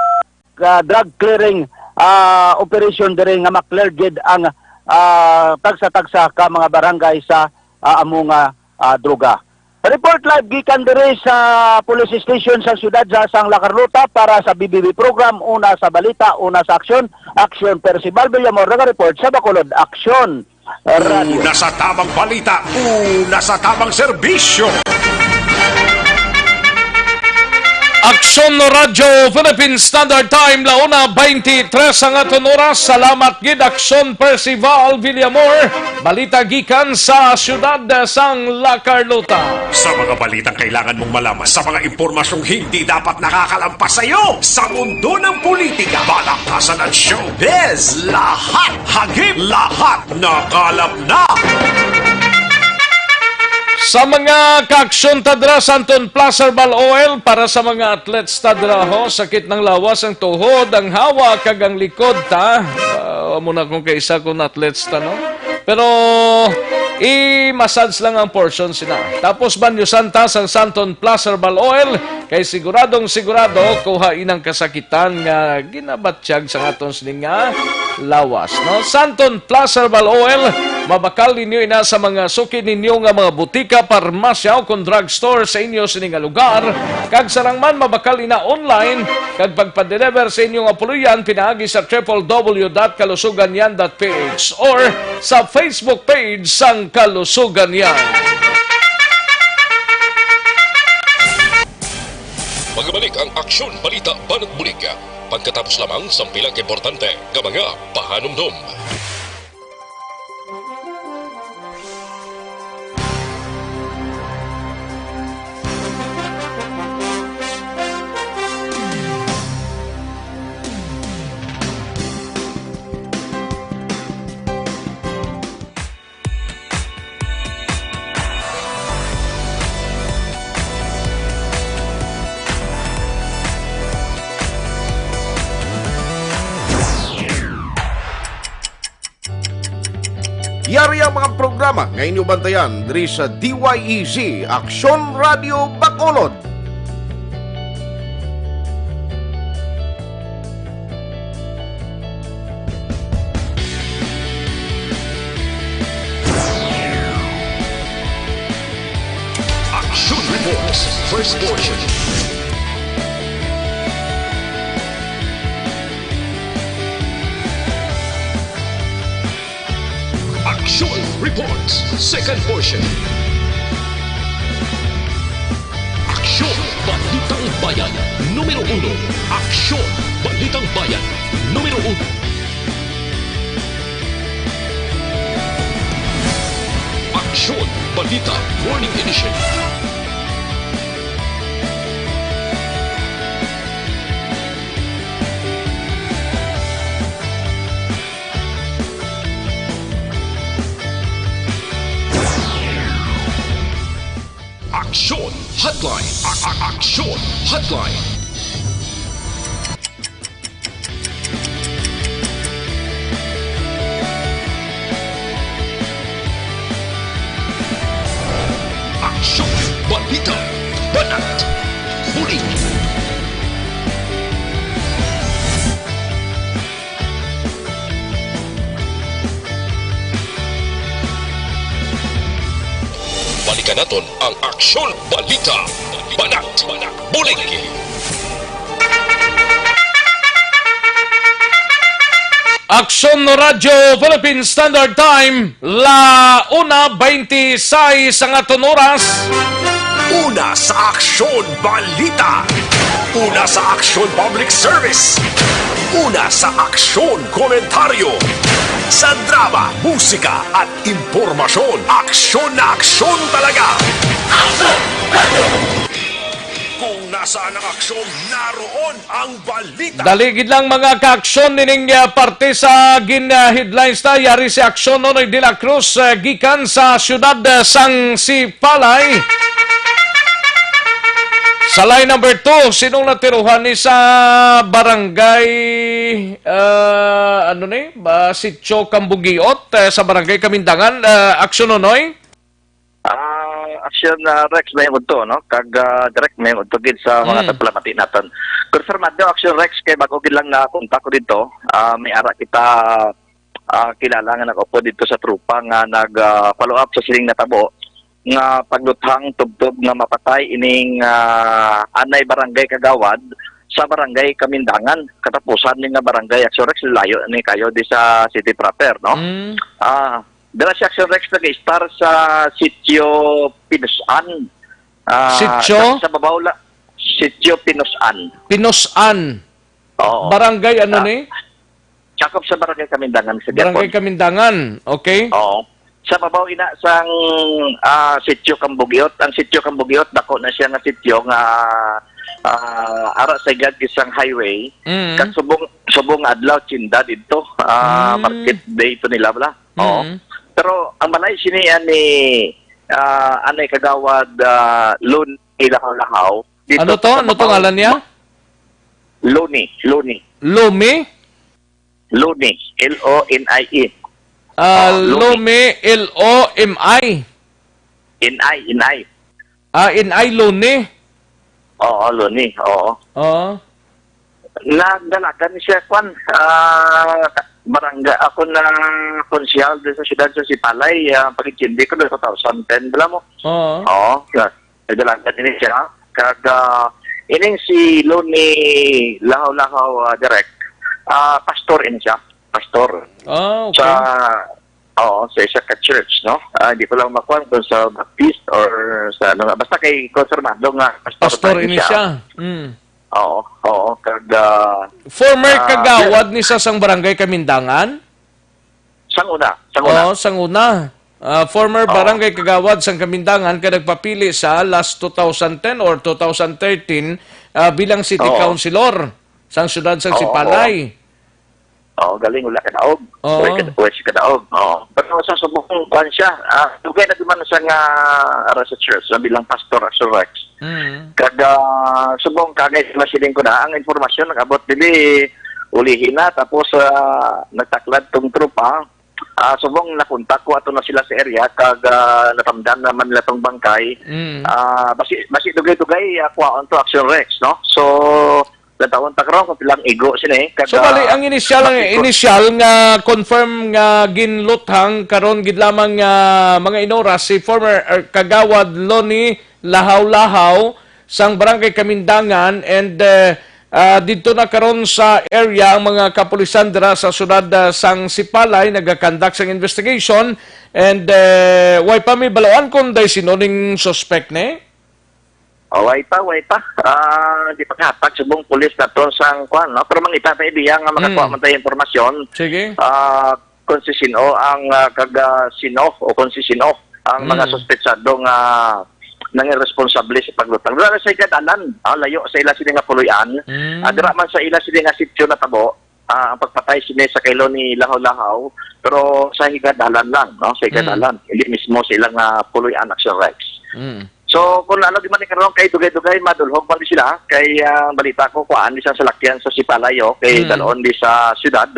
ah, drug clearing, ah, operation diri nga ma-clear gid ang, ah, tagsa-tagsa ka mga barangay sa, ah, amo nga, ah, droga. Report live gikan diri sa police station sa siyudad sa sang La Carlota para sa B B B program, una sa balita, una sa aksyon. Aksyon, Percival Villamor, naga-report sa Bacolod. Aksyon, Radyo. Una sa tamang balita, una sa tamang serbisyo. Aksyon Radyo Philippine Standard Time, la una twenty-three ang aton oras. Salamat gid, Aksyon Percival Villamor. Balita gikan sa siyudad sang La Carlota. Sa mga balitang kailangan mong malaman, sa mga impormasyong hindi dapat nakakalampas sa iyo, sa mundo ng politika, balakasan at showbiz, lahat hagip, lahat nakalap na. Sa mga kaaksyon ta dira, Santon Plus Herbal Oil para sa mga athletes ta dira, ho. Sakit ng lawas, ang tuhod, ang hawak, kag ang likod ta. Ah, amo na kung kaisa kung athletes ta, no? Pero i-massage lang ang portion sina. Tapos banyosan ta sang Santon Plus Herbal Oil, kay siguradong sigurado kuha inang kasakitan nga ginabatyag sa aton sini nga lawas, no? Santon Plus Herbal Oil, mabakal ninyo ina sa mga suki ninyo nga mga butika, parmasya, o kon drugstore sa inyo sini nga lugar, kag sarang man mabakal ina online, kag pagpa-deliver sa inyo nga puloy-an pinaagi sa triple W dot kalusugan yan dot P H or sa Facebook page sang Kalusugan Yan. Magbalik ang Aksyon Balita Banat Bulig, pagkatapos lamang sang pila ka importante nga mga pahanumdom. Yari ang mga programa nga inyo bantayan diri sa D Y E Z, Aksyon Radio Bacolod. Action Reports, first portion. Action Reports, second portion. Aksyon, Balitang Bayan, numero uno. Aksyon, Balitang Bayan, numero uno. Aksyon, Balita, Morning Edition. Aksyon Hotline. A- a- Aksyon Hotline. Aksyon, balita, banat, bulig. Balikan naton ang Aksyon Balita, Banat, Bulig. Aksyon Radyo Philippine Standard Time, la una twenty-six ang aton oras. Una sa Aksyon Balita. Una sa Aksyon Public Service. Una sa Aksyon Komentaryo. Sa drama, musika, at impormasyon, aksyon na aksyon talaga. Kung nasaan ang aksyon, naroon ang balita. Dali gid lang, mga kaaksyon, nining, ah, parte sa gin, ah, headlines ta. Yari si Aksyon Nonoy de la Cruz, ah, gikan sa siyudad, ah, sang Sipalay. Sa line number two, sinong natiruhan ni sa barangay, ah, ano ni? Ba, Sitio Kambugiot, eh, sa barangay Kamindangan, ah, Aksyon Nonoy? Ah, Aksyon, ah, Rex, may udto, no? Kag, ah, direct may udto gid sa mga Mm. tagpalamati naton. Confirmado, Aksyon Rex, kay bago gid lang nakontak ko dito. Ah, may ara kita, ah, kilala nga nag-upod dito sa tropa nga nag, ah, follow up sa sining natabo nga pagluthang tubtob nga mapatay ining, ah, anay barangay kagawad sa barangay Kamindangan. Katapusan ni nga barangay, Aksyon Rex, layo ni kayo di sa city proper, no? Mm. Ah, dala si Aksyon Rex nag-star sa Sitio Pinusan. Ah, Sitio? Sa, sa babaw la, Sitio Pinusan. Pinusan. Oo. Barangay ano Ah, ni? Sakop sa Barangay Kamindangan sa Barangay Gapon. Kamindangan. Okay. Oo. Sa babaw ina sang, ah, Sitio Kambugiot. Ang Sitio Kambugiot, dako na siya nga sitio nga, ah, ara sa igad sang highway. Mm. Kag subong, subong adlaw, tinda dito. Ah, Mm. market day to nila, bala. Oo. Mm. Pero ang balay sini ani, ah, anay kagawad, ah, Lon Ilahaw-lahaw. Dito Ano to? sa Ano to babaw. ngalan niya? Loni, Loni. Lumi? Loni, L O N I E. Ah, Oh, Loni. Lumi, L O M I. N I, N I. Ah, N I, Loni. Oo, Loni, oo. Oo. Nagdalagan ni siya, kwan, ah, barangay, ako na konsehal din sa siyudad sa Sipalay, ah, pag-intindi ko, two thousand ten, bala mo. Oo. Oo, yeah. Nagdalagan ini siya. Kag, ah, ining si Loni Lahaw-Lahaw, ah, direct, ah, pastor ini siya. Pastor. Ah, okay. Sa, oo, sa isa ka church, no? Ah, hindi ko lang makuha kung sa Baptist or sa ano nga. Basta kay konfirmado nga pastor Pastor ba ini niya siya. siya. Mm. Oo, oo. Kag, ah, Former ah, kagawad ni sa sang barangay Kamindangan? Sang una, sang una. Oo, sang una. Ah, former Oo. barangay kagawad sang Kamindangan ka nagpapili sa last two thousand ten or two thousand thirteen, ah, bilang city Oo. councilor sang siyudad sang Oo, Sipalay. Oo, galing, wala ka daog. Oo. Wala ka, wala siya ka daog. Oo. Pero sa subong, kuwan siya, ah, dugay na duman siya nga ara sa church, sa bilang pastor, Aksyon Rex. Mm. Kag, ah, subong, kagay sila siling ko na, ang informasyon nag-abot dili, ulihi na, tapos, ah, nagtaklad tong tropa, ah, subong nakontak ko ato na sila sa area, kag, ah, natamdan naman nila tong bangkay. Mm. Ah, basi, basi dugay-dugay, ah, kuwaon to, Aksyon Rex, no? So, natawon ta karon kung pilang igo sini, kag, So, bali, ah, ang inisyal, ang basi ko- inisyal nga confirm nga ginluthang karon gid lamang nga mga inoras si former, er, Kagawad Loni Lahaw-Lahaw sang Barangay Kamindangan, and, eh, ah, didto na karon sa area ang mga kapulisan dira sa siyudad, ah, sang Sipalay nagakandak sang investigation, and, eh, way pa may baloan kung day sino ning suspect ni? Oh, way pa, way pa. Ah, di pa kahatag subong pulis naton sang kwan, no? Pero mangita ta idea nga makakuha Mm. man tayo impormasyon. Sige. Ah, kung si sino ang, ah, kaga sino o kung si sino ang mga Mm. suspetsado nga nangin responsable sa paglutang. Wala sa ikadalan, ah, layo sa ila sini nga puloy-an. Mm. Ah, dira man sa ila sini nga sityo natabo, ah, ang pagpatay sini sa kailo ni Lahaw-Lahaw, pero sa higadalan lang, no? Sa Mm. higadalan, hindi mismo sa ilang, ah, puloy-an, Action Rex. Mm. So, kung ano di man ni karon kay dugay-dugay, madulhog pa di sila. Kay, ah, balita ko, kuhaan di sa salakyan sa Sipalay, oh, kay Mm. dalon di sa syudad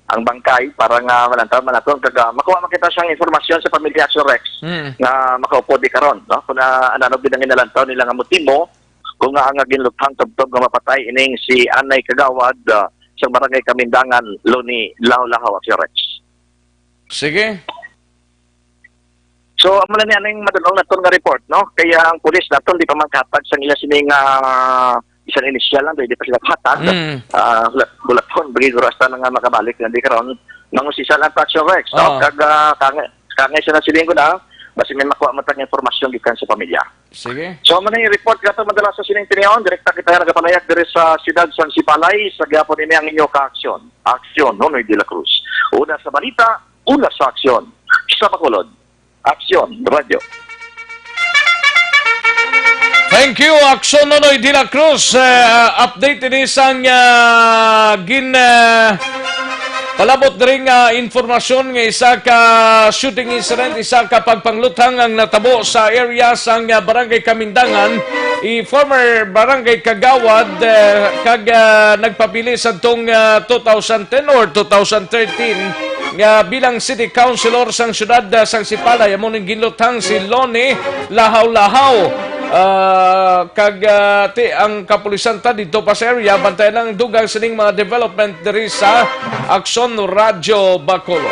ang bangkay para nga malantaw man naton kag, ah, makuha man kita sang informasyon sa pamilya, Action Rex, Mm. nga makaupod di karon, no? Kung, ah, ano, ano gid ang inalantaw nila nga motibo, kung nga ang ginluthang tubtob nga mapatay ining si Anay Kagawad, ah, sa Barangay Kamindangan, Loni Lahaw-Lahaw, Action Rex. Sige. So, amo na ni aning madulong naton nga report, no? Kaya ang pulis naton di pa man kahatag sa iya sining, ah, isang inisyal lang, di pa sila kahatag. Mm. Ah, hulat-, hulaton, bagi guro hasta na nga makabalik na di karon. Nangusisa lang Action Rex, no? Oo. Kag, ah, kangay, kangay siya na siling ko na, basi may makuha mo tang informasyon gikan sa pamilya. Sige. So, amo na yung report naton madala sa sining tinion. Direkta kita nagapanayag diri sa siyudad sang Sipalay. Sa gihapon ini ang inyo ka-aksyon. Aksyon, Nonoy de la Cruz. Una sa balita, una sa aksyon. Sa Bacolod, Aksyon Radio. Thank you, Aksyon Nonoy de la Cruz. Eh, update ini sang, ah, gin, ah, Palabot diri nga informasyon nga isa ka shooting incident, isa ka pagpangluthang ang natabo sa area sang, ah, Barangay Kamindangan, i former Barangay Kagawad, eh, kag, ah, nagpabili sadtong, ah, two thousand ten or two thousand thirteen nga bilang city councilor sang siyudad, ah, sang Sipalay, amo ning ginluthang si Lonnie Lahaw-Lahaw. Ah, kag, ah, ti ang kapulisan ta didto pa sa area, bantayan ang dugang sining mga development diri sa Aksyon Radyo Bacolod.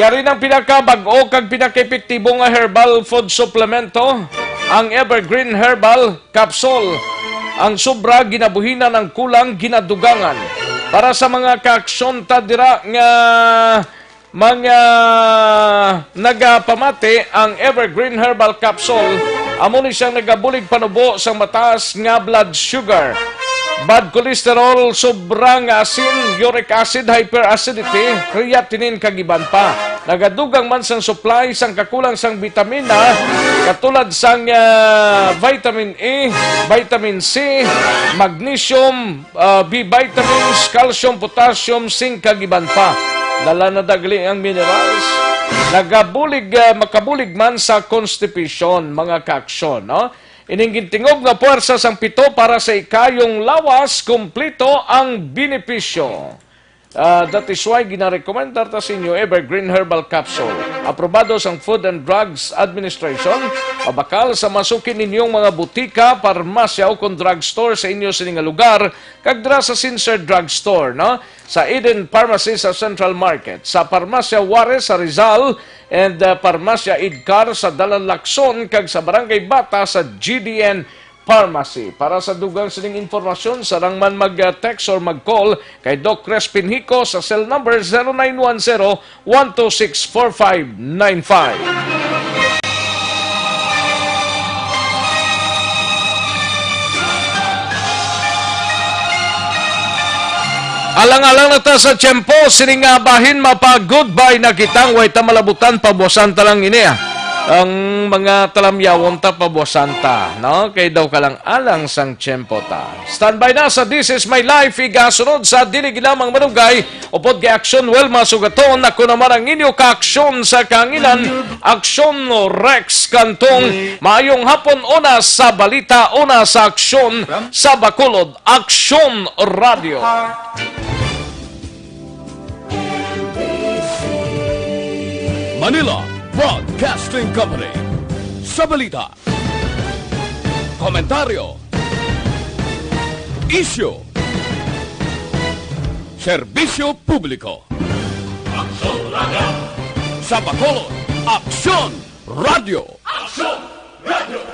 Yari ng pinakabag-o kag pinakaepektibo nga herbal food suplemento, ang Evergreen Herbal Capsule. Ang sobra ginabuhinan, ang kulang ginadugangan. Para sa mga kaaksyon ta dira nga mga nagapamati, ang Evergreen Herbal Capsule amo ni siyang nagabulig panubo sang mataas nga blood sugar, bad cholesterol, sobra nga asin, uric acid, hyperacidity, creatinine, kag iban pa. Nagadugang man sang supply sang kakulang sang bitamina, katulad sang, ah, vitamin E, vitamin C, magnesium, ah, B vitamins, calcium, potassium, zinc, kag iban pa. Dala na dagli ang minerals. Nagabulig, ah, makabulig man sa constipation, mga kaaksyon, no? Ining gintingob nga puwersa sang pito para sa ikayong lawas, kumplito ang benepisyo. Ah, that is why ginarekomendar ta sa inyo Evergreen Herbal Capsule. Aprobado sang Food and Drugs Administration, mabakal sa masuki ninyong mga butika, parmasya, o kon drugstore sa inyo sini nga lugar, kag dira sa Sincere Drugstore, no? Sa Eden Pharmacy sa Central Market, sa Parmasya Juarez sa Rizal, and, ah, Parmasya Idcar sa Dalan Lacson, kag sa Barangay Bata sa G D N Pharmacy. Para sa dugang sining impormasyon, sarang man mag-text or mag-call kay Doc Crispin Hico sa cell number zero nine one zero, one two six, four five nine five. Alang-alang na ta sa tiyempo, sining nga bahin, mapa-goodbye na kita, way ta malabutan, pabuwasan ta lang ini, ah. Ang mga talamyawon ta, pabuwasan ta, no? Kay daw kalang alang sang tiyempo ta. Standby na sa This Is My Life, igasunod sa dili lamang manugay, upod kay Aksyon Wilma Sugaton, ako naman ang inyo kaaksyon sa kahanginan, Aksyon Rex Cantong. Maayong hapon, una sa balita, una sa aksyon, sa Bacolod, Aksyon Radio. Manila Broadcasting Company. Sa balita, komentaryo, isyu, serbisyo publiko. Aksyon Radio. Sa Bacolod, Aksyon Radio. Aksyon Radio.